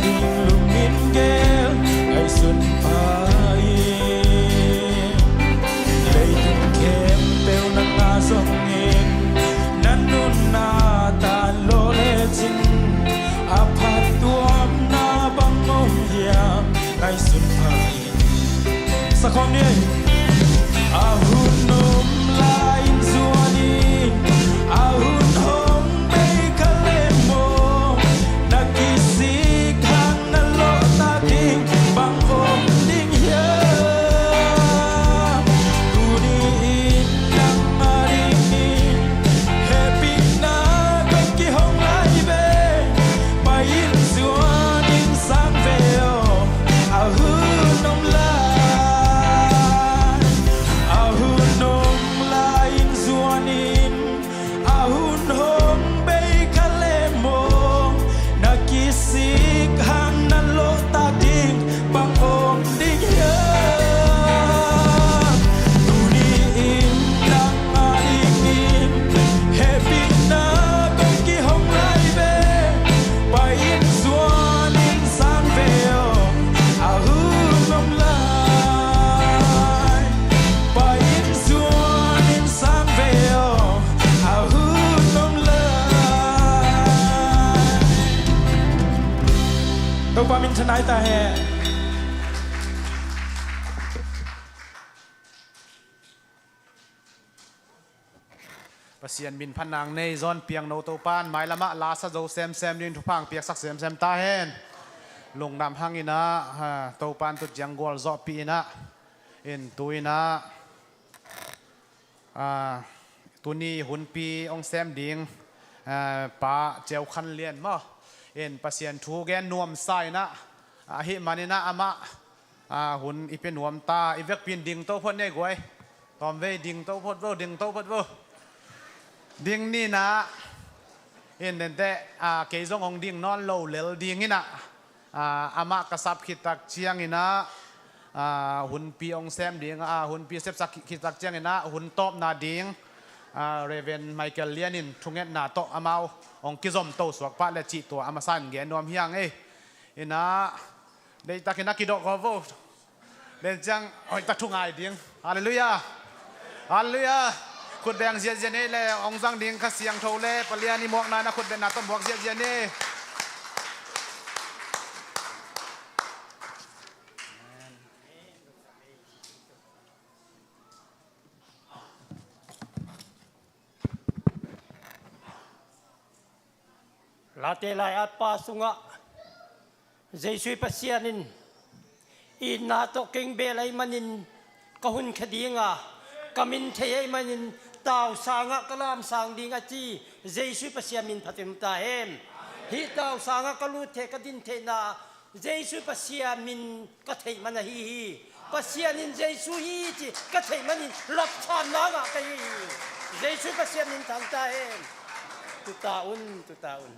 ding lungin gel ngaihsun pha in. Leitung khempeuh na ngah zongin, na nunna tan lawh lecin, a phattuamna bang om hiam ngaihsun pha in. Sakhawm ni. A hun om lai-in zuanin, a hun hong bei kha leh maw? Na kisik hang na lawhtak ding bang om ding hiam? Tuni-in nang adingin hehpihna kong kihong lai ve. Pai in zuanin sang ve aw, a hun om lai. A hun om lai-in zuanin, a hun hong bei kha leh maw? Na kisik hang na lawhtak ding bang om ding hiam? Tuni-in nang adingin hehpihna kong kihong lai ve. Pai in zuanin sang ve aw, a hun om lai. Pai in zuanin sang ve aw, a hun om lai. Topa min thanai ta hen. Pasian min phat nang nei John Piangno Topan mailamah lasa zo semsem ding thupha piaksak semsem ta hen. Lungdam hang inah, ha, Topan tu ciang gualzawhpih inah, in tu inah, ah, tuni hunpi hong sem ding, ah, Pa Ceu Khan Lian maw, in Pasian thu gen nuamsa inah, ahih man inah amah, ah, hun i pia nuam ta, i vekpi in dingto phot ni ei guai. Tawmvei dingto phot vo, dingto phot vo. Ding ni inah, in denteh, ah, kei zong hong ding nawn lo lel ding inah, ah, amah ka sap khit tak ciang inah, ah, hunpi hong sem ding, ah, hunpi sepsak khit tak ciang inah, hun tawpna ding, Ah, Reverend Michael Lian in thungetna tawh amau hong kizom to suak pah le cih tua a masa in gen nuam hi ing ei. Ina, deihtakin a kidawh ko vo. Len ciang hoihtak thu ngai ding. Halleluiah. Halleluiah. Khutbeng ziahziah ni le hong zang ding Kha Siangtho le Palian i muakna in a khutbengna tawh muak ziahziah ni. Late lai-at pa sungah Jesuh Pasian in itna tawh kei bel ahih manin ka hun khia ding a, ka min thei ahih manin tausang ah ka lamsang ding a ci Jesuh Pasian min phatin ta hen. Hih tausang ah ka lut theih ka din theihna Jesuh Pasian min ka theih man ahi hi. Pasian in Jesuh hi ci ka theih manin lapsanna ngah ka hi hi. Jesuh Pasian min thang ta hen. Tuta un, tuta un.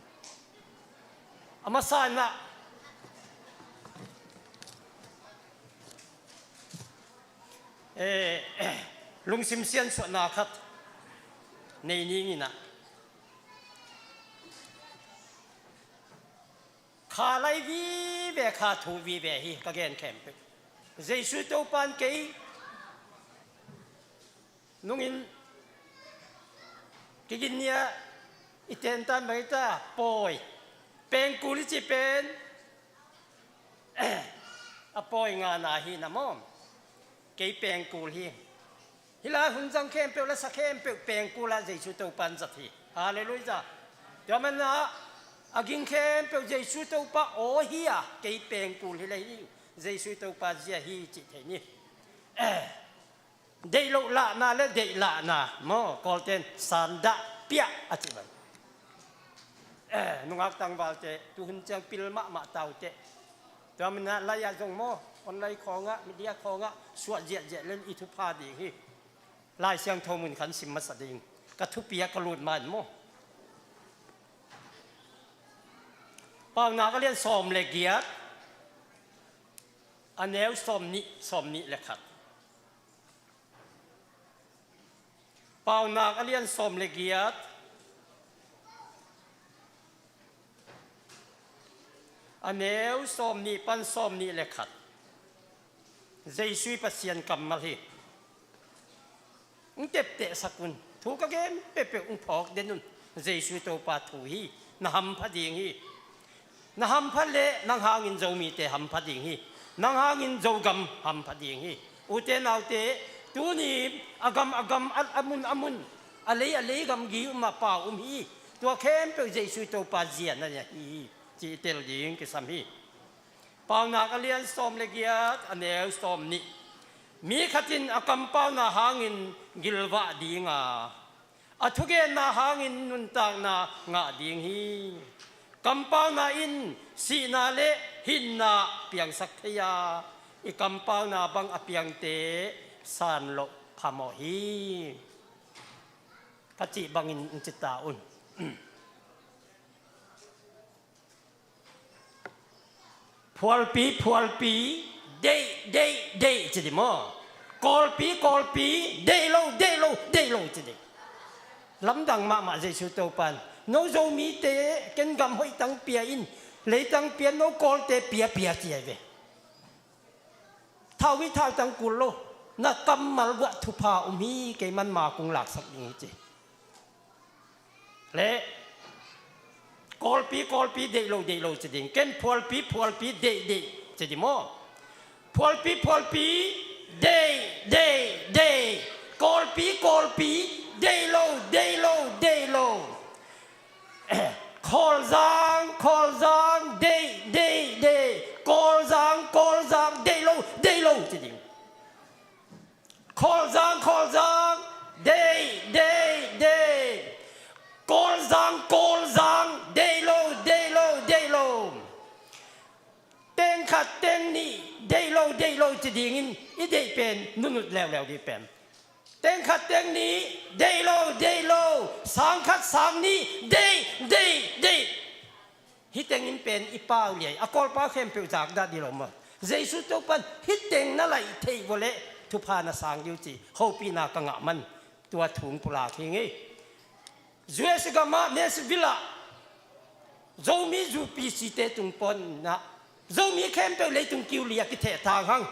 A masa in ah, eh, lungsim siansuahna khat nei ning in ah. Kha lai vive, kha thu vive hi ka gen khempeuh. Jesuh Topa in kei nungin kigin nia i tentan bang i ta pawi pengkul i ci pen a pawi ngana hi na maw? Kei pengkul hi. Hih lai hun zang khempeuh le sa khempeuh pengkul ah Jesuh Topa in zat hi. Halleluiah. Tua manin ah a ging khempeuh Jesuh Topa aw hi a, kei pengkul hi le hi, Jesuh Topa zia hi cih thei ni. Deih loh lahna le deih lahna maw, Kawlten sandah piah a ci bang. Eh, nungak tangvalte tuhun ciang pil mahmah ta uh teh. Tua manin ah lai-ah zong maw, online khawngah, media khawngah suah ziahziah le i thupha ding hi. Lai Siangtho mun khan sim masa ding. Ka thupi ah ka lut ma in maw. Paunak a lian sawm le giat, a neu sawm nih, sawm nih le khat. Paunak a lian sawm le giat, a neu sawm nih pan sawm nih le khat. Jesuh Pasian kammal hi. Hong teptehsak un. Thu ka gen peuhpeuh hong phawk den un. Jesuh Topa thu hi. Na hampha ding hi. Na hampha le nang hangin Zomite hampha ding hi. Nang hangin Zogam hampha ding hi. Ute naute, tuni a gam a gam, a, a mun a mun, a lei a lei gamgi um a pau um hi. Tua khempeuh Jesuh Topa zia na hi hi. Ci i tel ding kisam hi. Paunak a lian sawm le giat, a neu sawm nih. Mi khat in a kampauna hangin gilvah ding a, a thugenna hangin nuntakna ngah ding hi. Kampauna in sihna le hinna piangsak thei a, i kampauna bang a piangte san loh phamawh hi. Ka cih bangin hong ci ta un. Phualpi, phualpi, deih, deih, deih ci ding maw? Kawlpi, kawlpi, deih lo, deih lo, deih lo ci ding. Lamdang mahmah Jesuh Topa in, no Zomite ken gam hoih tang pia in, leitang pia, no Kawlte pia, pia ci ahi ve. Thau hi, thau tang kul lo, na kammal uah thupha um hi, keiman ma kong laksak ding hi ci. Le, kawlpi, kawlpi, deih lo, deih lo ci ding. Ken phualpi, phualpi, deih, deih ci ding maw? Phualpi, phualpi, deih, deih, deih. Kawlpi, kawlpi, deih lo, deih lo, deih lo. Khawlzang, khawlzang, deih, deih, deih. Kawlzang, kawlzang, deih lo, deih lo ci ding. Khawlzang, khawlzang, deih, deih, deih. Kawlzang, kawlzang, deih lo, deih lo, deih lo. Teng khat, teng nih, deih lo, deih lo ci dingin i deih pen nunut leuleu dih pen. Teng khat, teng nih, deih lo, deih lo. Sang khat, sang nih, deih, deih, deih. Hih tengin pen i pau liai, a Kawlpau khempeuh zakdah dih lo maw? Jesuh Topa in hih teng na laih theih vawleh thupha na sang dih uh ci, hopihna ka ngah man. Tua thu hong pulak hi ing ei. U S gamah Nashville ah Zomi U P C te tung pawn inah Zomi khempeuh leitung kiuli ah kithehthang hang.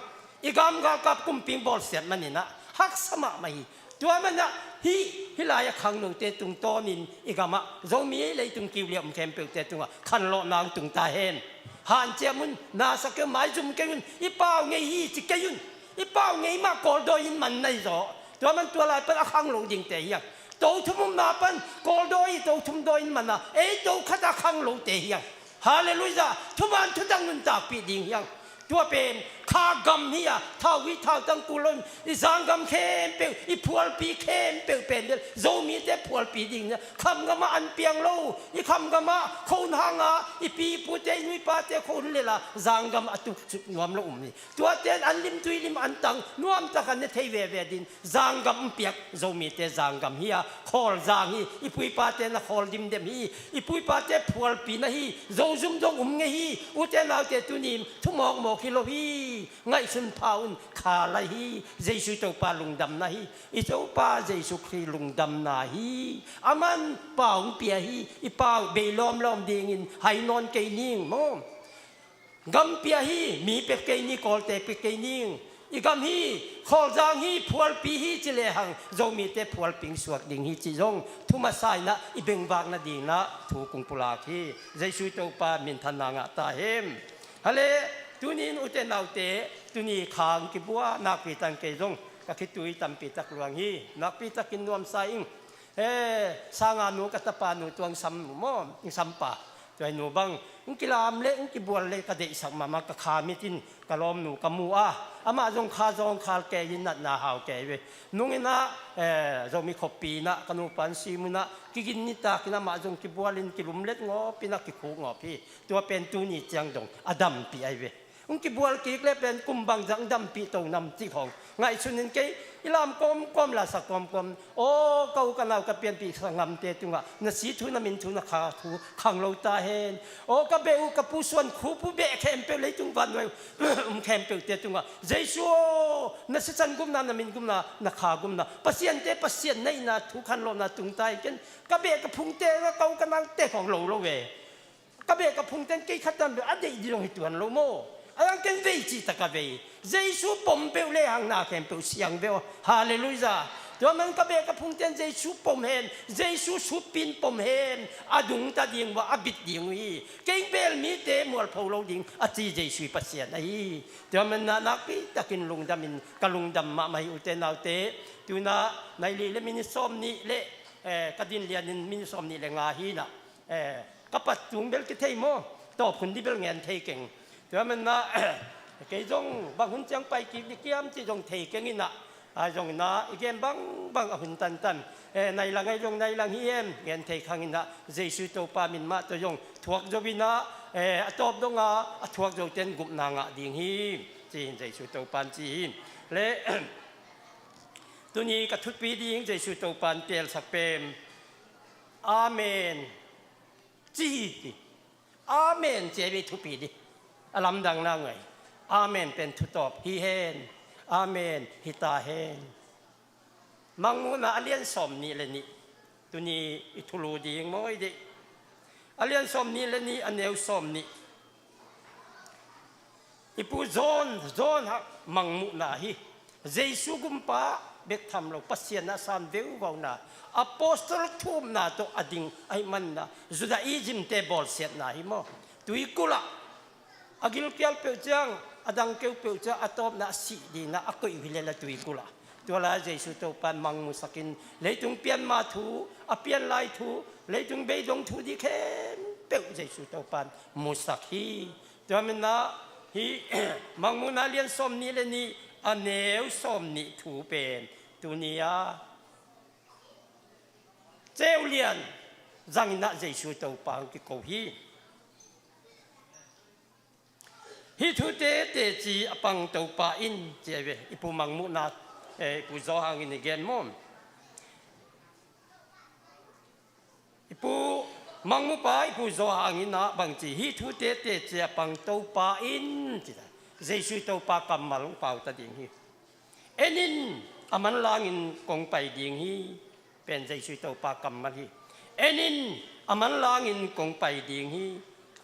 I gam galkap kumpi bawlsiat maninah haksa mahmah hi. Tua manah hih hih lai-ah khangnote tungtawnin i gamah Zomi leitung kiuli ah om khempeuhte tungah khanlawhna hong tung ta hen. Hanciam un, nasak kei un, maizum kei un, i pau ngei hi ci kei un. I pau ngei mah kawldawi in man na hi zaw. Tua man tua lai pan a khanglo dingte hi hang. To thum umna pan kawldawi, to thum dawi in man a, ei to khat a khanglote hi hang. Halleluiah. Thuman thutang nuntakpih ding hi hang. Tua pen kha gam hi a, thau hi thautang kul lo in, i zanggam khempeuh, i phualpi khempeuh pen bel Zomite phualpi ding hi a, khamgamah an piang lo, i khamgamah khon hanga i pi i pute, i nu i pate khon lela zanggam a tuksuk nuam lo um hi. Tuate in an lim tui lim an tang nuamtak an ne thei veve din, zanggam hong piak Zomite zanggam hi a, khawl zang hi. I pu i pate na khawl dimdem hi. I pu i pate phualpi na hi. Zozum zong um ngei hi. Ute naute, tunin thumawkmawk hi lo hi. Ngaihsun pha un, kha lai hi. Jesu Topa lungdamna hi. I Topa Jesu Khrih lungdamna hi. Aman pau hong pia hi. I pau bei lawmlawm dingin hai nawn kei ning maw. Gam pia hi, mi pia kei ni, kawlte pia kei ning. I gam hi, khawlzang hi, phualpi hi ci lehang Zomite phualpi hong suak ding hi cih zong thu masa inah i bengvak nadinah thu kong pulak hi. Jesu Topa minthanna ngah ta hen. Hale, tunin ute naute, tuni kha hong kibua nakpi takin kei zong ka khitui tampi tak luang hi. Nakpi takin nuamsa ing. He, sanganu ka tapanu tua hong sam nu maw, hong sampa. Tua hi nu bang hong kilam le hong kibual le ka deihsak mahmah, ka kha mit in ka lawmnu ka mu a, amah zong kha zawngkhal kei in natna hau kei ve. Nung inah, eh, Zomi khuapi inah ka nupa in sim unah kigin nitakin amah zong kibual in kilumlet ngawp inah kikhuk ngawp hi. Tua pen tuni ciang dong a dampi ahi ve. Hong kibual kik le pen kum bangzah hong dampih to nam cih khawng ngaihsun in kei i lam kawmkawm, lasak kawmkawm. Aw, ka u ka nau ka pianpih sanggamte tungah na si thu, na min thu, na kha thu khanglo ta hen. Aw, ka beh uh, ka pu Suan Khup uh beh khempeuh, leitung vannuai um khempeuhte tungah Jesu aw, na sisan gupna, na min gupna, na kha gupna, Pasiante Pasian na hihna thu khanlawhna tung ta hen. Ken ka beh ka phungte, ka u ka naute khawng lo lo ve. Ka beh ka phungte in kei khat dan bel a deih ding zong hi tuan lo maw. A dang ken vei cihtak a vei. Jesu pom peuh lehang na khempeuh siang ve aw. Halleluiah. Tua man ka beh ka phungte in Jesu pom hen, Jesu suppih in pom hen, a dungta ding uh a, a bit ding uh hi. Kei bel mite mualpho lo ding a ci Jesu i Pasian ahi. Tua man na nakpi takin lungdam in ka lungdam mahmah hi ute naute. Tunah nai li le minit sawm nih le, eh, ka din lianin minit sawm nih le nga hi inah. Eh, ka pat tung bel kithei maw? Tawp hun dih bel ngen thei keng. Tua manah kei zong bang hun ciang pai kik dih kiam cih zong thei keng inah. A zong inah i gen bangbang a hun tantan. Eh, nai lang ahi zong nai lang hi em, ngen thei khang inah. Jesu Topa min mah tawh zong thuak zo inah, eh, a tawp donga a thuak zote in gupna ngah ding hi, ci-in Jesu Topa in ci hi. Le tuni ka thupi ding Jesu Topa in teelsak pen Amen. Ci hi. Amen ci a, vei thupi dih. A lamdang na ngai. Amen pen thutawp hi hen. Amen hi ta hen. Mangmuhna a lian sawm nih le nih. Tuni i thulu ding mawi dih. A lian sawm nih le nih, a neu sawm nih. I pu John, John hak Mangmuhna hi. Jesu gumpa bek tham lo, Pasian a san veuvauna, apostol thumna tawh a ding ahih manna, Judaism te bawlsiatna hi maw. Tuikulh ah a gilkial peuh ciang, a dang keu peuh ciang, a tawpna a sih dingna a koih uh hi lel a tuikulh ah. Tua lai Jesu Topa in mangmusakin leitung pianma thu, a pianlai thu, leitung beidong thu dih khempeuh Jesu Topa in musak hi. Tua manah hih Mangmuhna lian sawm nih le nih, a neu sawm nih thu pen tuni a ceu lian zangin ah Jesu Topa hong kiko hi. Hih thute teci a pang Topa in, ci a hi ve. I pu Mangmuhna, eh, i pu Zawhang in i gen maw. I pu Mangmupa, i pu Zawhang in ah bangci, hih thute teci a pang Topa in, ci ta. Jesu Topa kammal hong pau ta ding hi. En in, a manlangin kong pai ding hi, pen Jesu Topa kammal hi. En in, a manlangin kong pai ding hi,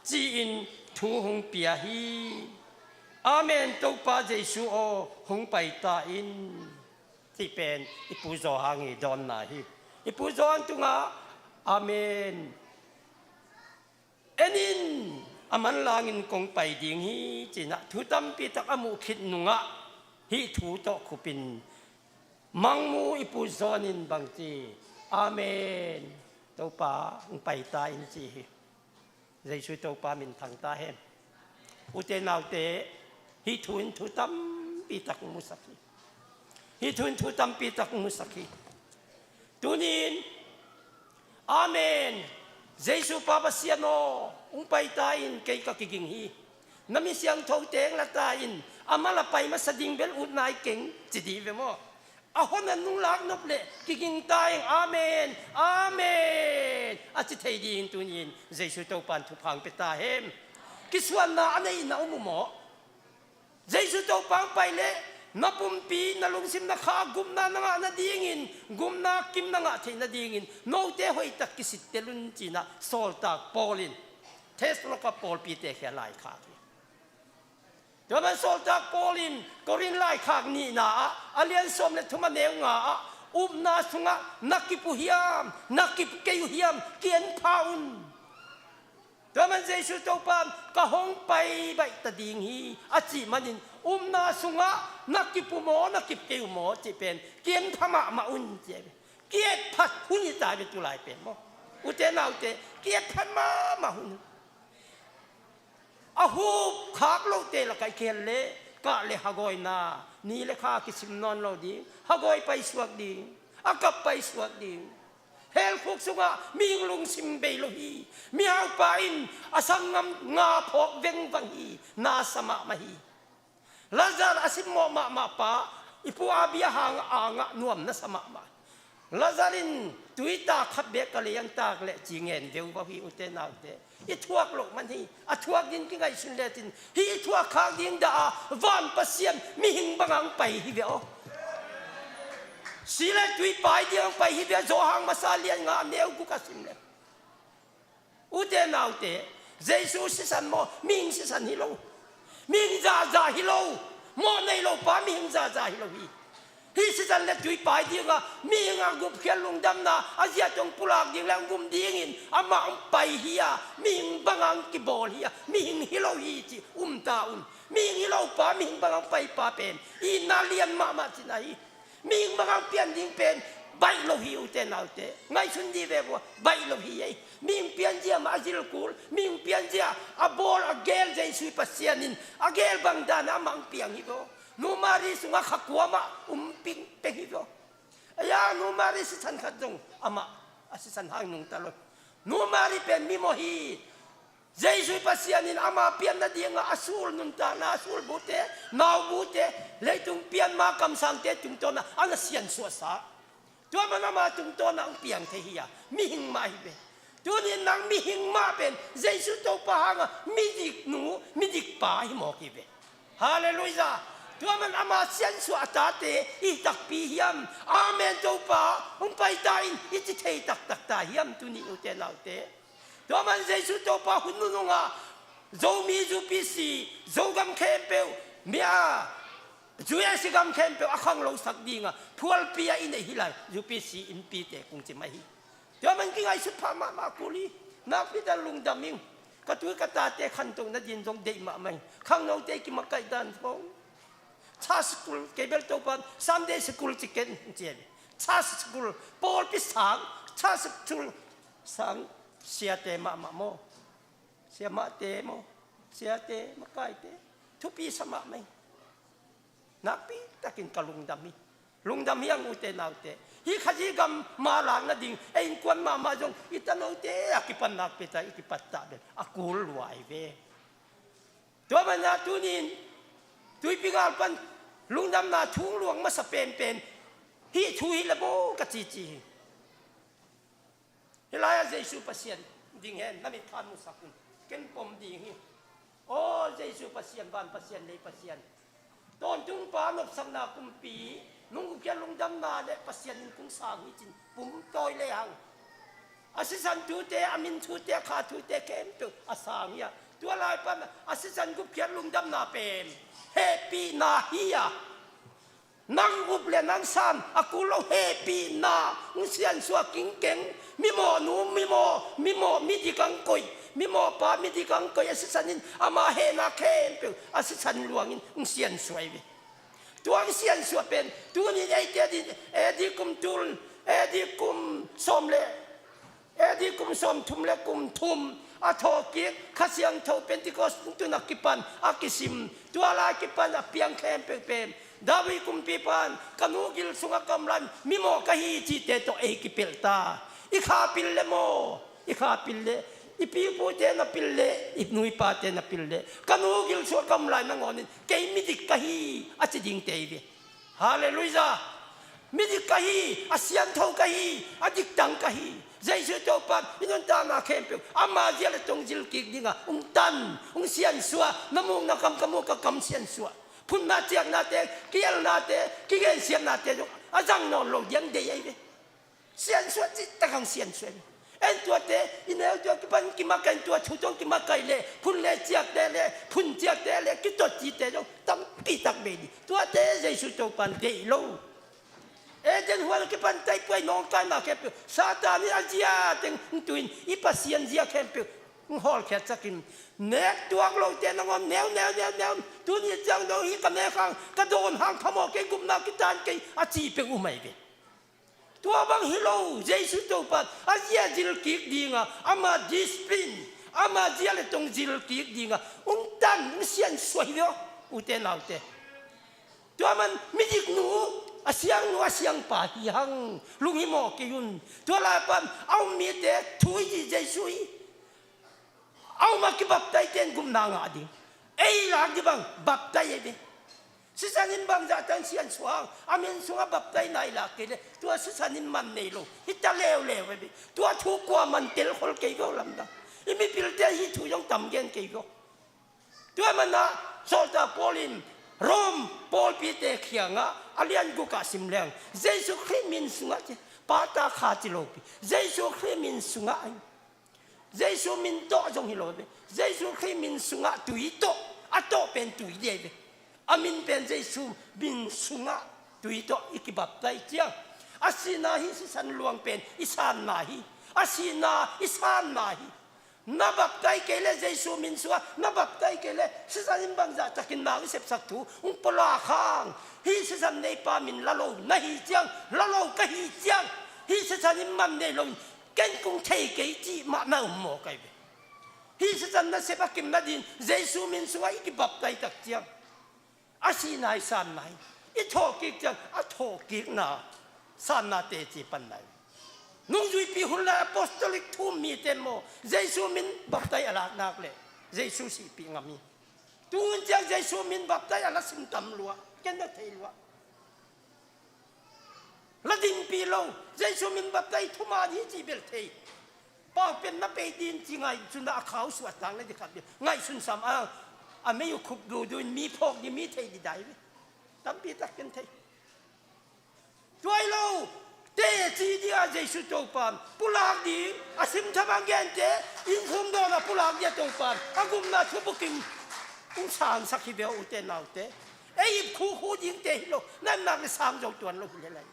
ci-in thu hong pia hi. Amen, Topa Jesu aw, hong pai ta in, ci pen i Pu Johan i dawnna hi. I Pu Johan tungah, Amen. En in, a manlangin kong pai ding hi, ci-in ah thu tampi tak a muh khit nungah hih thu tawh khupin mangmu i Pu Johan in bang ci, Amen, Topa, hong pai ta in, ci hi. Jesu Topa minthang ta hen. Ute naute, hih thu in thu tampi tak musak hi. Hih thu in thu tampi tak musak hi. Tunin, Amen. Jesu Pa Pasian aw, hong pai ta in, kei ka kiging hi. Na mi siangtho teng la ta in, amah la pai masa ding bel ut nai keng, ci dih ve maw? A hon a nung lak nop leh kiging ta in, Amen, Amen, a ci thei dingin tunin Jesu Topa in thupha hong pia ta hen. Kisuanna a nei in a um uh maw? Jesu Topa hong pai leh na pumpi, na lungsim, na kha gupna na ngah nadingin, gupna kim na ngah theih nadingin note hoihtak kisittel un, ci-in ah sawltak Paul in Thessalonika pawlpite kiang laikhak hi. Tua man sawltak Paul in Korin laikhak nihna ah, a lian sawm le thum, a neu nga ah, upna sungah na kip uh hiam, na kip kei uh hiam, ki-en pha un. Tua man Jesu Topa in ka hong pai baih ta ding hi, a cih manin upna sungah na kip uh maw, na kip kei uh maw cih pen ki-en pha mahmah un, ci hi. Ki-et pha hun hi ta ve, tu lai pen maw? Ute naute, ki-et pha mahmah hun. A hup khak lote lakah i kihel leh kah le hagawina, ni le kha kisim nawn lo ding, hagawi paisuak ding, a kap paisuak ding. Helkhuk sungah mihing lungsim bei lo hi. Mihaupa in a sanggam nga phawk vengvang hi, na sa mahmah hi. Lazar a simmawh mahmah pa, i pu Abi a hang angah nuam na sa mahmah. Lazar in tui tak khat beek ka lei ang tak leh ci ngen veuvau hi, ute naute. I thuak loh man hi, a thuak ding kingaihsun lecin hih i thuak khak ding dah a van Pasian mihing bangah hong pai hi ve aw. Si le tui pai ding hong pai hi ve, Johan masa lian nga neu guk a sim le. Ute naute, Jesu sisan maw, mihing sisan hi lo. Mihing zahzah hi lo. Mawh nei lo pa mihing zahzah hi lo hi. Hih sisan le tui pai dingah mihing a gupkhiat lungdamna a ziat hong pulak ding le hong gum dingin amah hong pai hi a, mihing bangah hong kibawl hi a, mihing hi lo hi ci um ta un. Mihing hi lo pa mihing bangah hong pai pa pen itna lian mahmah cihna hi. Mihing bangah hong pian ding pen baih lo hi, ute naute. Ngaihsun dih ve vua, baih lo hi ei. Mihing pianzia mah a zil kul, mihing pianzia a bawl a gel Jesu Pasian in a gel bang dan amah hong piang hi vaw. Nu Mari sungah kha kua mah um pingpeng hi vaw. Ei-a, Nu Mari sisan khat zong amah a sisan hang nungta lo. Nu Mari pen mimawh hi. Jesu Pasian in ama pian nadingah a sul nuntakna, a sulbute, naubute, leitung pian ma kamsangte tungtawnah a na siansuahsa. Tua man ama tungtawnah hong piang thei hi a, mihing mah hi ve. Tunin nang mihing mah pen Jesu Topa hangah midik nu, midik pa hi mawk hi ve. Halleluiah. Tua man ama siansuah a tate i takpi hiam? Amen, Topa, hong pai ta in, i ci thei taktak ta hiam? Tuni ute naute, tua man Jesu Topa hun nunungah Zomi, UPC, Zogam khempeuh, mia, U S A gam khempeuh a khanglosak dingah phualpi a i neih hi lai, UPC innpite kung cim ahi. Tua man kingaihsut pha mahmah kul hi. Nakpi tak lungdam ing. Ka tui ka tate khantoh nadin zong deih mahmah ing. Khangnote kimakaih dan zong. Church school, kei bel Topan Sunday school ci ken ci hi. Church school, pawlpi sang, church school sang, siate mahmah maw? Siamahte maw? Siate, makaite, thupi sa mahmah ing. Nakpi takin ka lungdam hi. Lungdam hi ang ute naute. Hih Khazih gam ma lak nading ei innkuan mahmah zong i tanote a kipan nakpi tak i kipat tak bel a kul lua hi ve. Tua manah tunin tuipi ngal pan lungdamna thu luang masa penpen hih thu hi le maw ka cici hi. Hih lai-ah Jesu Pasian ding hen, na mitkha musak un. Ken pom ding hi. Aw Jesu Pasian, van Pasian, lei Pasian, tawntung pa, nopsakna kumpi, nunggulh khiat lungdam lungdamna le Pasian in kong sang hi cin pumtawi le hang. A sisan thute, a min thute, a kha thute khempeuh a sang hi a. Tua lai pan a sisan gupkhiat lungdamna pen hehpihna hi a. Nang up le nang san a kul lo, hehpihna, hong siansuah kingkeng, mimawh nu, mimawh, mimawh, midik ang koih, mimawh pa, midik ang koih, a sisan in ama hehna khempeuh a sisan luangin hong siansuah hi ve. Tua hong siansuah pen tuni in eite din, A D kum tul, A D kum sawm le A D kum sawmthum le kum thum a thawhkik Kha Siangtho Pentecost tun a kipan a kisim, tua lai kipan a piang khempeuh pen David kumpipa in, "Ka nu gil sungah ka om lai-in mimawh ka hi," cihte tawh ei kipelh ta. I kha pil le maw, i kha pil le, i pi i pute na pil le, i nu i pate na pil le, "Ka nu gil sungah ka om lai nangawnin kei midik ka hi," a ci dingte hi ve. Halleluiah. Midik ka hi, a siangtho ka hi, a diktang ka hi. Jesu Topa in i nuntakna khempeuh ama zia le tong zilkik dinga hong tan, hong siansuah, na muk na kam, ka muk ka kam siansuah. Phunna ciaknate, kielnate, kigensiatnate zong a zang nawn lo ding deih ahi ve. Siansuah cihtak hang siansuah hi. En tuate, i neu tua kipan kimakaih, tua thu tawh kimakaih le, phun le ciakte le, phun ciakte le, kitot cihte zong tampi tak bei ding. Tuate Jesu Topa in deih lo. Eden huan a kipan taipuai nawngkaina khempeuh Satan in a zia teng hong tuin, i Pasian zia khempeuh hong hawlkhiat sakin, nek tuak lote nangawn neu, neu, neu, neu, tuni ciang dong hi ka nek hang, ka dawn hang phamawh kei, gupna kitan kei, a cih peuh um ahi ve. Tua bang hi lo, Jesu Topa in a zia zilkik dinga, ama discipline, ama zia le tong zilkik dinga hong tan, hong siansuah hi ve aw, ute naute. Tua man midik nu, a siang nu, a siang pa hi hang, lunghimawh kei un. Tua lai pan a um mite thu i cih Jesu hi. A um a kibaptaite in gupna ngah ding. Ei lak ding bang baptai ahi ve. Sisan in bangzah tan siansuah hang, a min sungah baptaina i lak kei le, tua sisan in man nei lo hi ta leuleu ahi ve. Tua thu kuaman telkhol kei ve aw lamdang. I mipilte hih thu zong tam gen kei ve aw. Tua manah Sawltak Paul in Rom pawlpite kiangah a lian gukah sim leng, Jesu Khrih min sungah ci, Pa, Ta, Kha ci lopi, Jesu Khrih min sungah ahi. Jesu min tawh zong hi lo ve. Jesu Khrih min sungah tui tawh, a tawh pen tui ding ahi ve. A min pen Jesu min sungah tui tawh i kibaptai ciang, a sihna hih sisan luang pen i sanna hi. A sihna i sanna hi. Na baptai kei le, Jesu min sungah na baptai kei le, sisan in bangzah takin nang i sepsak thu hong pulak hang, hih sisan neipa min la lo na hi ciang, la lo ka hi ciang, hih sisan in man nei lo in, ken kong thei kei cih mah na um mawk ahi ve. Hih sisan nasep a kim nadin Jesu min sungah i kibaptai tak ciang, a sihna i sanna hi. I thawhkik ciang a thawhkikna, sanna teci panna hi. Nungzuipi hun lai apostolic thu mite maw, Jesu min baptai a lak nak le Jesu sihpih ngam hi. Tu hun ciang Jesu min baptai a la sim tam lua, ken na thei lua. La dinpih lo, Jesu min baptai thuman hi cih bel thei. Pau pen na pei din ci ngaihsun a, a khau suah tang na di khat bel ngaihsun sam a, a mei uh khup duhduh in mi phawk di, mi thei di dai ve. Tampi tak ken thei. Tua hi lo, teci ding a Jesu Topa in pulak ding, a sim thamang gente, inn sung dawn a pulak ding a Topa in a gupna thu bukim hong sangsak hi ve aw, ute naute. Ei ip khukhu dingte hi lo, na ipna le sang zo tuan lo hi le lai.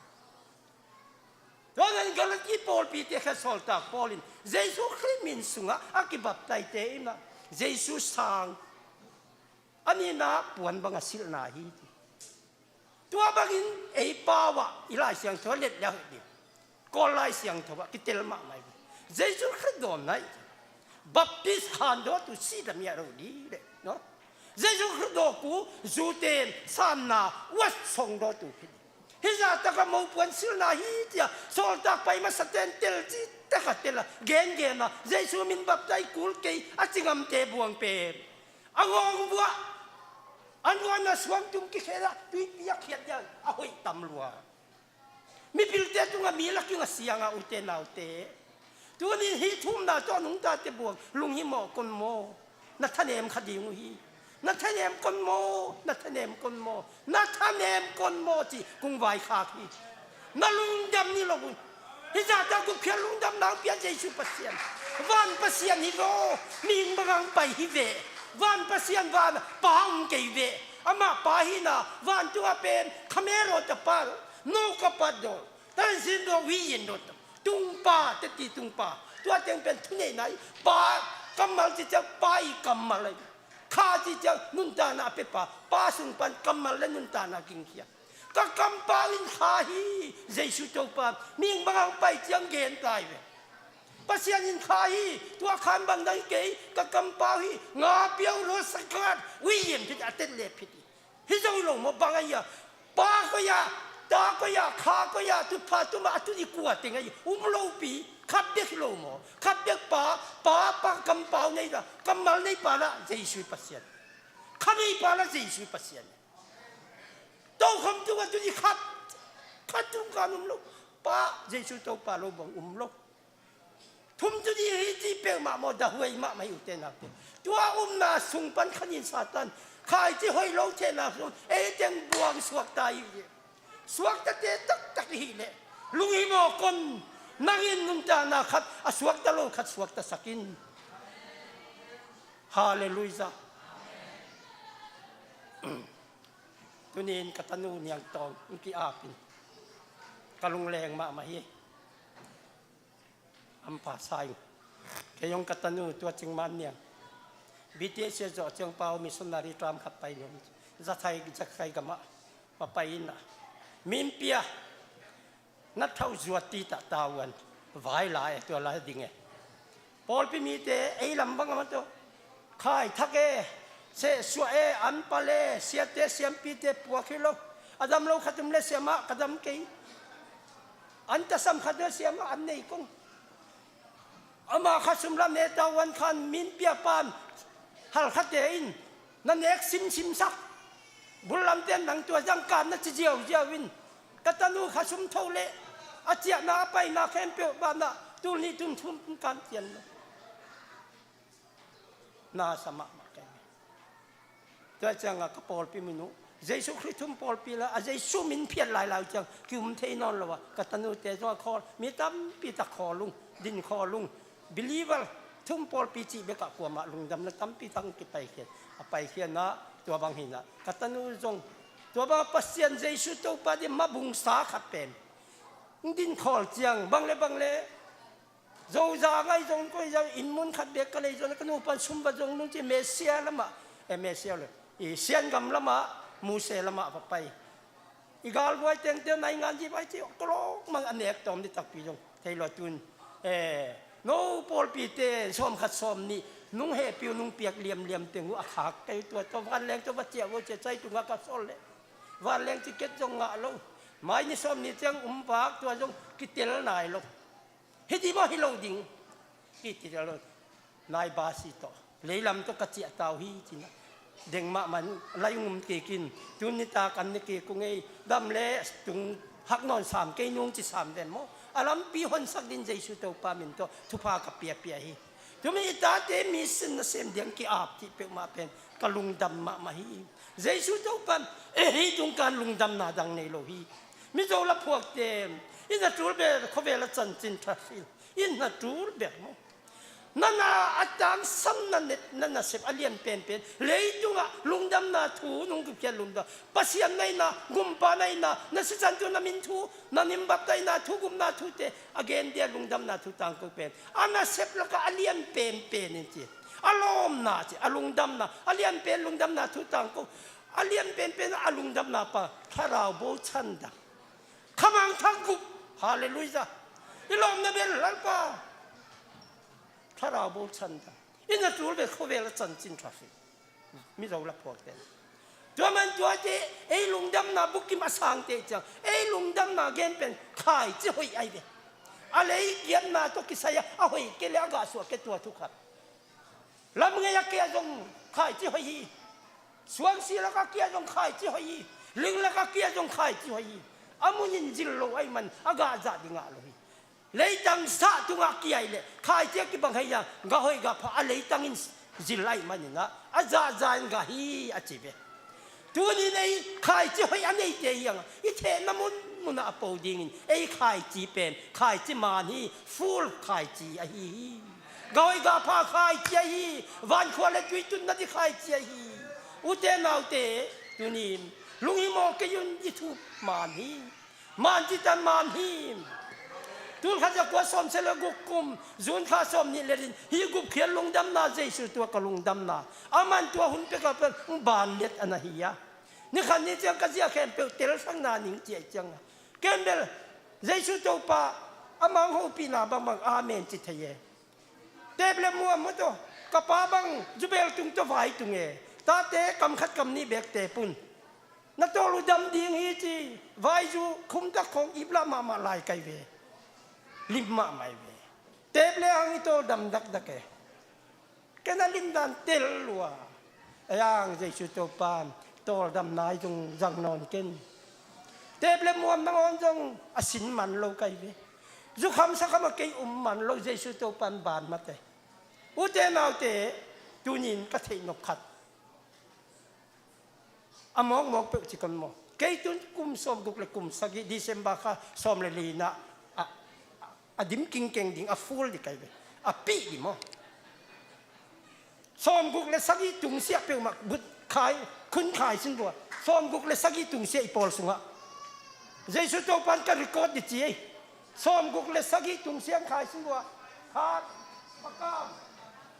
Tua nan Galati pawlpite kha Sawltak Paul in Jesu Khrih min sungah a kibaptaite in ah Jesu sang, a nihna puan bang a silhna hi ci. Tua bangin ei pau ah i Lai Siangtho a let le a hoih ding, Kawl Lai Siangtho ah kitel mahmah hi. Jesu Khrih dawnna hi. Baptis khan dawtu si lam hi a ro dih leh, no? Jesu Khrih dawku zuten sanna uat song dawtu hi. Hih zahtak a mopuan silhna hi ci-a sawltak pai masa ten tel cihtak a tel a gengen a, Jesu min baptai kul kei a ci ngamte buang pen a ngawng vuah, an ngawng a suangtum kikhen a tuipi a khiat ding a hoih tam lua. Mipilte tungah mi la kinga siang a, ute naute, tuni hih thumna tawh nungtate buang lunghimawh kon maw? Na thanem kha ding uh hi. Na thanem kon maw? Na thanem kon maw? Na thanem kon maw cih kong vaikhak hi. Na lungdam ni lo un. Hih zahta gupkhial lungdamna hong pia Jesu Pasian. Van Pasian hi lo, mihing bang hong pai hi ve. Van Pasian van pa om kei ve. Amah pa hina, vantungah pen, khamero tapa, no kapat do. Tansin do, wi yin do. Tungpa, teti tungpa. Tua teng pen thuneihna hi, pa kammal ci ciang, pa i kammal hi. Kha ci ciang, nuntakna a pepa, pa sung pan kammal le nuntakna kingkhia. Ka kampau in kha hi, Jesu Topa, mihing bang hong pai ciang gen tai ve. Pasian in kha hi, tua khan bang dang kei, ka kampau hi, nga piau ro sakat, wi yem phit a tet le phit hi. Hi zo hi lo maw, bang a hi a, pa koi a, ta koi a, kha koi a, tutpha tuma a tut i kua teng a hi, um lopi, khat bek hi lo maw, khat bek pa, pa, pa kampau nei la, kammal nei pa la, Jesu Pasian. Kha nei pa la, Jesu Pasian. Tokhom tungah tuni khat, khat tung kan um lo. Pa, Jesu Topa lo bang um lo. Thum tuni hi ci peuhmah maw, dahuai mahmah hi ute naute. Tua umna sung pan khanin Satan khaici hoih lo thehna sung ei teng buang suakta hi. Suaktate taktak hi leh lunghimawh kon, nangin nuntakna khat a suakta lo khat suakta sakin. Halleluijah. Tuni-in ka tanu Niangtawng in ki-apin ka lungleng mahmah hi. Ampa sa ing. Kei hong ka tanu tua Cing Man Niang, B T S zawh ciang pau missionary term khat pai lo. Zathai, Zathai gamah va pai in a, min pia, na thau zuat ti ta tauan, vai la e, tua la ding e. Pawlpi mite ei lam bang a man tawh khai thak e, sehsuah e, an pal e, siate siampite puak hi lo. A dam lo khat um le, siamah ka dam kei. An tasam khat uh, siamah an nei kong. Ama kha sum la ne tauan khan min pia pan halkhate in na nek simsim sak. Bul lamte nang tua zang kan na ci ziauziau in, ka tanu kha sum tho le a ciahna a paina khempeuh banah tul nih tul thum kan cian lo. Na sa mahmah kei. Tua ciangah ka pawlpi min uh Jesu Khrih thum pawlpi la, a Jesu min phiat lailai uh ciang ki-um thei nawn lo a, ka tanute zong a khawl, mi tampi tak khawl ung, din khawl ung. Believer thum pawlpi cih bekah kuamah lungdamna tampi tak hong kipaikhiat. A paikhiatna tua bang hi na, ka tanu zong tua bang Pasian Jesu Topa ding mabungsa khat pen hong din khawl ciang, bang le bang le, Zo za ngai zong koi zong inn mun khat bek ka lei zong, ka nupa in sum va zong nung ci, Malaysia lamah, eh, Malaysia le, i Siangam lamah, Muse lamah va pai. I galvuai tengte nai ngan ci pai ci, ka lawk mang a nek tawm ni takpi zong thei lo tun. Eh, no pawlpite sawm khat sawm nih nung hehpih uh nung piak liamliam teng uh a khak kei tua tawh vanleng tawh va ciah uh cia cai tungah ka sawl leh vanleng ticket zong ngah lo. Mai ni sawm nih ciang um vak tua zong kitel nai lo. Hiti maw hi lo ding. Hiti lo. Nai basi tawh leilam tawh ka ciah tau hi cina. Deng mahmah lai ngum kikin tun nitak an ni kik ung ei, dam le tung hak nawn sam kei nung ci sam den maw. A lampi honsak din Jesu Topa min tawh thupha ka piapia hi. Tumi i tate mission nasem diang ki-ap cih peuhmah pen ka lungdam mahmah hi. Jesu Topan eh hih tungkan lungdamna dang nei lo hi. Mizo la phuakte, i na tul ber khuavel a chanchin traffic in na tul ber maw? Nana a tangsam na net, na nasep a lian penpen leitungah lungdamna thu nung kipkhiat lungdam. Pasian naina, gumpa naina, na sisan tu na min thu, na min baptaina thu, gupna thute a gen dia lungdamna thu tangko pen a nasep lakah a lian penpen in ci. A lawmna ci, a lungdamna, a lian pen lungdamna thu tangko. A lian penpen a lungdamna pa Thlarau bochan dang. Khamang thang gup. Halleluijah. I lawmna bel Lalpa Thlarau bochan dang. I na tul ve khuavel a chanchin traffic. Mizo la phuakte. Tua man tuate ei lungdamna bukim a sangte ciang ei lungdamna gen pen khaici hoih ai ve. A lei giatna tawh kisai a, a hoih kei le a gahsuah kei tua thu khat. Lam ngei a kia zong khaici hoih hi. Suangsi lak a kia zong khaici hoih hi. Ling lak a kia zong khaici hoih hi. A munin zil lo ai man a gah zah ding ngah lo hi. Leitang sah tungah kia i leh khaici a kibang hei a gah hoih gah pha a leitangin zil ai maninah a zahzah in gah hi a ci ve. Tunin ei khaici hoih a neite hiangah i thehna mun munah a po dingin ei khaici pen khaici man hi. Full khaici ahi hi. Gahoi gapha khaici ahi hi. Vankhua le tui tunna di khaici ahi hi. Ute naute, tunin lunghimawh kei un, i thup man hi. Man citan man hi. Tulkhat zakua sawmsagih le guk kum June kha sawmnih le nih, hih gupkhial lungdamna, Jesu tua ka lungdamna, aman tua hun pekah pen ban let a na hi a. Nikhat ni ciang ka zia khempeuh tel sang na ning ci ahih ciangin, ken bel Jesu Topa, amah hong hopihna bangbang amen ci thei e. Tep le muam maw tawh, ka pa bang zubel tung tawh vai tung e. Tate kam khat kam nih bek tep un. Na tawl uh dam ding hi ci. Vaizu khumtak khawng iplah mahmah lai kai ve. Lim mahmah hi ve. Tep le hang i tawl dam dakdak e. Ken a limdan tel lua. Ei ang Jesu Topa in tawldamna i zong zang nawn ken. Tep le muam nangawn zong a sin man lo kai ve. Zukham sakham a kei um man lo, Jesu Topa in ban mate. Ute naute, tunin ka theih nop khat a mawkmawk peuh ci kon maw. Kei tun kum sawmguk le kum sagih December kha sawm le li na a, a, a dim kingkeng ding, a full di kai ve. A pih di maw. Sawmguk le sagih tungsiah peuhmah gut khai, khun khai sin vua. Sawmguk le sagih tungsiah i pawl sungah. Jesu Topan ka record di ci ei. Sawmguk le sagih tungsiah khai sin vua. Khat, pakam.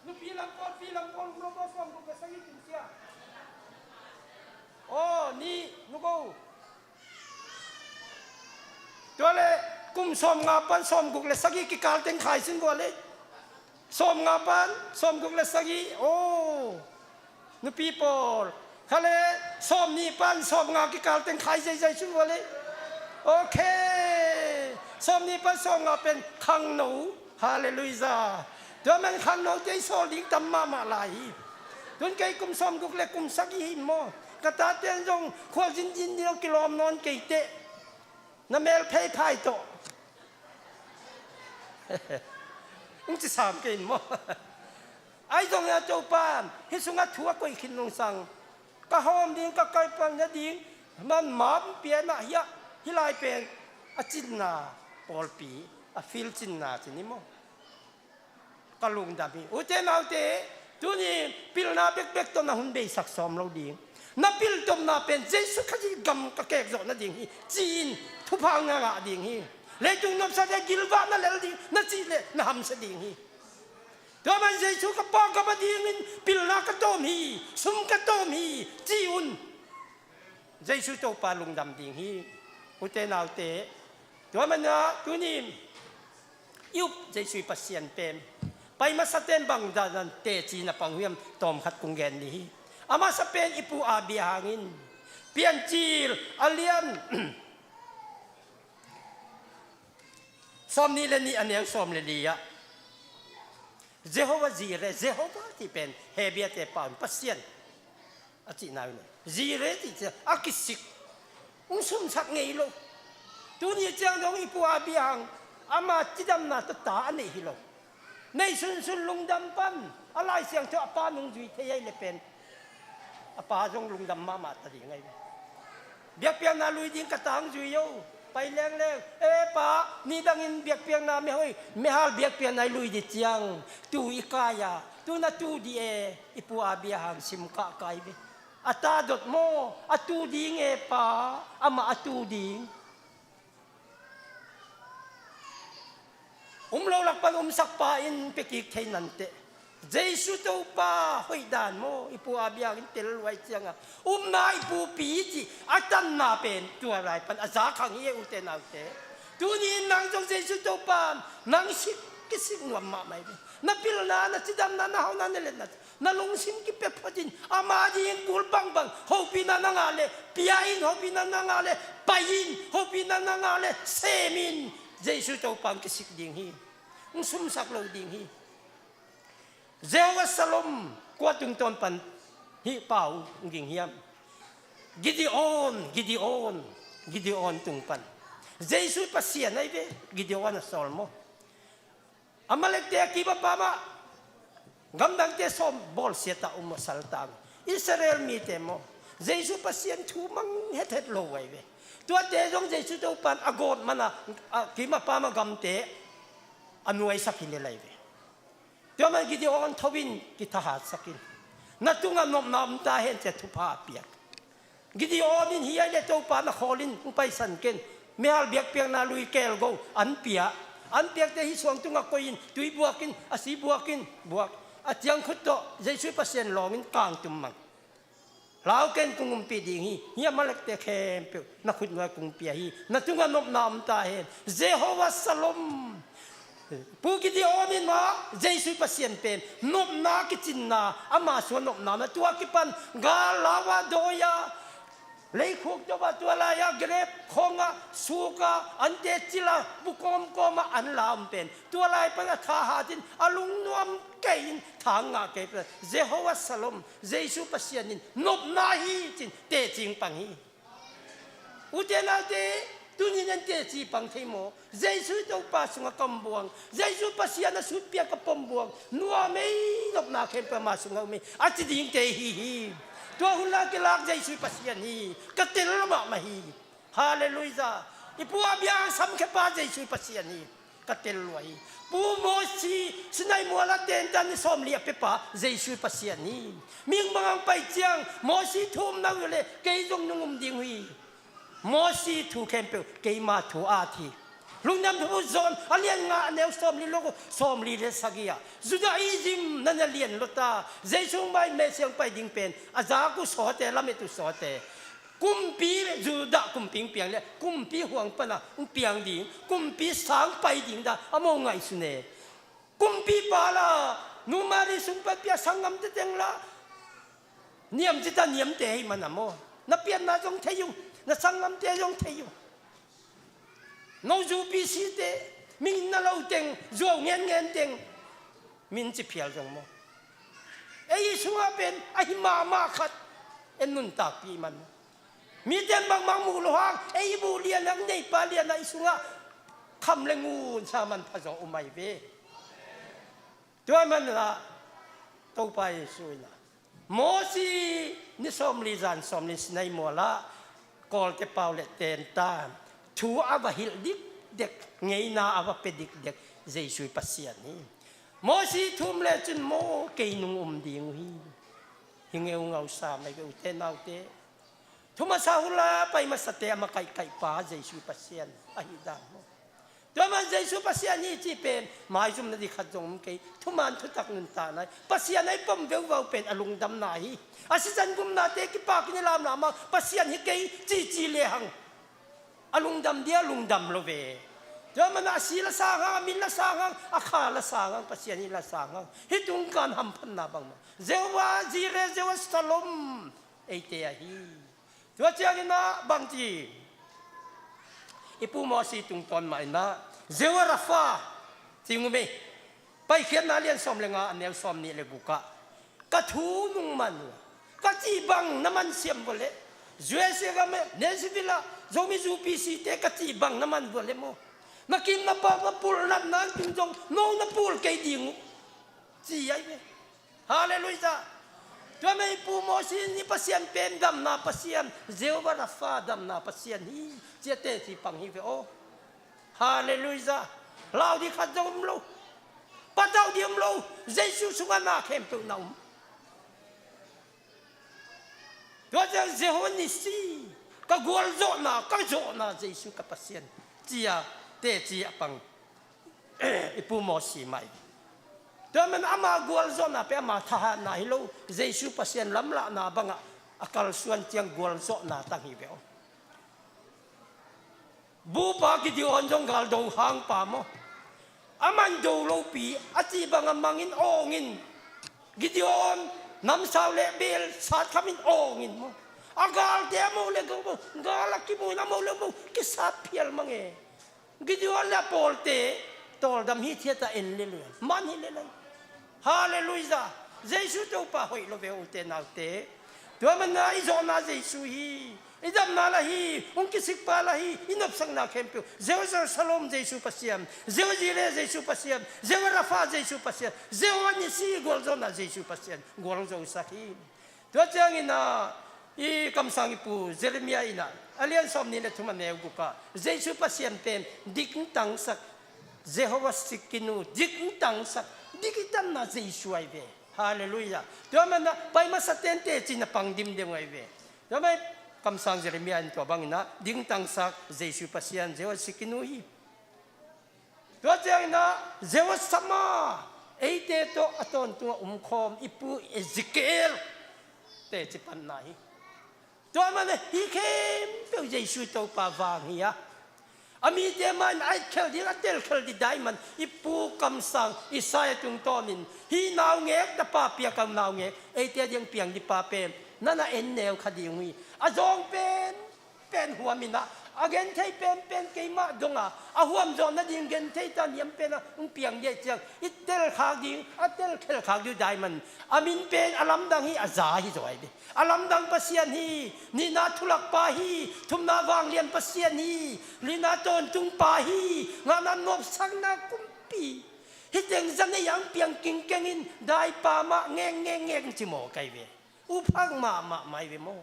Nupi lam pawl, pi lam pawl, um lo maw, sawmguk le sagih tungsiah. Aw, nih, nugo. Tua le kum sawmnga pan sawmguk le sagih kikal teng khai sin vua le. Sawmnga pan sawmguk le sagih, aw. Nupi pawl. Kha le sawmnih pan sawmnga kikal teng khai zeizai sin vua le. Ok. Sawmnih pan sawmnga pen khangno. Halleluijah. Tua man khangnote i sawl ding tam mahmah lai hi. Tun kei kum sawmguk le kum sagih hi maw. Ka tate in zong khua zinzin ding kilawm nawn kei teh. Na mel pheiphai tawh. Ung ci sam kei in maw. Ai zong a Topa, hih sungah thu a koih khin nungsang. Ka hawm ding, ka kaipang nading man map pianah hiah, hih lai pen a cinna pawlpi, a fil cinna ci ni maw. Ka lungdam hi. Ute naute, tuni pilna bekbek tawh na hun beisak sawm lo ding. Na piltomna pen Jesu Khazih gam ka kek zawh nading hi ci-in thupha na ngah ding hi. Leitung nopsate gilvah na lel ding, na cih leh na hamsia ding hi. Tua man Jesu ka Pa ka Pa dingin pilna ka tawm hi, sum ka tawm hi ci un. Jesu Topa lungdam ding hi. Ute naute, tua manah tunin i up Jesu i Pasian pen pai masa ten bang dan teci na pang hiam, tawmkhat kong gen ni hi. A masa pen i pu Abraham in Piancil a lian sawmnih le nih a neu sawm le li ah Jehovah Jireh, Jehovah cih pen Hebru te pau in Pasian a cihna hi. Jireh cih ciang a kisik, hong sumsak ngei lo. Tuni ciang dong i pu Abraham, ama cidamna tawh ta a neih hi lo. Neih sunsun lungdam pan a Lai Siangtho a pa nung zui thei ahih leh pen a pa zong lungdam mahmah ta ding ahi. Biakpiakna lui ding ka tang zui o. Pai lengleng, e pa, nidangin biakpiakna mehoi, mehal biakpiakna i lui di ciang tu i kai a, tu na tu di e, i pu Abraham sim kahkai ve. A ta dot maw, a tu ding e pa, amah a tu ding. Um lo lak pan umsak pa in pia kik thei nanteh. Jesu Topa hoih dan maw, i pu Abraham in tel luai ciangah upna i pupi cih a tanna pen tua lai pan a za khang hi e, ute naute. Tuni in nang zong Jesu Topa nang sik kisik nuam mahmah hi ve. Na pilna, na cidamna, na hauhna, na liatna, na lungsim kipia photin ama dingin kul bangbang hopihna na ngah leh pia in, hopihna na ngah leh pai in, hopihna na ngah leh sem in. Jesu Topa hong kisik ding hi. Hong sumsak lo ding hi. Jehovah Shalom kua tungtawn pan hih pau hong ging hiam? Gideon, Gideon, Gideon tung pan. Jesu Pasian ahi ve, Gideon a sawl maw. Amalekte a kiim a pam ah gamdangte sawm bawlsiat a um a saltang Israel mite maw, Jesu Pasian thu mang hethet lo ahi ve. Tuate zong Jesu Topa in a gawt man a, a kim a pam a gamte a nuaisak hi lel lai ve. Tua man Gideon tho in kithahatsak in, na tungah nopna om ta hen ci-a thupha a piak. Gideon in hi ai le Topa na khawl in hong paisan ken, mihal biakpiakna lui kelgo an pia. An piakte hih suang tungah koih in, tui buak in, a si buak in, buak. A ciangkhut tawh Jesu Pasian lawng in kangtum mang. Lau ken, kong umpih ding hi. Hih Amalekte khempeuh na khut nuai kong pia hi. Na tungah nopna om ta hen. Jehovah Shalom. Pu Gideon in mah Jesu Pasian pen nopna kicinna, ama sungah nopna na, tua kipan gal lau a, dawi a, leikhuk do a, tua lai-a grep khawng a, suk a, ante cil a, bu kawmkawm a an la om pen, tua lai pan a thahat in, a lungnuam kei in, tha ngah kei pen, Jehovah Shalom, Jesu Pasian in nopna hi ci-in teci pang hi. Ute naute, tuni-in en teci pang thei maw? Jesu Topa sungah ka om buang, Jesu Pasian a sutpia ka pom buang, nuam ei, nopna khempeuh ama sungah om ei, a ci dingte hi hi. Tua hun la kilak Jesu Pasian hi, ka tel mahmah hi. Halleluiah. I pu a biang samkhepa Jesu Pasian hi, ka tel lua hi. Pu Mosi Sinai mual a tentan ni sawmli a piapa Jesu Pasian hi. Mihing bang hong pai ciang Mosi thu om na uh leh kei zong nung om ding uh hi. Mosi thu khempeuh keima thu a thi. Lungdam Thubu John a lian nga, a neu sawmli luk, sawmli le sagih ah, Judaism na na lian lua ta, Jesu mai Messiah hong pai ding pen a zak uh sawte, lamet uh sawte, kumpi, Judah kumpi hong piang leh kumpi huang pana hong piang ding, kumpi sang pai ding dan a mo ngaihsun e. Kumpipa la, nu Mary sung pai pia, sanggamte teng la niam cita niamte hi man a maw? Na pianna zong thei uh, na sanggamte zong thei uh. No zu P C te, min na lo teng, zuau ngenngen teng, min ci phial zong maw? Ei sungah pen a hi mahmah khat en nuntakpih man maw? Mite in bangmah muh lo hang, ei buh lian a, neipa lian a, i sungah kham le ngun sa manpha zaw um ai ve. Tua man la Topa Jesu in a, Mosi ni sawmli zan sawmli Sinai mual ah Kawlte pau le tentan thu a va hilh dikdek, ngeina a va pia dikdek Jesu Pasian hi. Mosi thu om lecin maw kei nung om ding uh hi. Hi ngeungau sa mai ve ute naute. Thu masa hun la pai masate a makaihkaihpa Jesu Pasian ahih dan maw? Tua man Jesu Pasian hi cih pen maizumna ding khat zong om kei. Thuman thutak nuntakna hi. Pasian a i pom veuvau pen a lungdamna hi. A sisan gumnate kipakin i lamlam a, Pasian hi kei cici lehang a lungdam dia lungdam lo ve. Tua man a si la sang hang, a min la sang hang, a kha la sang hang, Pasian hi la sang hang. Hih tungkan hamphatna bangmah, Jehovah Jireh, Jehovah Shalom eite ahi. Tua ciangin ah bangci, i pu Mosi tungtawn mah in ah, Jehovah Rapha cing uh mei. Paikhiatna lian sawm le nga, a neu sawmnih le guk ah, ka thu nung man uh a, ka cih bang na man siam vua leh, U S A gam ah, Nashville ah Zomi zu P C te ka cih bang na man vua leh maw, na kim na pam, na pulh natna tung zong no na pul kei ding uh, ci ai ve. Halleluiah. Tua mah i pu Mosi in, i Pasian pen damna Pasian, Jehovah Rapha, damna Pasian hi, ci-a teci pang hi ve aw. Halleluiah. Lau ding khat zong om lo. Patauh ding om lo. Jesu sungah na khempeuh na om. Tua ciang Jehovah Nissi, ka gualzawhna, ka zawhna Jesu ka Pasian, ci-a teci a pang i pu Mosi mah hi. Tua man ama gualzawhna pen ama thahatna hi lo, Jesu Pasian lamlahna bangah a kalsuan ciang gualzawhna tang hi ve aw. Bupa Gideon zong gal do hangpa maw? A man do lopi, a cih bangah mangin awngin, Gideon namsau le bel satkham in awngin maw? A galte a mo le go maw, gal a kimu in a mo le maw, kisat phial mang e. Gideon le a pawlte tawldam hithiat a en le lua, man hi le lai. Halleluiah. Jesu Topa hoih lo ve ute naute. Tua mana i zawhna Jesu hi. I damna la hi. Hong kisikpa la hi. I nopsakna khempeuh, Jehovah Shalom Jesu Pasian, Jehovah Jireh Jesu Pasian, Jehovah Rapha Jesu Pasian, Jehovah Nissi, gualzawhna Jesu Pasian gualzosak hi. Tua ciangin ah I kamsang i pu Jeremiah in ah, a lian sawmnih le thum, a neu guk ah, Jesu Pasian pen dingtangsak, Jehovah Tsidkenu, dingtangsak, ding i tanna Jesu ahi ve. Halleluiah. Tua manin ah pai masa tente cin a pang dimdem ahi ve. Tua manin kamsang Jeremiah in tua bangin ah dingtangsak Jesu Pasian, Jehovah Tsidkenu hi. Tua ciangin ah Jehovah Shammah, eite tawh a tawntungah umkhawm i pu Ezekiel teci panna hi. Tua manin ah hih khempeuh Jesu Topa vang hi a, a mite mah in a etkhel ding, a telkhel ding dai manin i pu kamsang Isaiah tungtawnin, hih naungek, tapa piak a naungek, eite a ding piang ding pa pen na na en neu kha ding uh hi. A zawng pen pen huam in ah, a genthei penpen keimah dong a, a huam zawh nading genthei taniam pen ah hong piang ding ahih ciang, i telkhak ding, a telkhelkhak ding uh dai manin, a min pen a lamdang hi, a za hi zaw ahi ve. A lamdang Pasian hi, nihna thulak pa hi, thumna vanglian Pasian hi, lina tawntung pa hi, ngahna nopsakna kumpi. Hih teng za nei a hong piang kingkeng in, dai pa mah ngeng ngeng ngeng ci mawk ahi ve. Uphak mahmah mai ve maw?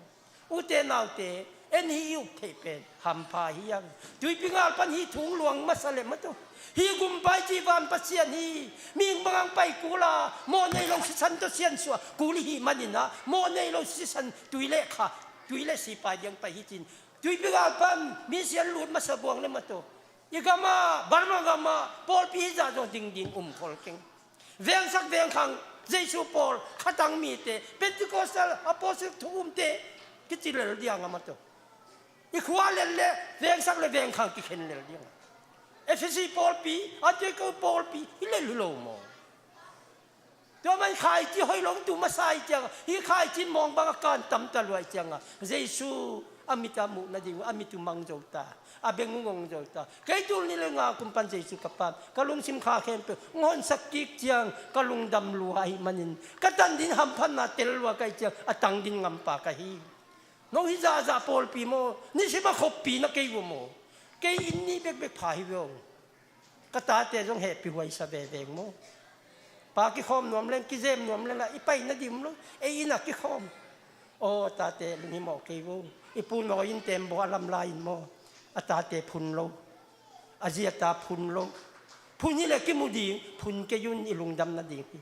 Ute naute, en hih i up theih pen hampha hi hang. Tuipi ngal pan hih thu hong luang masa leh maw tu, hih gumpa i cih van Pasian hi. Mihing bang hang pai kul a, mawh nei lo sisan tawh siansuah kul i hih manin ah, mawh nei lo sisan tui le kha, tui le sipai ding pai hi cin, tuipi ngal pan misian lut masa buang leh maw tu, i gam ah, Burma gam ah pawlpi hih zah zong dingding um khol keng. Vengsak vengkhang, Jesu pawl, khatang mite, Pentecostal, Apostle thu umte kici lel ding a maw tu. I khua lel leh vengsak le vengkhang kikhen lel ding a. Efesi pawlpi, Antioch pawlpi hi lel hi lo maw? Tua manin khaici hoih lo tu masa ahih ciangin, hih khaici mawng bang a kan tamta lua ahih ciangin, Jesu a mit a muh nading uh, a mit uh mang zo ta, a beng uh ngong zo ta. Kei tul nih le nga kum pan Jesu ka pan, ka lungsim kha khempeuh hong honsak kik ciang ka lungdam lua ahih manin, ka tan ding hamphatna tel lua ka hih ciang a tang ding ngampa ka hi. No hih zahzah pawlpi maw, nisim a khoppi na kei uh maw? Kei inn nih bekbek pha hi ve aw. Ka tate zong hehpih huaisa veve maw? Pa kikhawm nuam leng, kizem nuam leng la, i pai nading um lo, ei inn ah kikhawm. Aw tate, lunghimawh kei vo. I pu Nawi in tembaw a lam lai in maw, a tate phun lo, a zi a ta phun lo. Phun hi leh kimu ding, phun kei un, i lungdam nading hi.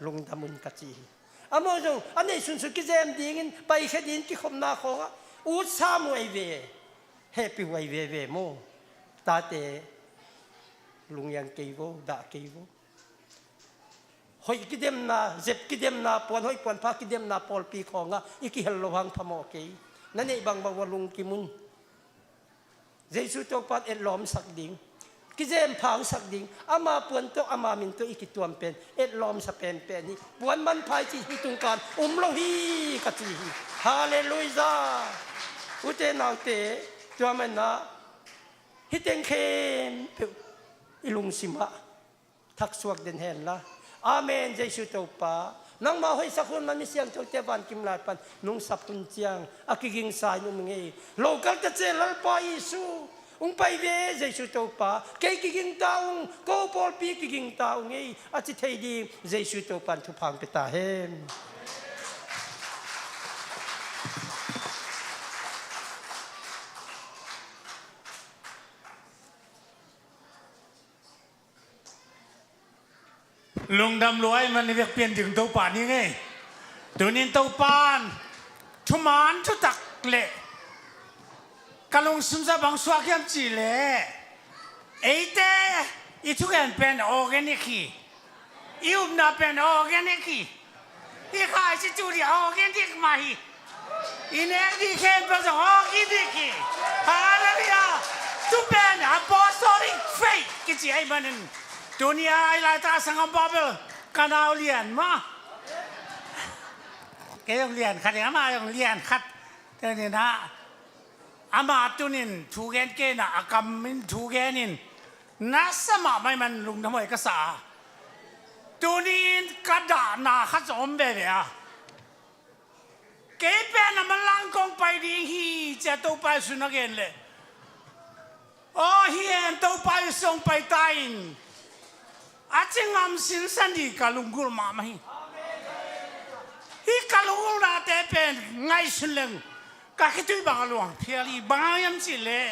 Lungdam un ka ci hi. Amau zong a neih sunsun kizem dingin, paikhia dingin kikhopna khawngah ut sam uh ahi ve. Hehpih uh ahi veve maw? Tate, lungngiang kei vo, dah kei vo. Hoih kidemna, zep kidemna, puan hoih puan pha kidemna pawlpi khawngah i kihel loh hang phamawh kei. Na neih bangbang uh a lungkim un. Jesu Topa'n etlawmsak ding, kizemphangsak ding, ama puan tawh, ama min tawh i kituam pen etlawmsa penpen hi. Puan manpha i cih hih tungkan um lo hi ka ci hi. Halleluiah. Ute naute, tua manin ah hih teng khempeuh i lungsim ah thaksuak den hen la. Amen. Jesu Topa, nangmah hoihsak hun, man mi siangthote vankim lai pan nungsap hun ciang a kigingsa in um ing ei. Local teci Lalpa Jesu, hong pai ve Jesu Topa, kei kigingta ung, ko pawlpi kigingta ung ei, a ci thei ding Jesu Topa'n thupha hong pia ta hen. Lungdam lua ahih man i vekpi in ding Topa ni ngei. Tunin Topa'n thuman thutak le ka lungsim zah bang suak hiam cih leh, eite i thugen pen organic hi. I upna pen organic hi. I khaici tu ding organic mah hi. I nek ding khempeuh zong organic hi. Halleluiah. Tu pen apostolic faith kici ahih manin, tuni a i laitak a sanggam pa bel ka nau lian mah. Kei zong lian khat, amah zong lian khat. Tuni-in ah, amah tunin thu gen kei in ah, a kam in thu gen in, nasa mahmah ahih man lungdam huai ka sa a. Tuni-in ka dahna khat zong om veve a. Kei pen a manlang kong pai ding hi ci-a Topa Jesu na gen leh, aw hi hen, Topa Jesu hong pai ta in, a ci ngam sinsan ding ka lunggulh mahmah hi. Hih Ka lunggulhnate pen ngaihsun leng ka khitui bang a luang phial hi. Bang hang hiam cih leh,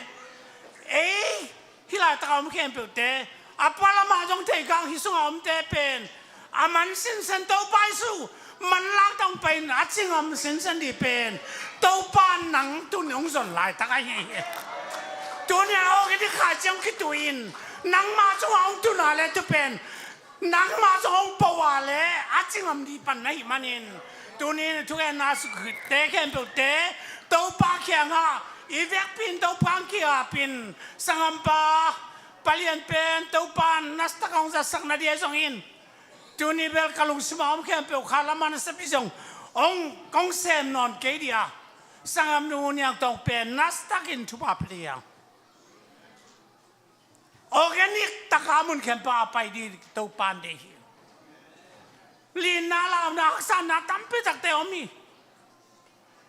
ei, hih laitak a om khempeuhte, a pualam ah zong thei kang, hih sungah omte pen a man sinsen Topa Jesu manlang tawh hong pai-in a cingam sinsen ding pen Topa nang tuni hong zon laitak ahi hi. Tuni a organic kha ciang khitui in nangmah cungah hong tun a leh tu pen nangmah zong hong pua leh a cingam ding pan na hih manin, tuni in thukhenna sukte khempeuhte Topa kiangah i vekpi in Topa hong ki-ap in, sanggampa palian pen Topa in nasatak hong zatsak nading ahi zongin, tuni bel ka lungsim a om khempeuh kha lam a nasapi zong hong, hong sem nawn kei ding a, sanggam nu Niang Tawng pen nasatak in thupha pia ding a, organic tak a mun khempeuh a pai ding Topa in deih hi. Liinna, launa, haksatna tampi takte om hi.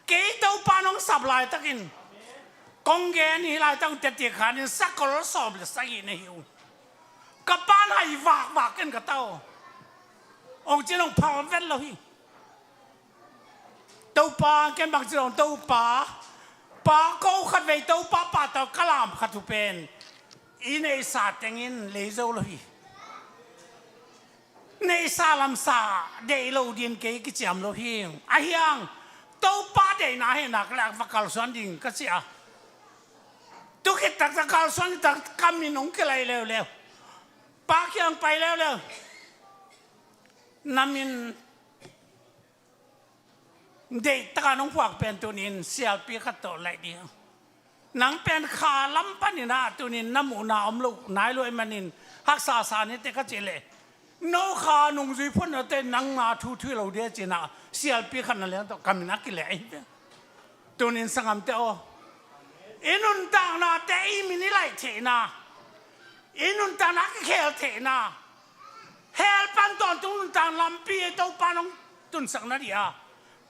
Kei Topa in hong sap laitakin kong gen hi, laitak hong teci khan in sakol sawm le sagih na hi uh. Ka pa'n hai vakvak ken ka ta aw. Hong ci-in hong phal vet lo hi. Topa, ken bang ci dong, Topa, pa ko khatvei Topa pa tawh ka lam khat uh pen i neihsa tengin lei zo lo hi. Neihsa lamsa deih lo ding kei kiciam lo hi. Ahi hang Topa deihna hehna ka lak va kalsuan ding ka ci a, tu khit tak ka kalsuan tak ka min hong kilaih leuleu. Pa kiang pai leuleu. Na min deih takin hong phuak pen tuni in sialpi khat tawh laih ding. Nang pen kha lam panin ah tuni in na muhna om lo nai lua ahih manin haksa sa ni teh ka cih leh, no kha nungzui phot na teh nang na thu thuih lo ding ci-in ah sialpi khat na liang tawh ka min a kileh ahi ve. Tuni in sanggamte aw, i nuntaknate i min i laih theihna, i nuntakna a kikhel theihna, hell pan tawntung nuntak lampi Topa in hong tunsak nading a,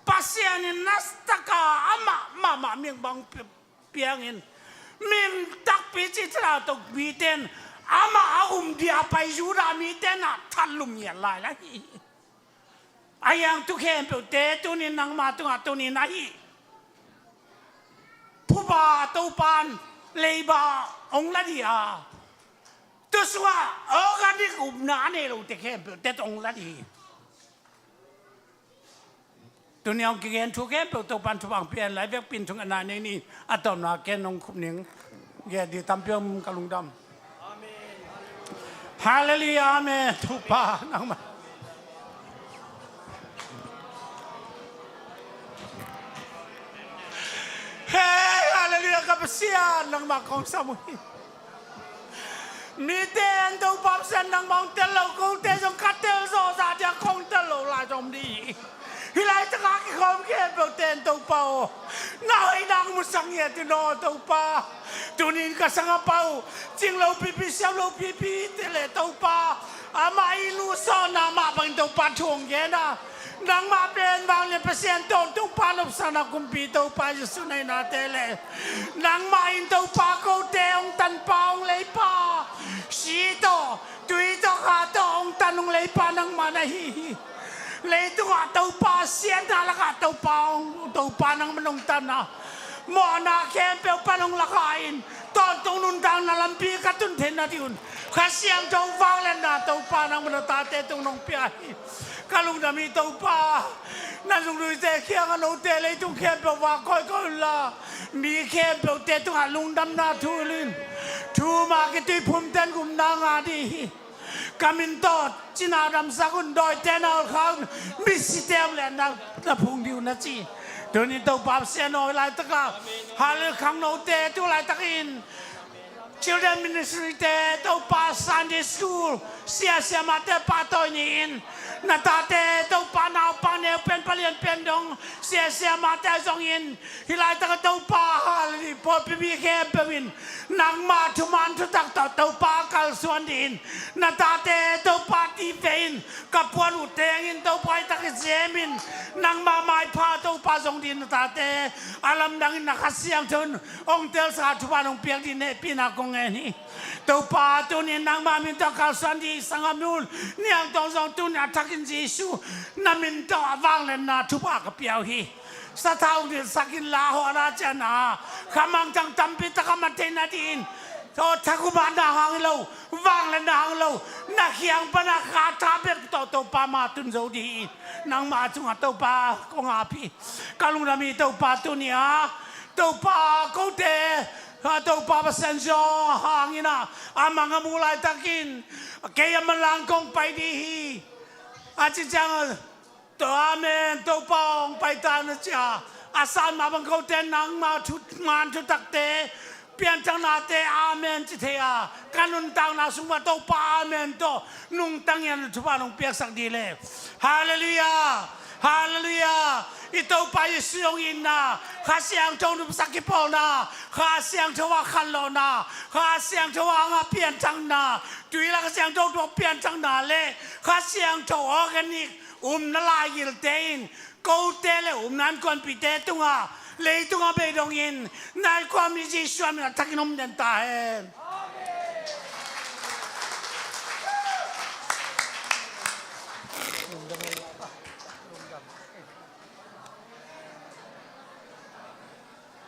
Pasian in nasatak a amah mahmah min bang pi-, piangin, min takpi cih thadah tawh mite in amah a um ding a pai Judah mite in ah that lum ngiat lai lai hi. Ahi hang tu khempeuhte tuni in nangma tungah tuni in ahi, phuba Topa in leiba hong la ding a, tu sungah organic upna a nei lote khempeuhte tawh hong la ding hi. Tuni a hong kigen thu khempeuh Topa in thupha hong pia hen la, i vekpi in thungetna nei ni. A tawpna ken hong khup ning. Gen ding tampi om, ka lungdam. Halleluiah, amen. Topa nangmah. Hei, halleluiah, ka Pasian nangmah kong sam uh hi. Mite in Topa Pasian nangmah hong tel lo, kote zong ka tel zawh zah ding a kong tel lo lai zong om ding hi. Hih laitak a kikhawm khempeuhte in Topa aw, na hoihna hong musak ngiat in aw Topa. Tuni in ka sanggampa uh cing lo pipi, siam lo pipi te leh Topa, amah i lusawhna mah bangin Topa thu hong gen a, nangmah pen vanglian Pasian tawntung pa, nopsakna kumpi Topa Jesu na hihna te leh, nangmah in Topa kote hong tanpa, hong leipa, si tawh tui tawh kha tawh hong tan hong leipa nangmah na hi hi. Leitungah Topa, siatna lakah Topa hong, Topa nangmah hong tan a, mawhna khempeuh pan hong lakah in tawntung nuntakna lampi ka tun theihna ding un Kha Siangtho vangliatna Topa nangmah na tate tung nong pia hi. Ka lungdam hi Topa. Na zungzuite kiangah note leitung khempeuh vak kawikawi unla, mi khempeuhte tungah lungdamna thu hilh in. Thu mah kituiphumte in gupna ngah ding hi. Ka min tawh cina damsak un, dawite na hawlkhak un, misite om leh na, na phung ding uh na ci. Tuni Topa Pasian aw, hih laitakah Halleluiah khangnote tu laitakin Children Ministry te Topa, Sunday School sia siamahte pahtawi ni-in, na tate Topa naupang neupen palianpen dong sia siamahte zongin, hih laitakah Topa, Halleluiah, pawlpi mi khempeuh in nangmah thuman thutak tawh Topa kal suan dih in. Na tate Topa ti ve in, ka puan uh teng in Topa i tak i sem in. Nangmah maipha Topa zong dih in, na tate a lamdang in na Kha Siangtho in hong telsa thupha hong piak dih in hehpihna kong ngen hi. Topa tuni in nangmah min tawh kalsuan dih i sanggam nu Niang Tong zong tuni a thakin Jesu na min tawh a vangliatna thupha ka pia uh hi. Sathau dil sakin la hawh a la cian a khamangthang tampi tak a mat theihna dih in. Thaw thakup a na hang hi lo, vangliatna hang lo, na khiang pan a kha tha bek tawh Topa ma tun zo dih in. Nangmah cungah Topa kong ap hi. Ka lungdam hi Topa tuni a Topa kote a Topa Pasian zong hangin a a mang a mu laitakin kei a manlang kong pai dih hi. A ci ciang To amen, Topa hong pai ta na ci a, a san mah bang kote nangma thu man thutakte, pianthaknate amen ci thei a, ka nuntakna sung mah Topa amen tawh nungta ngiat in thupha nong piaksak dih leh. Halleluiah. Halleluiah. I Topa Jesu hong itna, Kha Siangtho nopsak kipawlna, Kha Siangtho a khanlawhna, Kha Siangtho a hang a pianthakna, tuilak Kha Siangtho tawh pianthakna leh Kha Siangtho organic umna laigilte in kote leh umna innkuanpihte tungah leitung a beidongin na innkuanpih Jesu min a thakin om den ta hen.